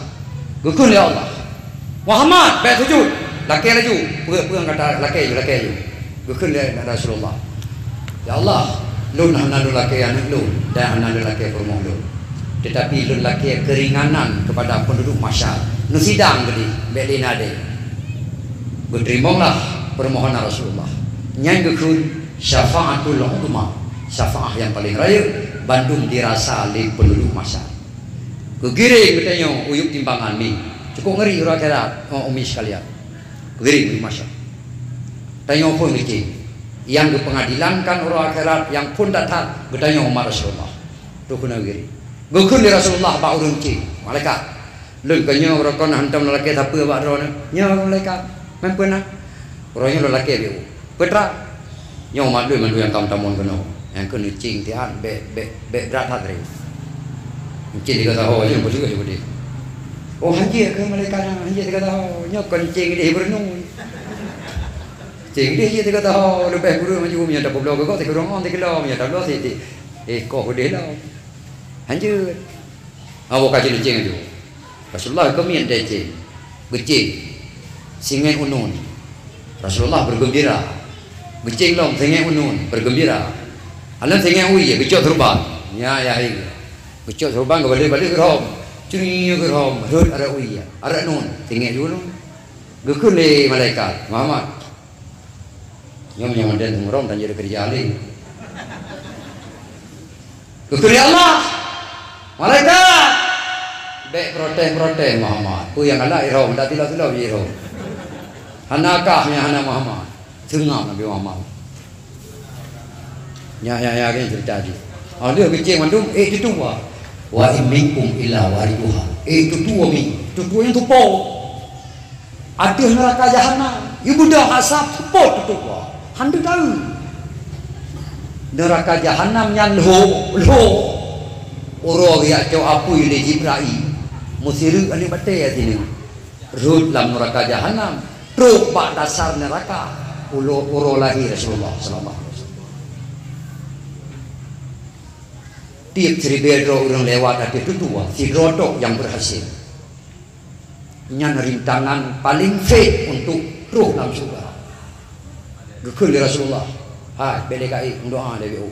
Geukheun lé Allah, "Muhammad, bék sujut! Lakée laju! Peue-peue nyang gata lakée ju, lakée ju!" Geukheun lé Rasulullah, "Ya Allah, lôn hana lôn lakée aneuëk lôn dan hana lôn lakée peurumoh lôn. Teutapi lôn lakée keuringanan keupada peunduduek masyar. Neusidang keudeh, bék lé na adé." Geuteurimonglah peurumohonan Rasulullah. Nyan geukheun syafaatul uzma, syafaah nyang paleng rayeuk, bandum dirasa lé peunduduek masyar. Geugiring geutanyoe u yueb timbangan mi. Cukôp ngeri uroe akhirat, oh, umi sekalian. Geugiring u yueb masyar. Tanyoe phon geucéh. Nyang geupeungadilankan uroe akhirat, nyang phon that-that, geutanyoe umat Rasulullah. Toh keuneuk geugiring. Geukheun lé Rasulullah bak ureuëng ceng, "Malaikat, lôn keu nyoe rukon hantom lôn lakée sapeue bak droeneuh." "Nyoe malaikat, meupeue na?" "Uroe nyoe lôn lakée beu." "Peue teuma?" "Nyoe umat lôn mandum nyang ka meutamong keunoe, nyang keuneuk ceng tian, bék, bék, bék brat that ré." Ceng tiga tahun aja, beutôi aja beudeh. "Oh, hanjeuet keu malaikat nyan, hanjeuet tiga tahun. Nyoe kon ceng ideh beureunoe. Ceng ideh jeuet tiga tahun, leubeh kureueng maju, meunyoe tapubloe keu gob, sikureueng on, sikilo, meunyoe tabloe, si, si, eh, koh udeh lom." Hanjeuet. Awak ka ceng-ceng aju. Rasulullah keumiet deh ceng. Geuceng. Singét unun. Rasulullah bergembira. Geuceng lom singét unun, bergembira. Alon singét ui, geucok surban. Ya, ya, hai. Geucok surban, geubalek-balek geurhom. Curi geurhom, rhot arah ui, arah nun. Singét ju unun. Geukheun lé malaikat, "Muhammad, nyoe meunyoe mandum ureuëng dan jadi kerja lé." Geukheun lé Allah, "Malaikat, bék protes-protes Muhammad. Peue nyang galak irhom, dak tilo-tilo jih irhom. Hana kah nyang hana Muhammad." Seungab Nabi Muhammad. Nya, nya, nya, ni cerita jih. Ah, dia kecil mandum, eh, itu tua. "Wa in minkum illa wariduha." Eh, itu tua mi, itu tua yang tupo. Ateueh neuraka jahanam, ibudah asab seupôt tutup wa. Hana tahu. Neuraka jahanam nyan lhok, lhok. Uroe geujak cok apui lé Jibrail. Meusireuk aneuk batée sineuk. Rhot lam neuraka jahanam. Trok bak dasar neuraka. Ulo-, uroe lahé Rasulullah sallallahu alaihi wasallam. Tiep siribée droe ureuëng lewat ateueh tutuwa, sidroe tok nyang berhasil. Nyan rintangan paling fake untuk troh lam syeuruga. Geukheun lé Rasulullah, "Hai, bék lé ka ék, meudoá lé bék.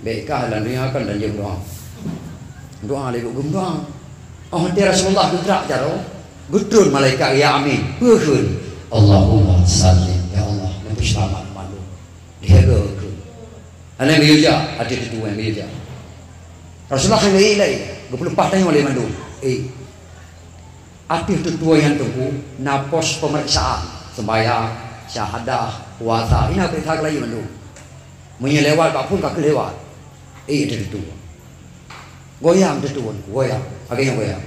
Bék ka lam donya kan dan jeuem doá. Doá lé bék, geumeudoá." Oh, watée Rasulullah geutrak jaroe, geutron malaikat, "Ya amin." Peue kheun? "Allahumma sallim, ya Allah, neupeuseulamat umat lôn." Lhée goe kheun. Hana geuyue jak, ateueh tutoe nyang geuyue jak. Rasulullah hana geuyue lé, geupeuleumpah tanyoe lé mandum. Eh. Ateueh tutoe nyan teungku, na pos pemeriksaan, sembahyang, syahadah, puasa, ina peuriksa keulayi mandum. Meunyoe lewat bak phon ka keuh lewat. Eh, ateueh tutoe. Goyang ateueh tutoe, goyang. Lagée nyoe goyang.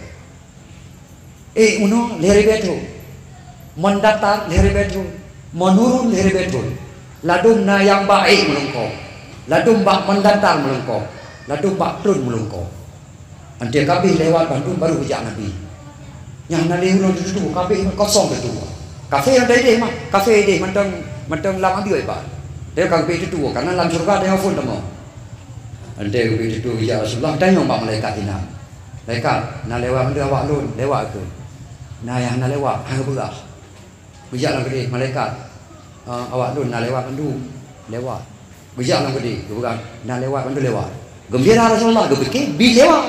Ék meunoe lhée ribée thon. Mendatar lhée ribée thon. Menurun lhée ribée thon. Ladôm na nyang bak ék meulungkôh. Ladôm bak mendatar meulungkôh. Ladôm bak tron meulungkôh. Anté kabéh lewat bandum baru geujak Nabi. Nyang na lé uroe teututoe, kabéh kosong teututoe. Kafé nyang ideh mah, kafé ideh mantong, mantong lam abiôi ba. Dia ka geubri teututoe, karena lam syeuruga dia phon tamong. Anté geubri teututoe geujak Rasulullah, tanyong bak malaikat inan. "Malaikat, na lewat mandum awak lôn, lewat keuh?" "Na nyang hana lewat, han geupeugah." Geujak lam keudeh, "Malaikat, eh, awak lôn na lewat mandum, lewat." Geujak lam keudeh, geupeugah, "Na lewat mandum, lewat." Geumbira Rasulullah, geupike, bi lewat.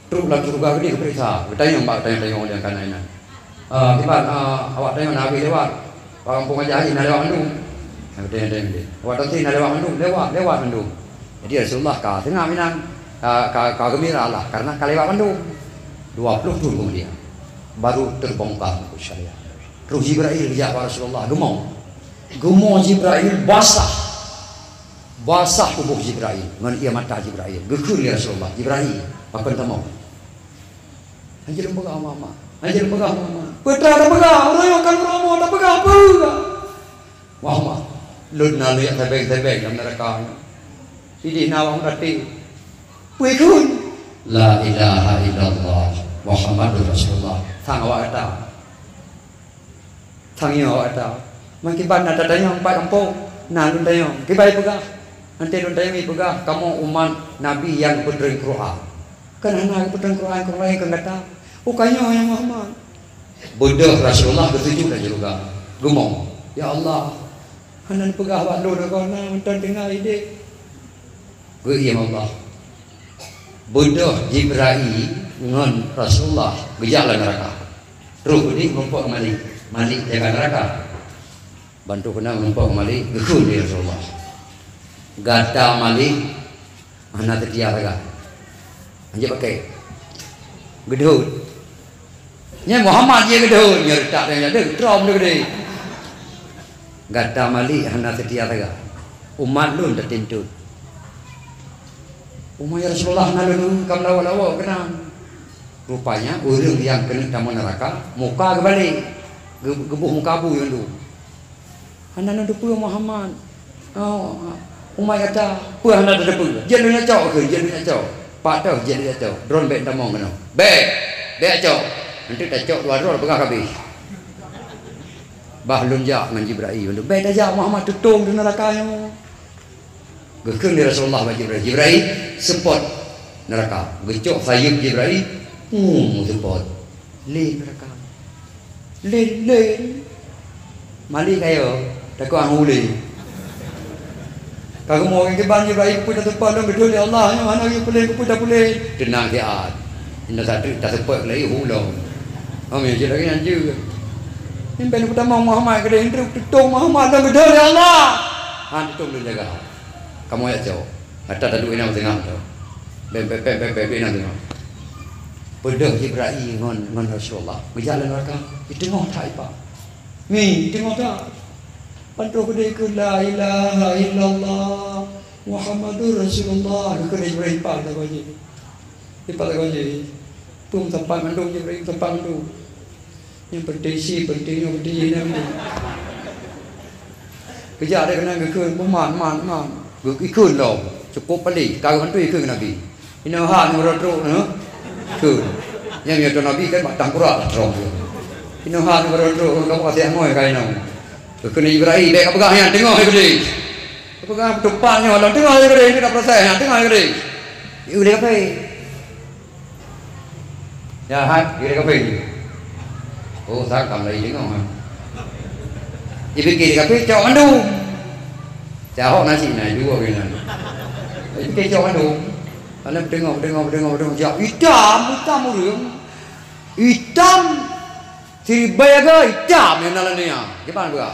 Trok lam syeuruga keudeh, geupeuriksa, geutanyong bak tanyong-tanyong nyang kana inan. "Eh, kiban, eh, awak tanyoe na habéh lewat? Bak gampông Haji na lewat mandum?" Nah, geutanyong-tanyong deh. "Awak tanyoe na lewat mandum?" "Lewat, lewat mandum." Jadi Rasulullah ka seungab inan, ka, ka, ka geumbira lah, karena ka lewat mandum. Dua ploh thon keumudian, baru teubongkar syariat. Roh Jibrail geujak bak Rasulullah, geumoe. Geumoe Jibrail basah. Basah tuboh Jibrail ngon ié mata Jibrail. Geukheun lé Rasulullah, "Jibrail, pakon tamong?" "Hanjeuet lôn peugah, Muhammad. Hanjeuet lôn peugah, Muhammad." "Peue teuma tapeugah? Uroe nyoe kan uroe mo, tapeugah peue?" "Muhammad, lôn na lôn jak teubiet-teubiet lam neuraka nyoe. Ideh na awak meuratéb." "Peue kheun?" "La ilaha illallah Muhammadur Rasulullah." Sang awak gata. Sang nyoe awak gata. Meukiban na tatanyong bak gampông, na lôn tanyong. Kiban peugah? Anté lôn tanyong peugah, kamoe umat Nabi nyang geupeutrön Quran. Kan hana geupeutrön Quran, Quran keu gata. Bukan nyoe nyang Muhammad. Beudôh Rasulullah geusujut lam syeuruga. Geumoe, "Ya Allah, hana neupeugah bak lôn, agoe na mantong teungoh ideh." Geuiem Allah. Beudôh Jibrail ngon Rasulullah geujak lam neuraka. Roh geuh meurumpok Malik. Malik jaga neuraka. Bantu keunan meurumpok Malik, geukheun lé Rasulullah. Gata Malik hana seutia sagai. Hanjeuet pakai. Geudhôt. Nyan Muhammad jih geudhôt, nyoe retak teuh nyan deuh, trom deuh geude. Gata Malik hana seutia sagai. Umat lôn tatem tut. "Umat ya Rasulullah, na lôn ka meulawa-lawa keunan." Rupanya ureuëng nyang keuneuk tamong neuraka muka geubalek, geu-, geuboh muka bu nyang dum. "Hana na teupeue Muhammad." "Oh, umat gata, peue hana na teupeue? Jeuet lôn cok keuh, jeuet lôn cok." Pat toh jeuet lôn cok. "Droen bék tamong keunoe." "Bék, bék cok. Nanti tacok dua droe peugah habéh." Bah lôn jak ngon Jibrail, "Bék tajak Muhammad, teutông di neuraka nyoe." Geukheun lé Rasulullah bak Jibrail, "Jibrail, seupôt neuraka." Geucok sayeuep Jibrail, hmm, seupôt. Lé neuraka. Lé, lé. Malik kayo, takot hang ulé. Ka geumoe kiban Jibrail, "Keupeue taseupôt lôn geudhôt lé Allah nyoe, hana geupeulen keupeue tapeulen." Teunang siat. Inong satu taseupôt lé hu lom. Hom ya, jadi nyan je. Impen pertama Muhammad keu dia, "Indri teutông Muhammad lôn geudhôt lé Allah." Han teutông lôn jaga. Kamoe jak cok. Gata taduek inong teungoh tu. Bem, bem, bem, bem, bem, inong teungoh. Peudeuh Jibrail ngon, ngon Rasulullah. Geujak lam neuraka. Di teungoh that ipa. Mi, di teungoh that. Pantoh keudeh keu la ilaha illallah Muhammadur Rasulullah. Keu Jibrail ipa dah bajik. Ipa dah bajik. Pun tempat mandum Jibrail, tempat mandum. Nyang penting si, penting nyoe, penting nyan. Keujak lé keunan geukheun, "Man, man, man." Geukheun lom, cukôp paleng, ka geubantu ikheun keu Nabi. Inoe hak nyoe baroe trok nyoe. Kheun. Nyang nyoe Nabi kan mak tangkurak trong. Inoe hak nyoe baroe trok, ka buka siat ngoi ka inoe. Geukheun Ibrahim, "Bék kapeugah nyan, teungoh Iblih." Kapeugah, "Teupat nyoe, lam teungoh Iblih, nyoe dak proses, nyan teungoh Iblih." Iblih kapai. Jahat, kira kapai. Oh, sakam lagi tengok, ha. Dia fikir dia kapai, cok mandum. Cahok nasi na, dua kali na. Dia fikir cok mandum. Anak tengok, tengok, tengok, tengok. Cok hitam, hitam urang. Hitam. Siribai aga hitam yang dalam ni, ha. Gimana pula?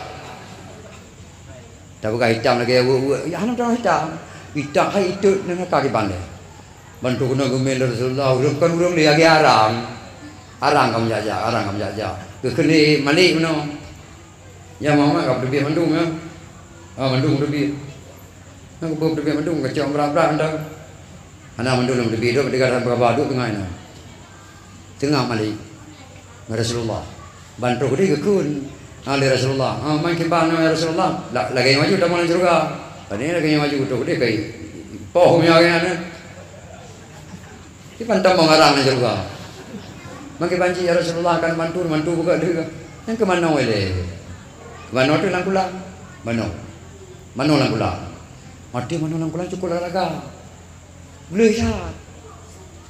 Tapeugah hitam lagèe weuek-weuek, ya hana meutarang hitam. Hitam hai itot nang ka kiban lé. Ban trok keunoe geumé lé Rasulullah, ureueng kon ureueng lé lagèe arang. Arang ka meujak-jak, arang ka meujak-jak. Geukheun lé Malik meunoe. Ya Muhammad ka peuteubiet mandum ya. Ha, mandum peuteubiet. Nang ka peuteubiet mandum ka cok brat-brat anda. Hana mandum lom peuteubiet, dok peuteubiet haba duek teungoh nyan. Teungoh Malik ngon Rasulullah. Ban trok deh geukheun, ha, lé Rasulullah. Ha, man kiban nyoe ya Rasulullah. La-, lagèe nyoe aju tamong lam syeuruga. Pane lagèe nyoe aju trok deh kai. Poh nyoe nyan. Kiban tamong arang lam syeuruga. Man kiban cit ya Rasulullah kan mantu, mantu buka deh. Nyang keu manoe lé. Manoe tu lam kulam. Manoe. Manoe lam kulam. Maté manoe lam kulam cukôp laga-laga. Gleh that.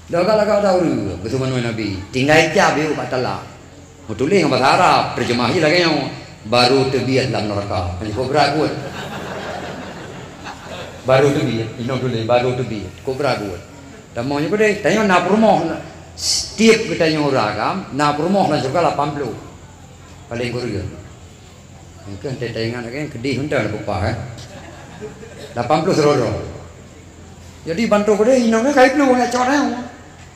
Lagak-lagak that ureueng, geuseumanoe Nabi. Tinggai cap yôh bak talak. Meutuléh ngon basa Arab, teurjeumah jih lagèe nyoe, "Baru teubiet lam neuraka." Nyan cukôp brat buet. Baru teubiet, inong tuléh, "Baru teubiet." Cukôp brat buet. Tamong nyoe keudeh, tanyoe na peurumoh, setiep geutanyoe ureueng agam, na peurumoh lam syeuruga lapan ploh. Paleng kureueng. Engkeuh teuingat lagèe nyan keudeh mantong na peupah, eh. Lapan ploh sidroe-droe. Jadi ban trok keudeh inong nyan ka iplueng jak cot nyoe.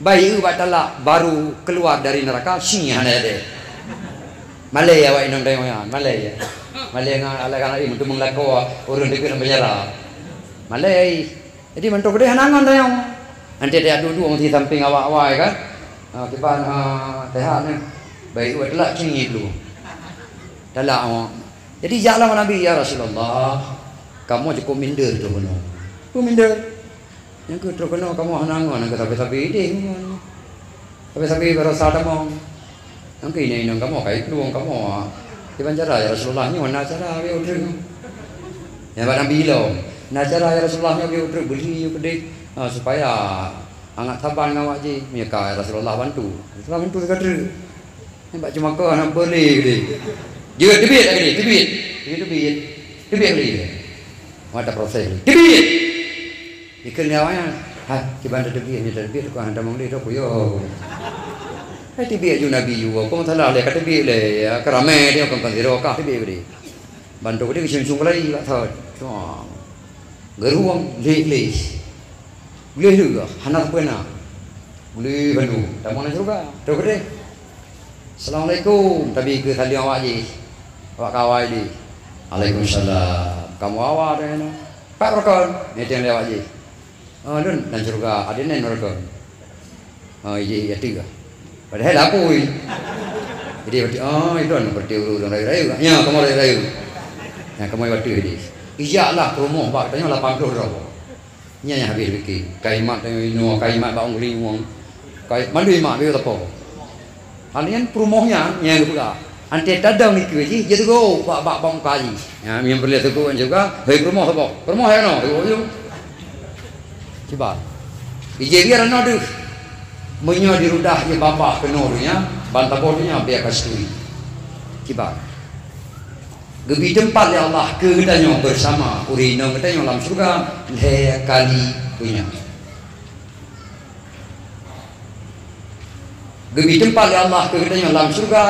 Bai eu bak talak baru keluar dari neraka, si hana jadi. Malèe awak inong tanyoe nyan, malèe ya. Malèe ngon alah kana ié meuteumèe lakoe ureueng dikeue lam penjara. Malèe. Jadi mantong keudeh hana ngon tanyoe. Nanti tajak duek-duek di sampéng awak awai kan. Ha, kiban, ha, sehat ni. Baik, buat telak cingit dulu. Telak awak. Jadi jak lom Nabi, "Ya Rasulullah, kamoe cukôp minder trok keunoe." Peue minder? Nyang keu trok keunoe kamoe hana ngon, nyang keu sabe-sabe idéh ngon. Sabe-sabe baroesa tamong. Nyang keu inong-inong kamoe, ka iplueng kamoe. Kiban cara, ya Rasulullah, nyoe na cara, ya udeueng. Ya bak Nabi ilong. Na cara, ya Rasulullah, nyoe, ya udeueng, beuli, ya keudeh. Ha, supaya angat saban ngon awak jih. Meunyoe ka, ya Rasulullah, bantu. Rasulullah bantu sigoe treuk. Nyan bak ceumaka hana beuli keudeh. Jeuet teubiet lagèe nyoe, teubiet. Jeuet teubiet. Teubiet keudeh. Mata proses. Teubiet. Ikheun lé awaknyan, "Hai, kiban tateubiet, nyoe tateubiet, keu hana tamong lé, toh kuyô." Hai teubiet ju Nabi ju, kon salah lé, ka teubiet lé, ya, keuramé dia, kon, kon sidroe kah teubiet lé. Ban trok deh geucung-cung keulai bak thon. Cuma geurueng lé-lé. Gleh lé, hana sapeue na. Gleh bandum, tamong lam syeuruga. Trok deh. "Assalamualaikum," tabi keu saleuem awak jih. Awak kawai deh. "Waalaikumsalam." Kamoe awai deh na. Pat rukon, niteng lé awak jih. Oh, lôn lam syeuruga, adoe nyan nuraka. Oh, ijih ateueh. Padahai lapui. Jadi, berarti, oh, itu anu berarti ureueng rayeuk-rayeuk. Nya, kamoe rayeuk-rayeuk. Nya, kamoe ateueh jadi. Ijak lah peurumoh bak tanyoe lapan ploh droe. Nya nyang habéh pike. Kalimat tanyoe inoe, kalimat bak ungli wong. Kai-, mandum imat beu teupeu. Hal nyan peurumoh nyan nyang geupeugah. Anté tadong dikeue jih, jiteugoe bak, bak, bak muka jih. Nyan, nyang peureulèe teugoe juga, "Hei peurumoh saboh, peurumoh nyang nyoe, teugoe ju." Kiban. Ijih biar na deuh. Meunyoe dirudah jih babah keunoe donya, ban taboh donya biar kasturi. Kiban. Geubri teumpat lé Allah keu geutanyoe beusama ureueng inong geutanyoe lam syeuruga lhèe kali donya. Geubri teumpat lé Allah keu geutanyoe lam syeuruga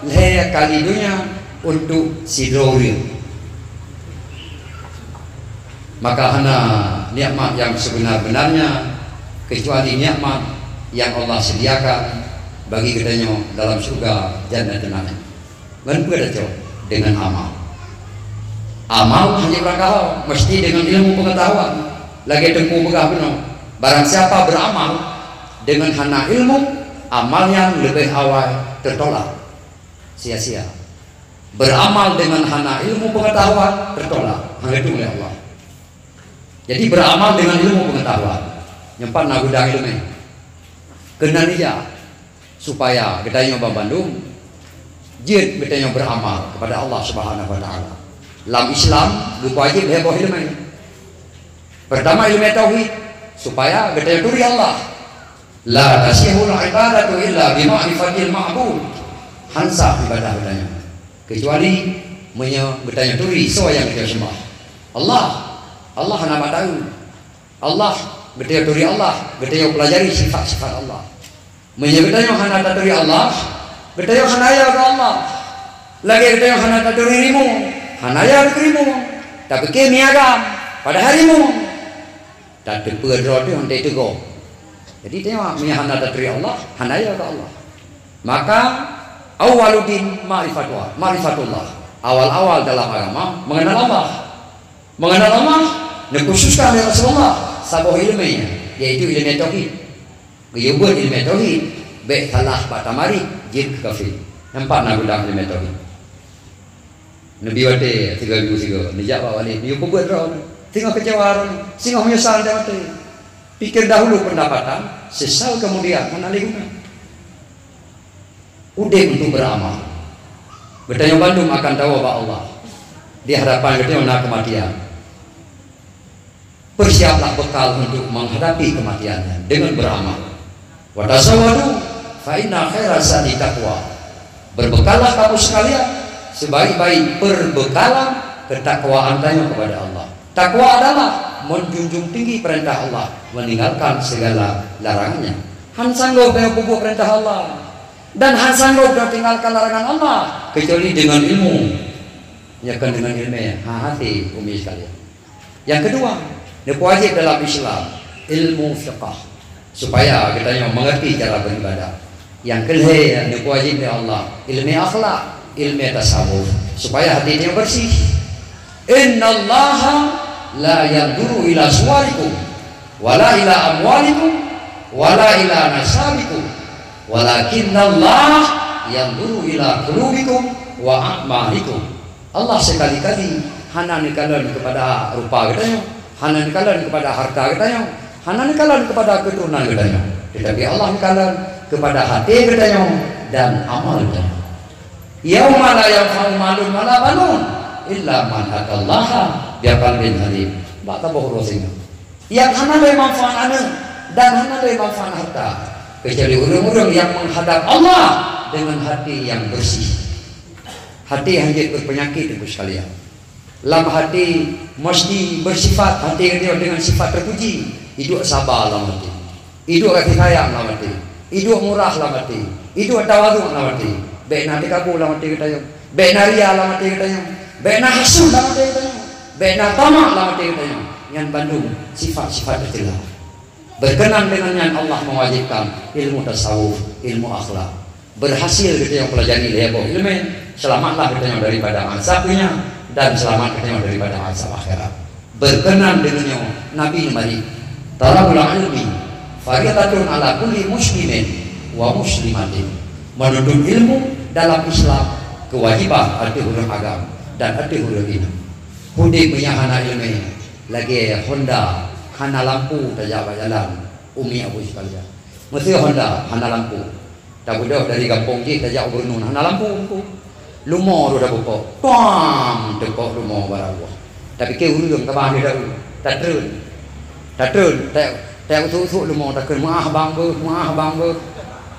lhèe kali donya untuk sidroe ureueng. Maka hana nikmat nyang sebenar-benarnya kecuali nikmat nyang Allah sediakan bagi geutanyoe dalam syeuruga Jannatul Na'im. Ngon peue tacok? Dengan amal. Amal hana jeuet bak kaho, meusti dengan ilmu pengetahuan. Lagèe Teungku peugah bunoe, barang siapa beramal dengan hana ilmu, amal nyan leubeh awai teutolak, sia-sia. Beramal dengan hana ilmu pengetahuan, teutolak, hana geutueng lé Allah. Jadi, beramal dengan ilmu pengetahuan. Nyoe pat na gudang ileumèe. Keunan ija. Supaya geutanyoe banmandum jeuet geutanyoe beramal kepada Allah Subhanahu wa Taala. Lam Islam geupeuwajéb lhèe boh ileumèe. Pertama, ileumèe tauhid, supaya geutanyoe turi Allah. La tasihul ibadatu illa bi ma'rifatil ma'bud. Han sah ibadah geutanyoe kecuali meunyoe geutanyoe turi soe nyang geutanyoe seumah. Allah. Allah hana mata. Allah, geutanyoe turi Allah, geutanyoe peulajari sifat-sifat Allah. Meunyoe geutanyoe hana taturi Allah, geutanyoe hana yo keu Allah. Lagèe geutanyoe hana taturi rimueng, hana yo keu rimueng. Tapike mie agam, padahai rimueng. Tateupeue droe teuh hana teugoe. Jadi, tanyoe meunyoe hana taturi Allah, hana yo keu Allah. Maka, awwaluddin ma'rifatullah, ma'rifatullah. Awal-awal dalam agama mengenal Allah. Mengenal Allah, neukhususkan lé Rasulullah saboh ileumèe, yaitu ileumèe tauhid. Geuyue beuet ileumèe tauhid, bèk salah bak tamarit jeuet keu kafé. Nyan pat na gudang ileumèe tauhid. Neubi watèe sigoe-sigoe, neujak bak walét, neuyue peubeuet droe, singoh keucewa droe, singoh meunyeusal watèe. Pikir dahulu pendapatan, sesal kemudian, hana lé guna. Udép untuk beramal. Geutanyoe bandum akan tawoe bak Allah. Di hadapan geutanyoe na keumatian. Persiaplah bekal untuk menghadapi kematian nyan dengan beramal. "Wa tazawwadu fa inna khaira zadi taqwa." Berbekallah kamu sekalian, sebaik-baik perbekalan ketakwaan tanyoe kepada Allah. Takwa adalah menjunjung tinggi perintah Allah, meninggalkan segala larangannya. Han sanggob tanyoe peubuet perintah Allah. Dan han sanggob tanyoe tinggalkan larangan Allah kecuali dengan ilmu. Yakon dengan ileumèe, ha, hati, umi sekalian. Yang kedua, neupeuwajéb dalam Islam ilmu fiqah, supaya geutanyoe mengerti cara beribadah. Yang kelhèe, neupeuwajéb lé Allah ileumèe akhlak, ileumèe tasawuf, supaya hati tanyoe bersih. "Innallaha la yanzuru ila suwarikum, wala ila amwalikum, wala ila nasabikum, walakinnallaha yanzuru ila qulubikum wa a'malikum." Allah sekali-kali hana neukalon kepada rupa geutanyoe, hana neukalon kepada harta geutanyoe, hana neukalon kepada keuturonan geutanyoe. Tetapi Allah neukalon kepada hati geutanyoe dan amal geutanyoe. "Yauma la yanfa'u malun wala banun illa man atallaha biqalbin salim." Bak taboh uroe singoh. Nyang hana lé manfaat aneuk dan hana lé manfaat harta, kecuali ureueng-ureueng nyang menghadap Allah dengan hati yang bersih. Hati hana jeuet berpenyakit, Teungku sekalian. Lam hati mesti bersifat, hati geutanyoe dengan sifat terpuji. Iduek saba lam hati. Iduek kasih sayang lam até, iduek murah lam até, iduek tawadhu lam até. Bèk na teukabu lam até geutanyoe, bèk na ria lam até geutanyoe, bèk na hasut lam até geutanyoe, bèk na tamak lam até geutanyoe. Nyan bandum sifat-sifat teucela. Berkenan dengan nyan Allah mewajibkan ilmu tasawuf, ilmu akhlak. Berhasil geutanyoe pelajari lhèe boh ileumèe, selamatlah geutanyoe daripada azab dunia dan selamat geutanyoe daripada azab akhirat. Berkenan deungon nyoe, Nabi neumarit, Thalabul ilmi faridatun ala kulli muslimin wa muslimatin. Menuntut ilmu dalam Islam kewajiban ateueh ureuëng agam dan ateueh ureuëng inong. Udeb meunyo hana iéleumé, lagée honda hana lampu tajak bak jalan, umi abu sekalian. Meusé honda hana lampu, tabeudôh dari gampông jih tajak u Beureunon hana lampu, lampu. Lumo roh tabeupok, tuam teupok lumo barang buah. Tapike ureuëng ka bah lé daun, tatreun. Tatreun, ta-, tausuk-usuk lumo takheun, "Meuah bang beuh, meuah bang beuh,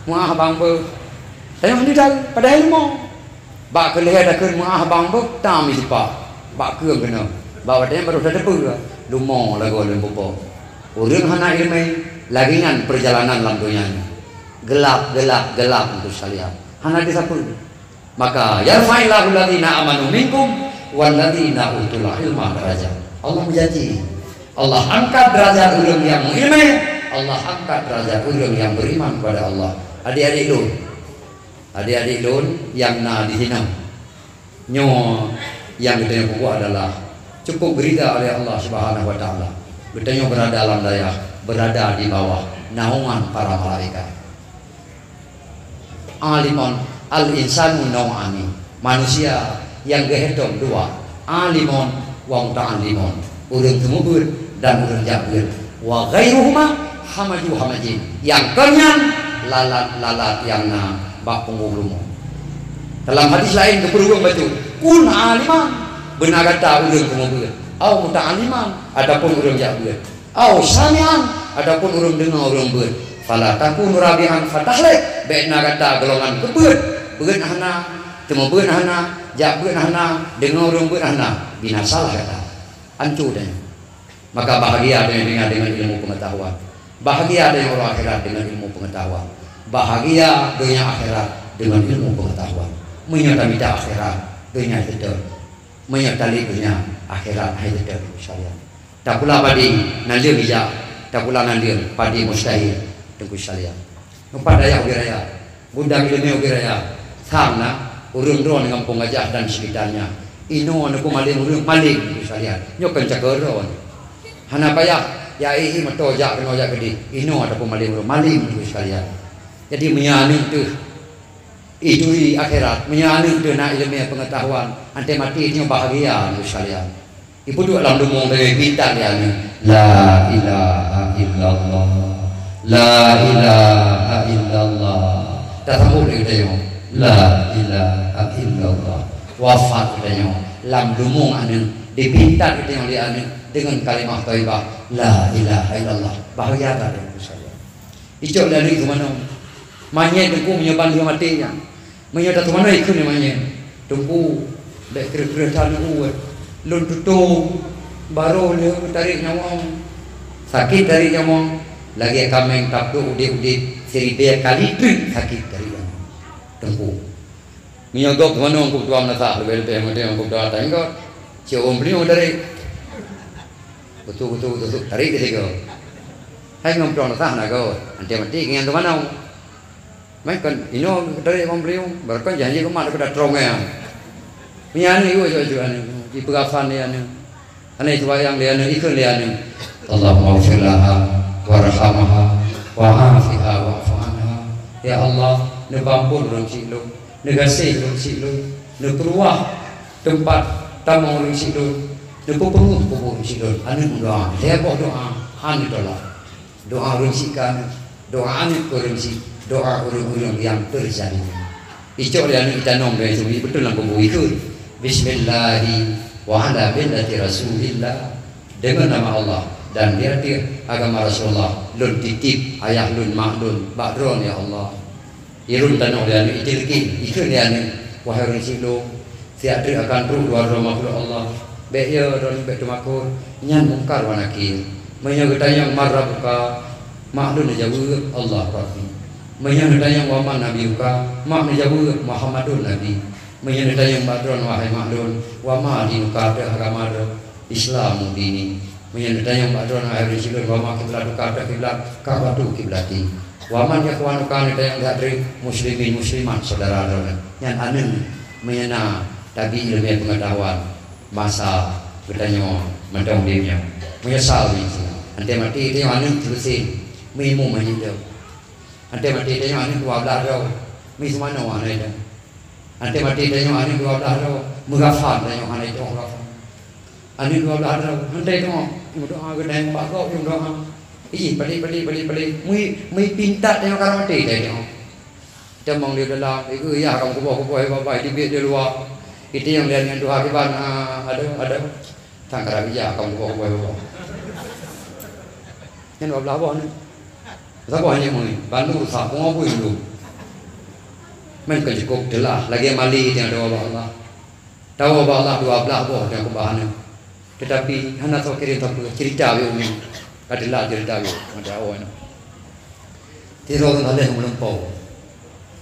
meuah bang beuh." Tanyong hana daun, padahai lumo. Bak keu lhée takheun, "Meuah bang beuh," tam isipak. Bak keueng keunoe. Bak watée nyan barô tateupeue, lumo lagoe lôn peupo. Ureuëng hana iéleumé, lagée nyan peurjalanan lam donya nyoe. Geulap, geulap, geulap untuk sekalian. Hana disapeue. Maka, "Yarfa'illahu alladzina amanu minkum walladzina utul ilma darajat." Allah meujanji, Allah angkat derajat ureuëng nyang meuiéleumé, Allah angkat derajat ureuëng nyang beriman kepada Allah. Adik-adik lôn, adik-adik lôn nyang na di sinoe, nyoe nyang geutanyoe peubuet adalah cukup geurida oleh Allah Subhanahu wa Taala. Geutanyoe berada lam dayah, berada di bawah naungan para malaikat. Alimun, al-insanu nau'ani. Manusia nyang geuhitong dua, alimun wa muta'allimun. Ureuëng seumeubeuet dan ureuëng jak beuet. Wa ghairuhuma hamaju hamajin. Nyang kon nyan lalat-lalat nyang na bak punggong lumo. Dalam hadis laén geupeureugueng bacut, "Kun aliman," beuna gata ureuëng seumeubeuet, "au muta'alliman," ataupun ureuëng jak beuet. Au sami'an, ataupun ureuëng deungoe ureuëng beuet. Fala takun rabi'an fatahlik, bék na gata golongan keubeuet, beuet hana, seumeubeuet hana, jak beuet hana, deungoe ureuëng beuet hana, binasalah gata. Ancu tanyoe. Maka bahagia donya dengan ilmu pengetahuan. Bahagia donya uroe akhirat dengan ilmu pengetahuan. Bahagia donya akhirat dengan ilmu pengetahuan. Meunyoe tamita akhirat, donya teutap. Meunyoe talét donya, akhirat hai teutap, Teungku sekalian. Tapula padé, naleueng ijak, tapula naleueng, padé mustahil, Teungku sekalian. Nyoe pat dayah Ubé Raya, gudang iéleumé Ubé Raya, sang na, ureuëng droe ngon Gampông Gajah dan sekitarnya. Inoe neupeumaleng ureuëng, maleng, Teungku sekalian. Nyoe kon cakeuroe. Hana payah, ya ié moto jak keunoe jak keudeh. Inoe tapeumaleng ureuëng, maleng, Teungku sekalian. Jadi, meunyoe aneuëk teuh ituri akhirat, meunyoe aneuëk teuh na iéleumé pengetahuan, anté maté nyoe bahagia, Teungku sekalian. Ipeuduek lam leumo teuh, pintar lé aneuëk, "La ilaha illallah, la ilaha illallah." Tasambot lé geutanyoe, "La ilaha illallah." Wafat geutanyoe lam leumo aneuëk, dipintar geutanyoe lé aneuëk deungon kalimah thaibah, "La ilaha illallah." Bahagia that, Teungku sekalian. Icok lé aneuëk teumanoe. Manyét Teungku meunyoe ban lheueh maté nyan. Meunyoe tateumanoe ikheun lé manyét, "Teungku, bék kreueh-kreueh that aneuëk uet. Lôn tutong, barô lheueh tarék nyawöng." Sakét tarék nyawöng, lagée kaméng tapeuduek udeb-udeb, siribée kali treuk sakét tarék nyawöng. Teungku. Meunyoe gob teumanoe Teungku Peutua meunasah, leubeh-leubeh meunyoe Teungku Peutua tainggôt, siôn beuliueng tarék. Beutôi-beutôi, beutôi, tarék di sigoe. Hai ngon Peutua meunasah na gob, anté maté ngieng teumanoe. Meunan kon inoe tarék bang beuliueng, barokon janji keumat keu datrong nyan. Meunyan yue jok-jok aneuëk, jipeugafan lé aneuëk. Hana jiseumbahyang lé aneuëk, ikheun lé aneuëk. Allahumma ighfir laha warhamha wa'afiha wa'fu anha. Ya Allah, neupeuampon ureuëng syiek lôn, neugaséh ureuëng syiek lôn, neupeuruwah teumpat tamong ureuëng syiek lôn, neupeupeungeuh kubu ureuëng syiek lôn. Aneuëk meudoá, lhée boh doá, hana tolak. Doá ureuëng syiek keu aneuëk, doá aneuëk keu ureuëng syiek, doá ureuëng-ureuëng nyang teuzalimi. Icok lé aneuëk itanom dari seubi beutôi lam kubu ikheun, "Bismillahi wa ala millati Rasulillah." Deungon nama Allah dan di ateueh agama Rasulullah, lôn titip ayah lôn, mak lôn bak droeneuh, ya Allah. Irun tanoh lé aneuëk, icilki, ikheun lé aneuëk, wahai ureuëng syiek lôn, siat treuk akan trok dua droe makhlok Allah. Bék yo droeneuh bék teumakot, nyan Mungkar wa Nakir. Meunyoe geutanyong, "Man rabbuka?" Mak lôn neujaweueb, "Allahu Rabbi." Meunyoe geutanyong, "Wa man nabiyuka?" Mak neujaweueb, "Muhammadun Nabi." Meunyoe neutanyong bak droeneuh, wahai mak lôn, "Wa ma dinuka?" Peue agama droe? "Islamu dini." Meunyoe neutanyong bak droeneuh, wahai ureuëng syiek lôn, "Wa ma kiblatuka?" Peue kiblat? "Ka'batu kiblati." "Wa man ikhwanuka?" Neutanyong that droe, "Muslimin muslimat," syedara droeneuh. Nyan aneuëk meunyoe na tabi iéleumé peungeutahuan masa geutanyoe mantong udeb nyoe. Meunyeusal nyoe. Até maté tanyoe aneuk seulusén, meuimum hana teuh. Até maté tanyoe aneuk dua blaih droe, meusumanoe hana teuh. Até maté tanyoe aneuk dua blaih droe, meughafal tanyoe hana teuh ghafal. Aneuk dua blaih droe, hana teuh meudoa keu tanyoe bak gob nyang doa. Ih, padé, padé, padé, padé. Mui, mui pinta tanyoe ka maté tanyoe. Tamong di dalam, iku yah kamoe kuboh-kuboh babah di biet di luwa. Itu nyang lian ngon tuha kiban, ah, aduh, aduh. Sang kara bijak kamoe kuboh-kuboh babah. Nyan dua blaih boh ni. Saboh hanya mui, bandu rusak, bunga pun dulu. Men ka cukup jelas, lagi mali yang ada Allah. Tawoe bak Allah dua blaih boh nyang keubah nyoe. Teutapi hana soe kirém sapeue, ceurita wéu nyoe. Ka teulat ceurita wéu, mata awai nyoe. Sidroe ureueng saleh meulumpoe.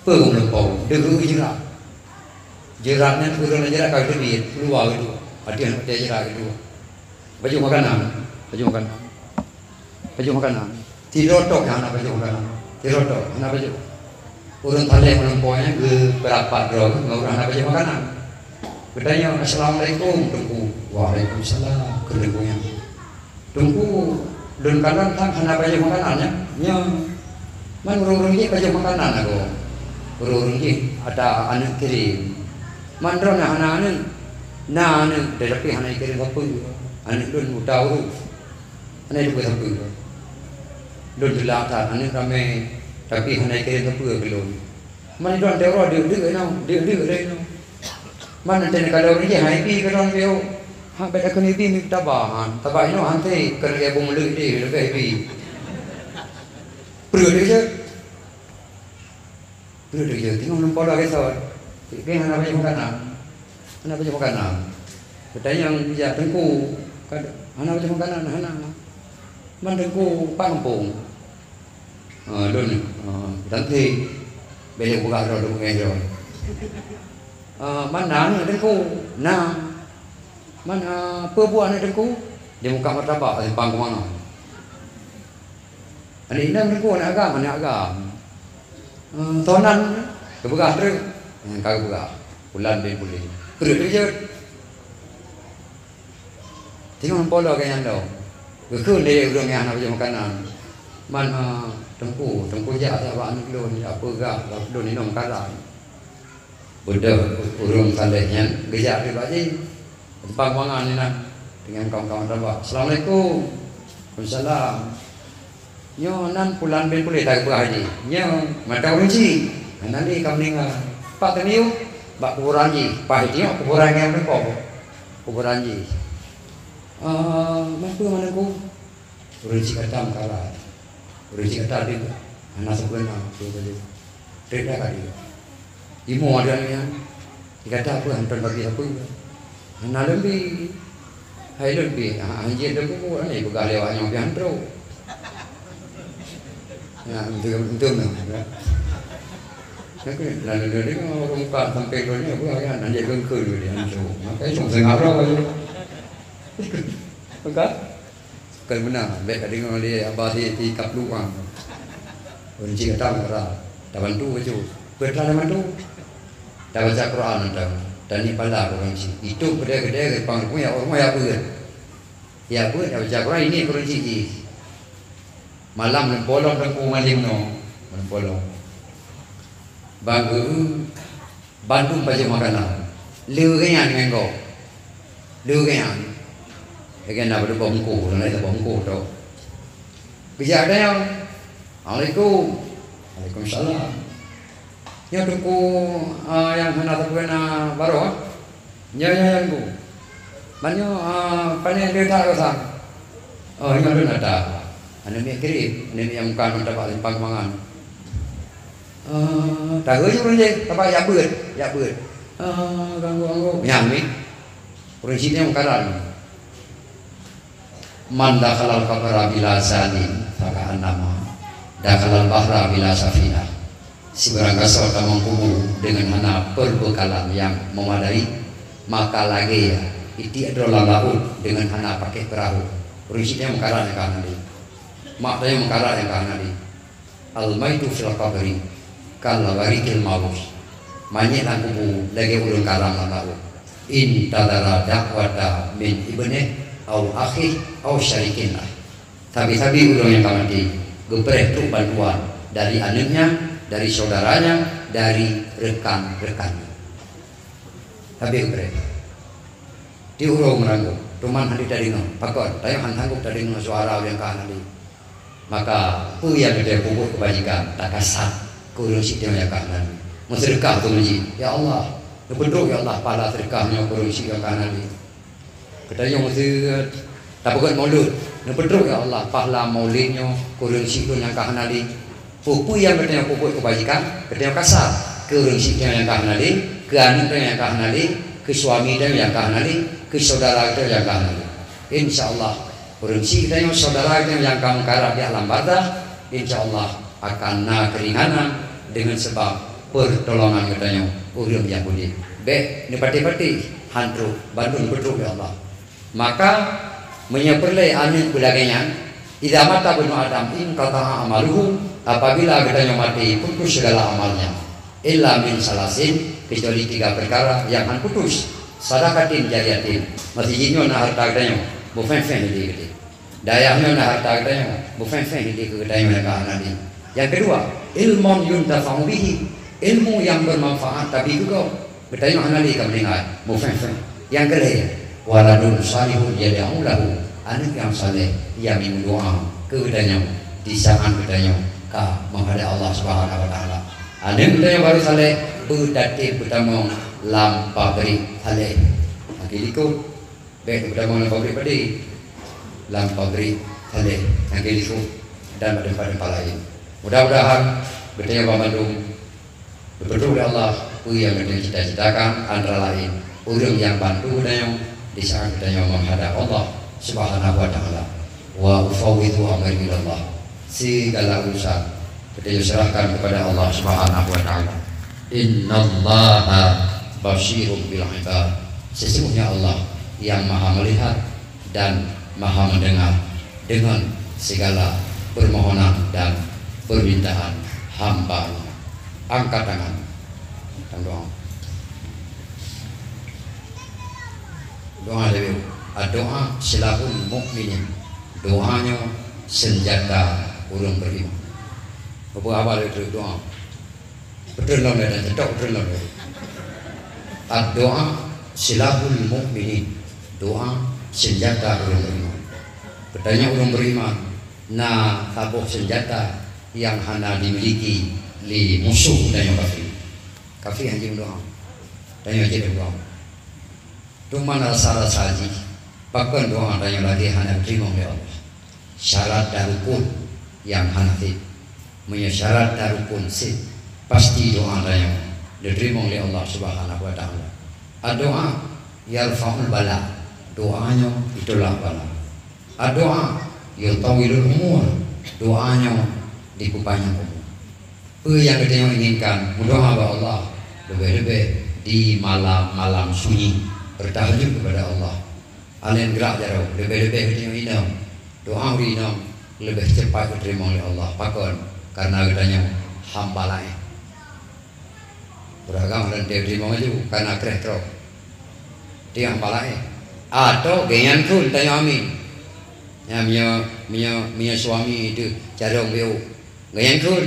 Peue meulumpoe? Deungon jeurat. Jeurat nyan ureueng nyang jeurat ka geuteubiet, keuluwa geuduek. Ateueh, ateueh jeurat geuduek. Baju makanan, baju makanan. Baju makanan. Sidroe tok nyang hana baju makanan. Sidroe tok hana baju. Ureueng saleh meulumpoe nyan geupeurapat droe ngon ureueng hana baju makanan. Geutanyong, "Assalamualaikum, Teungku." "Waalaikumsalam," kheun teungku nyan. "Teungku, lôn kalon tan hana baju makanan, nyan?" "Nyo." "Man ureueng-ureueng jih baju makanan agoe?" "Ureueng-ureueng jih ata aneuk kirém." "Man droeneuh hana aneuk?" "Na aneuk, teutapi hana ikirém sapeue. Aneuk lôn buta huruf." Hana teupeue sapeue. Lôn teulat that, aneuk ramé, tapi hana ikirém sapeue keu lôn. Man droe teuh uroe deuk-deuk inoe, deuk-deuk lé inoe. Man teuh neukalon jih hai bi keudroe piôh. Ha, bèk takheun ibi meukeutaba, ha. Taba inoe han teuh keu lagèe bông leuet deh, leubeh ibi. Peureuet deh jeuet. Peureuet deh jeuet. Teungoh lôn pola keusot. Pih hana baju makanan. Hana baju makanan. Geutanyong jak teungku, ka hana baju makanan, hana. Man teungku pat gampông. Ah, lôn, ah, dan thé. Bèk lôn peugah droe, lôn peugah droe. Ah, man na aneuk teungku? Na. Man, ah, peue buet aneuk teungku? Di muka martabak, simpang keumangan. Aneuk inong teungku, aneuk agam, aneuk agam. Ah, soe nan? Geupeugah treuk. Nyang ka geupeugah. Pulan bin Pulan. Treuk teujeuet. Teungoh polo keu nyan lom. Geukheun lé ureueng nyang hana pajoh makanan. Man, ah, teungku, teungku jak sabat aneuk lôn, jak peugah lôn inong karai. Beudôh ureueng saleh nyan geujak di bak jih. Teupang mangan inan dengan kawan-kawan sahabat. "Assalamualaikum." "Waalaikumsalam." "Nyoe nan Pulan bin Pulan," tapeugah jih. "Nyoe mantong ureueng chik. Hana lé ka meuninggai." Pat teungieng bak kuburan jih. Paih tiyok kuburan nyang meulimpong. Kuburan jih. "Ah, man peue meunan ku?" Ureueng chik gata meukarat. Ureueng chik gata deuh hana sapeue na, peue baju. Trép dah ka deuh. Imo ada nyan. Gata peue hantom bagi sapeue? Hana lôn bi. Hai lôn bi, ah, hanjeuet lôn kubu, hana peugah lé awak nyoe pih han trok. Ya, enteuk, enteuk na. Lalu dia dengar orang muka sampai lôn ni, apa kan, hanjeuet lôn keu dia, han trok. Maka itu tengah roh tu. Maka Kon meunan, bèk ka deungoe lé haba di, di kapluang. Ureueng chik gata meukarat, tabantu bacut. Peue teuma tabantu? Tabaca Quran mantong, taniet pahala keu ureueng chik. Itôh keudè-keudè, geupang rumoh, ya rumoh, ya beuet. Ya beuet, ya baca Quran, ini keu ureueng chik jih. Malam leumpolong teungku malam nyoe, leumpolong. Bang geu Bandum pajoh makanan. Le geuh nyan ngon gob. Le geuh nyan. Lagèe na padub boh meuko, na padub boh meuko tok. Geujak geuh nyan. "Assalamualaikum." "Waalaikumsalam." "Nyoe teungku, ah, nyang hana sapeue na baroe, ah?" "Nyoe, nyoe, nyoe, teungku." "Man nyoe, ah, pane le that roh sang?" "Oh, nyoe lôn ata." Aneuk miet kirém, aneuk miet nyang muka ngon tabak simpang mangan. Eh, tahe jih ureueng jih, tabak jak beuet, jak beuet. Eh, ganggu-ganggu. Nyan mi. Ureueng syiek nyan meukarat. "Man dakhalal qabra bila zadin, faka'annama dakhalal bahra bila safinah." Sibarang gasoe tamong kubu deungon hana peubeukalan nyang meumadai, maka lagèe itiek droe lam laôt deungon hana pakèk peurahô. Ureueng syiek nyan meukarat nyang ka hana lé. Mak tanyoe meukarat nyang ka hana lé. "Al-maitu fil qabri kal ghariqil ma'ruf." Manyét lam kubu lagèe ureueng karam lam laôt. "Intadhara da'wata min ibnih au akhih au syarikin lah." Sabe-sabe ureuëng nyang ka maté, geupreh trok bantuan dari aneuëknya, dari saudaranya, dari rekan-rekannya. Sabe geupreh. Di uroe meuranggob, teuma hana tadeungoe. Pakon, tanyoe hana sanggob tadeungoe suara ureuëng ka hana lé. Maka, peue nyang geutanyoe peubuet keubajikan, takasab keu ureuëng syiek nyang ka hana lé. Meuseudeukah keu meuseujid, "Ya Allah, neupeutrok, ya Allah, pahala seudeukah nyoe keu ureuëng syiek nyang ka hana lé." Geutanyoe meuseudeukah, tapeugét maulud, "Neupeutrok, ya Allah, pahala maulid nyoe keu ureuëng syiek nyang ka hana lé." Peue-peue nyang geutanyoe peubuet keubajikan, geutanyoe kasab keu ureuëng syiek nyang ka hana lé, keu aneuëk tanyoe nyang ka hana lé, keu suami tanyoe nyang ka hana lé, keu saudara tanyoe nyang ka hana lé. Insya Allah, ureuëng syiek tanyoe, saudara tanyoe nyang ka meukarat di alam barzakh, insya Allah akan na keuringanan deungon sabab peurtolongan geutanyoe ureuëng nyang udeb. Bék neupatéh-patéh, han trok, bandum peutrok lé Allah. Maka, meunyoe peureulée aneuëk beulagée nyan, "Idza mata ibnu Adam inqata'a amaluhu," apabila geutanyoe maté, putus segala amalnya. "Illa min salasin," kecuali tiga perkara nyang han putus. "Sadaqatin jariyatin," meuseuji nyoe na hareuta geutanyoe, beuféh-féh lé geutanyoe. Dayah nyoe na hareuta geutanyoe, beuféh-féh lé keu geutanyoe nyang ka hana lé. Nyang keudua, "Ilmun yuntafa'u bihi," ilmu nyang bermanfaat tapi keu gob. Geutanyoe hana lé ka meuninggai, beuféh-féh. Nyang keulhée, "Waladun salihun yad'u lahu," aneuëk nyang saleh nyang meudoá keu geutanyoe di saát geutanyoe ka meuhadab Allah Subhanahu wa Taala. Aneuëk geutanyoe barô saleh, beutatem beutamong lam pabrik saleh. Nyang keu likot, bék beutamong lam pabrik padé, lam pabrik saleh. Nyang keu likot dan pada tempat-tempat laén. Mudah-mudahan geutanyoe banmandum Beutôi lé Allah, peue nyang geutanyoe cita-citakan, antara laén ureuëng nyang bantu geutanyoe di saát geutanyoe meuhadab Allah Subhanahu wa Taala. "Wa ufawwidhu amri ilallah." Segala urusan geutanyoe serahkan kepada Allah Subhanahu wa Taala. "Innallaha basyirum bil ibad." Sesungguhnya Allah yang Maha Melihat dan Maha Mendengar dengan segala permohonan dan permintaan hamba-Nya. Angkat tangan. Doa. Doa dari Ad-doa silahul mukminin. Doa nyoe senjata ureuëng beriman. Apa haba dari doa? Beutôi lom ya, dan cetok beutôi lom ya. Ad-doa silahul mukminin. Doa senjata ureuëng beriman. Geutanyoe ureuëng beriman na saboh senjata nyang hana dimiliki lé musoh geutanyoe kafé. Kafé hanjeuet doa. Tanyoe cit doa. Teuma rasa-rasa jih, pakon doa tanyoe lagée hana geuteurimong lé Allah. Syarat dan rukun nyang hana sép. Meunyoe syarat dan rukun sép, pasti doa tanyoe geuteurimong lé Allah Subhanahu wa Taala. Ad-doa yarfa'ul bala, doa nyoe jitulak bala. Ad-doa yutawwilul umur, doa nyoe jipeupanyang umu. Peue nyang geutanyoe inginkan, meudoa bak Allah, leubeh-leubeh di malam-malam sunyi, beutahajud keupada Allah. Alén grak jaroe, leubeh-leubeh geutanyoe inong, doa ureuëng inong leubeh cepat geuteurimong lé Allah. Pakon? Kareuna geutanyoe hamba laén. Ureuëng agam lôn teurimong laju, kareuna kreh troh. Tiang hamba laén. Atau geuhnyan kheun tanyoe amin. Nyan meunyoe, meunyoe, meunyoe suami teuh carông beu. Geuhnyan kheun,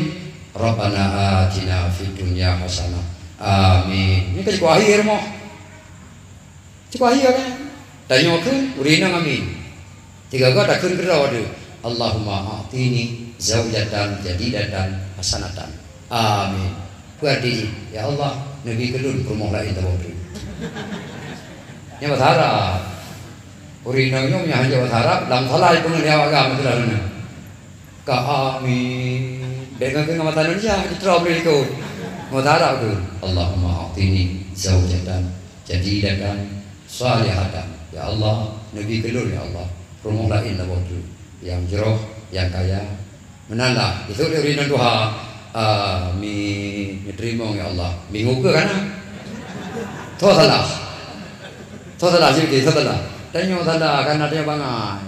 "Rabbana atina fid dunya hasanah." Amin. Nyan ka jikeu akhé rumoh. Jikeu akhé kan? Tanyoe kheun, ureuëng inong amin. Tiga-tiga takheun keudroe deuh, "Allahumma a'tini zaujatan jadidatan hasanatan." Amin. Peue arti jih? "Ya Allah, neubi keu lôn peurumoh laén saboh treuk." Nyan bahasa Arab. Ureuëng inong nyoe nyang hanjeuet bahasa Arab, lam salah jipeungeut lé awak agam meutulah lôn. Ka amin. Bék ngon mata Indonesia, jitroe bri likot. Meuharab keu, "Allahumma a'tini zaujatan jadidatan salihatan." Ya Allah, neubi keu lôn, ya Allah, peurumoh laén saboh treuk, nyang jroh, nyang kaya. Meunan lah, isok lé ureuëng inong tuha, "Amin." Neuteurimong, ya Allah. Bingung keu kana? Tho salah. Tho salah, sikit, tho salah. Tanyoe salah, kana tanyoe bangai.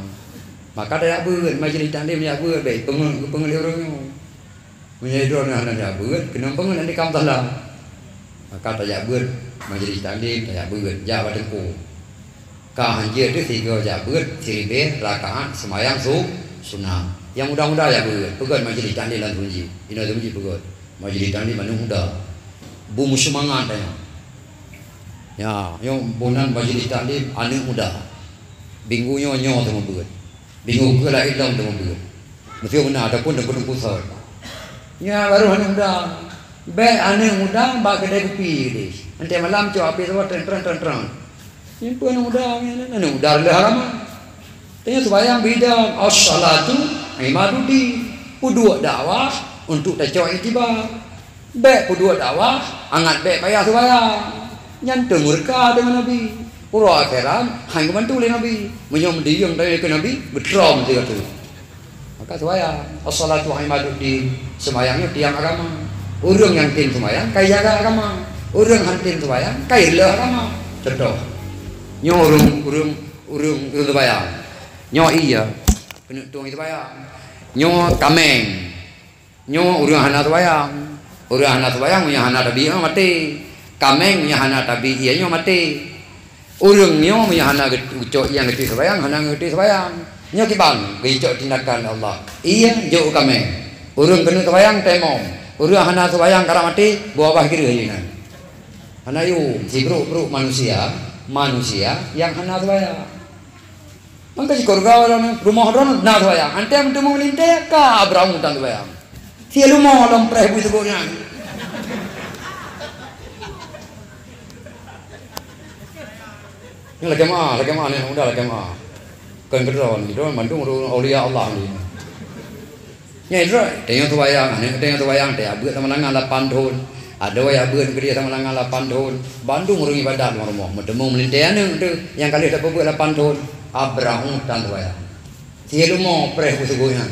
Maka tajak beuet, majelis taklim jak beuet, bék peungeut, peungeut lé ureuëng nyoe. Meunyoe droeneuh hana jak beuet, keuneuk peungeut, nanti kamoe salah. Maka tajak beuet, majelis taklim, tajak beuet, jak bak teungku. Ka hanjeuet teuh sigoe jak beuet, siribée rakaat seumayang su-, Sunat. Nyang muda-muda ya beuet. Peugöt majlis taklim lam Sunji. Inoe Sunji peugöt. Majlis taklim aneuk muda. Bu meuseumangat tanyoe. Ya, nyoe bunan majlis taklim aneuk muda. Minggu nyoe, nyoe teuma beuet. Minggu keu laén lom teuma beuet. Meusti meunan ataupun teungku-teungku sot. Nyoe baru aneuk muda. Bèk aneuk muda bak keudè kupi deh. Nanti malam cok api sama tren, tren, tren, tren. Nyan peue aneuk muda, nyan aneuk muda rendah agama. Tanya sembahyang bidang, "As-salatu imaduddin." Peuduek dakwah untuk tacok iktibar. Bèk peuduek dakwah, angat bèk payah sembahyang. Nyan teumurka deungon Nabi. Uroe akhirat, han geubantu lé Nabi. Meunyoe meudiyeueng tanyoe keu Nabi, beutrom sigoe teuk. Maka sembahyang, "As-salatu imaduddin." Sembahyang nyoe tiang agama. Ureueng nyang tem sembahyang, ka ijaga agama. Ureueng han tem sembahyang, ka ireuloh agama. Contoh, nyoe ureueng, ureueng, ureueng, ureueng sembahyang. Nyoe iya, keuneuk tueng sembahyang. Nyoe kaméng. Nyoe ureueng hana sembahyang. Ureueng hana sembahyang, meunyoe hana tabi, nyoe maté. Kaméng, meunyoe hana tabi, iya nyoe maté. Ureueng nyoe meunyoe hana geucok nyang geuti sembahyang, hana geuti sembahyang. Nyoe kiban geucok tindakan Allah. Iya jok u kaméng. Ureueng keuneuk sembahyang temom. Ureueng hana sembahyang karab maté, buah bah kira inan. Hana yum, sibrok-brok manusia, manusia nyang hana sembahyang. Mangka sikurga ureueng rumoh droe na sembahyang. Antée meuteumé meulintée ka abrahung tan sembahyang. Si lumo lom preh bui teugok nyan. Nyoe lagèe ma, lagèe ma, aneuk muda lagèe ma. Kon keudroe, droe mandum ureueng aulia Allah ni. Nyan droe, tanyoe sembahyang, aneuk tanyoe sembahyang, teuh abeuet sama langan lapan thon. Adoe abeuet keudeh sama langan lapan thon. Bandum ureueng ibadat lam rumoh. Meuteumé meulintée aneuk teuh nyang ka lheueh tapeubuet lapan thon. Abrahung tan sembahyang. Si lumo preh bui teugok nyan.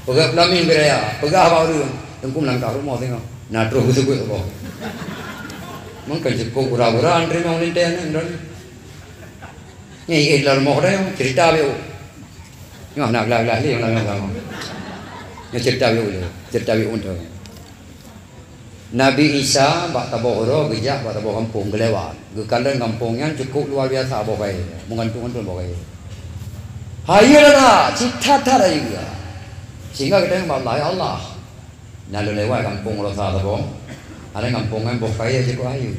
Peugah peulamin beu raya, peugah bak ureueng, "Teungku meulangkah rumoh singoh." Na troh bui teugok saboh. Mungken cukôp gura-gura teurimong lintée nyan droeneuh. Nyan ié lam rumoh deh, cerita biôh. Nyoe na glah-glah lé lam rumoh. Nyoe cerita biôh lé, cerita biôh untuk. Nabi Isa bak saboh uroe geujak bak saboh gampông geulewat. Geukalon gampông nyan cukôp luwa biasa boh kayée, meugantung-gantung boh kayée. Hayeue that, cit that-that hayeue. Sehingga geutanyong bak Allah, "Ya Allah, na lôn lewat gampông rosa saboh, ada gampông nyan boh kayée cukôp hayeue.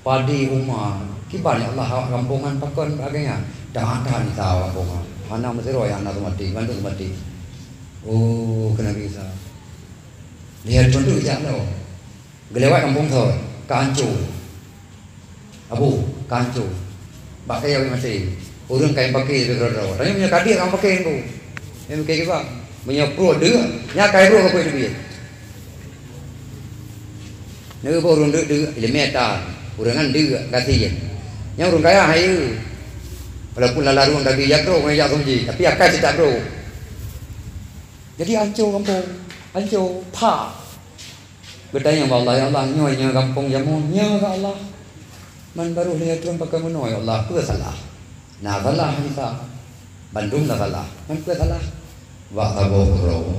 Padé uma, kiban ya Allah awak gampông nyan pakon lagée nyan?" That-that Isa awak gampông nyan. Hana meusidroe nyang hana seumaté, bandum seumaté. Oh, kheun Nabi Isa. Lheueh thon teuk jak lom. Geulewat gampông thon, ka ancô. Abu, ka ancô. Bak kayée maté. Ureueng ka ipaké lé droe-droe. Tapi meunyoe ka diek ka paké nyan. Nyan paké kiban. Meunyoe pruet deuk, nyan ka ibrôk ka peuet teubiet. Neuboh ureueng deuk-deuk, ileumèe tan. Ureueng nyan deuk, gasien. Nyan ureueng kaya hayeue. Walaupun lala rueng tapi jak brôk, jak seumaji, tapi akai cit that brôk. Jadi ancô gampông, ancô, pha. Geutanyong bak Allah, "Ya Allah, nyoe, nyoe gampông jameun, nyoe ya Allah. Man barô lheueh trön pakon bunoe, ya Allah, peue salah?" Na salah Isa. Bandum na salah. Man peue salah? Bak saboh uroe,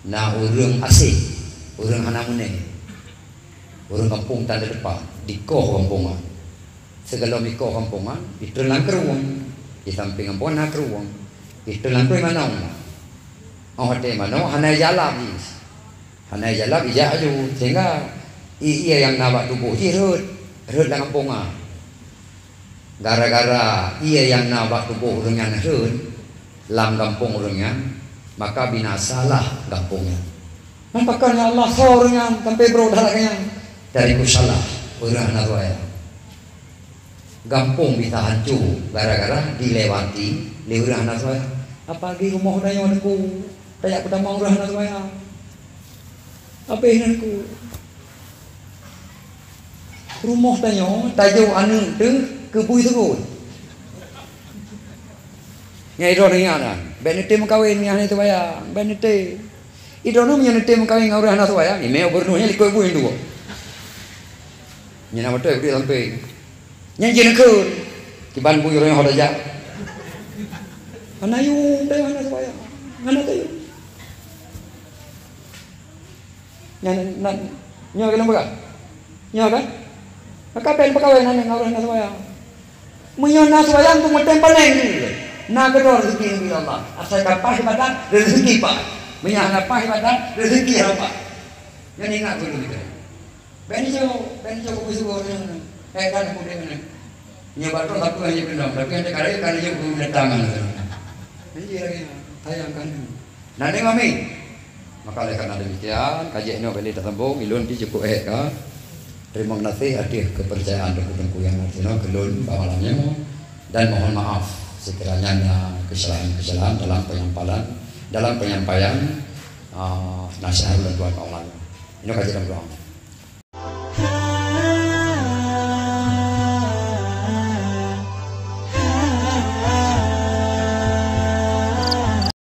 na ureueng aséng, ureueng hana meuné. Ureueng gampông tan di depan, dikoh gampông nyan. Sigohlom ikoh gampông nyan, itrön lam krueng. Di sampéng gampông na krueng. Itrön lam krueng manong. Óh watèe manong hana ijalab jih. Hana ijalab ijak laju, sehingga i-, ie nyang na bak tuboh jih rhöt, rhöt lam gampông nyan. Gara-gara ie nyang na bak tuboh ureueng nyan rhöt lam gampông ureueng nyan, maka binasalah gampông nyan. Man pakon ya Allah, soe ureueng nyan sampai brôk that lagèe nyan? Dari ku salah ureueng hana tuwayang. Gampông bisa hanco gara-gara dilewati lé ureueng hana tuwayang. Apalagi rumoh tanyoe Teungku, tajak peutamong ureueng hana tuwayang. Abéh nyan Teungku. Rumoh tanyoe tajok aneuk teuh keu bui seugot. Nyang droeneuh ingat nyan, bèk neutem meukawen ngon nyang hana teubayang, bèk neutem. Droeneuh meunyoe neutem meukawen ngon ureueng hana teubayang, imè gubernur nyan likot bui duek. Nyan na meuteuk duek sampéng. Nyan jih neukheun, kiban bui ureueng ho tajak. Hana yum, hana teubayang, hana teubayang. Nyan, nyan, nyoe ka lôn peugah. Nyoe kan? Maka bèk peukawen aneuk ngon ureueng hana seumayang. Meunyoe na seumayang, tu meutem paneng jih. Na keudroe rezeki nibak Allah. Asai ka paih ibadat, rezeki paih. Meunyo hana paih ibadat, rezeki hana paih. Nyan ingat beutôi-beutôi. Bèk neujok, bèk neujok keu seugoe nyoe. Eh, kan aku dek nyoe. Nyoe batul aku hanya kendang, tapi ada kali kan neujok keu datang. Jadi lagi sayang kan. Nah, dengan mi. Maka oleh karena demikian, kaji nyoe kali tersambung, ilun di cukup eh ka. Terima kasih atas kepercayaan teungku-teungku nyang ada sinoe keu lôn bak malam nyoe, dan mohon maaf sekiranya ada kesalahan-kesalahan dalam penyampaian, dalam penyampaian, ah, nasihat ulôn tuan bak malam nyoe. Inoe kaji dan doa.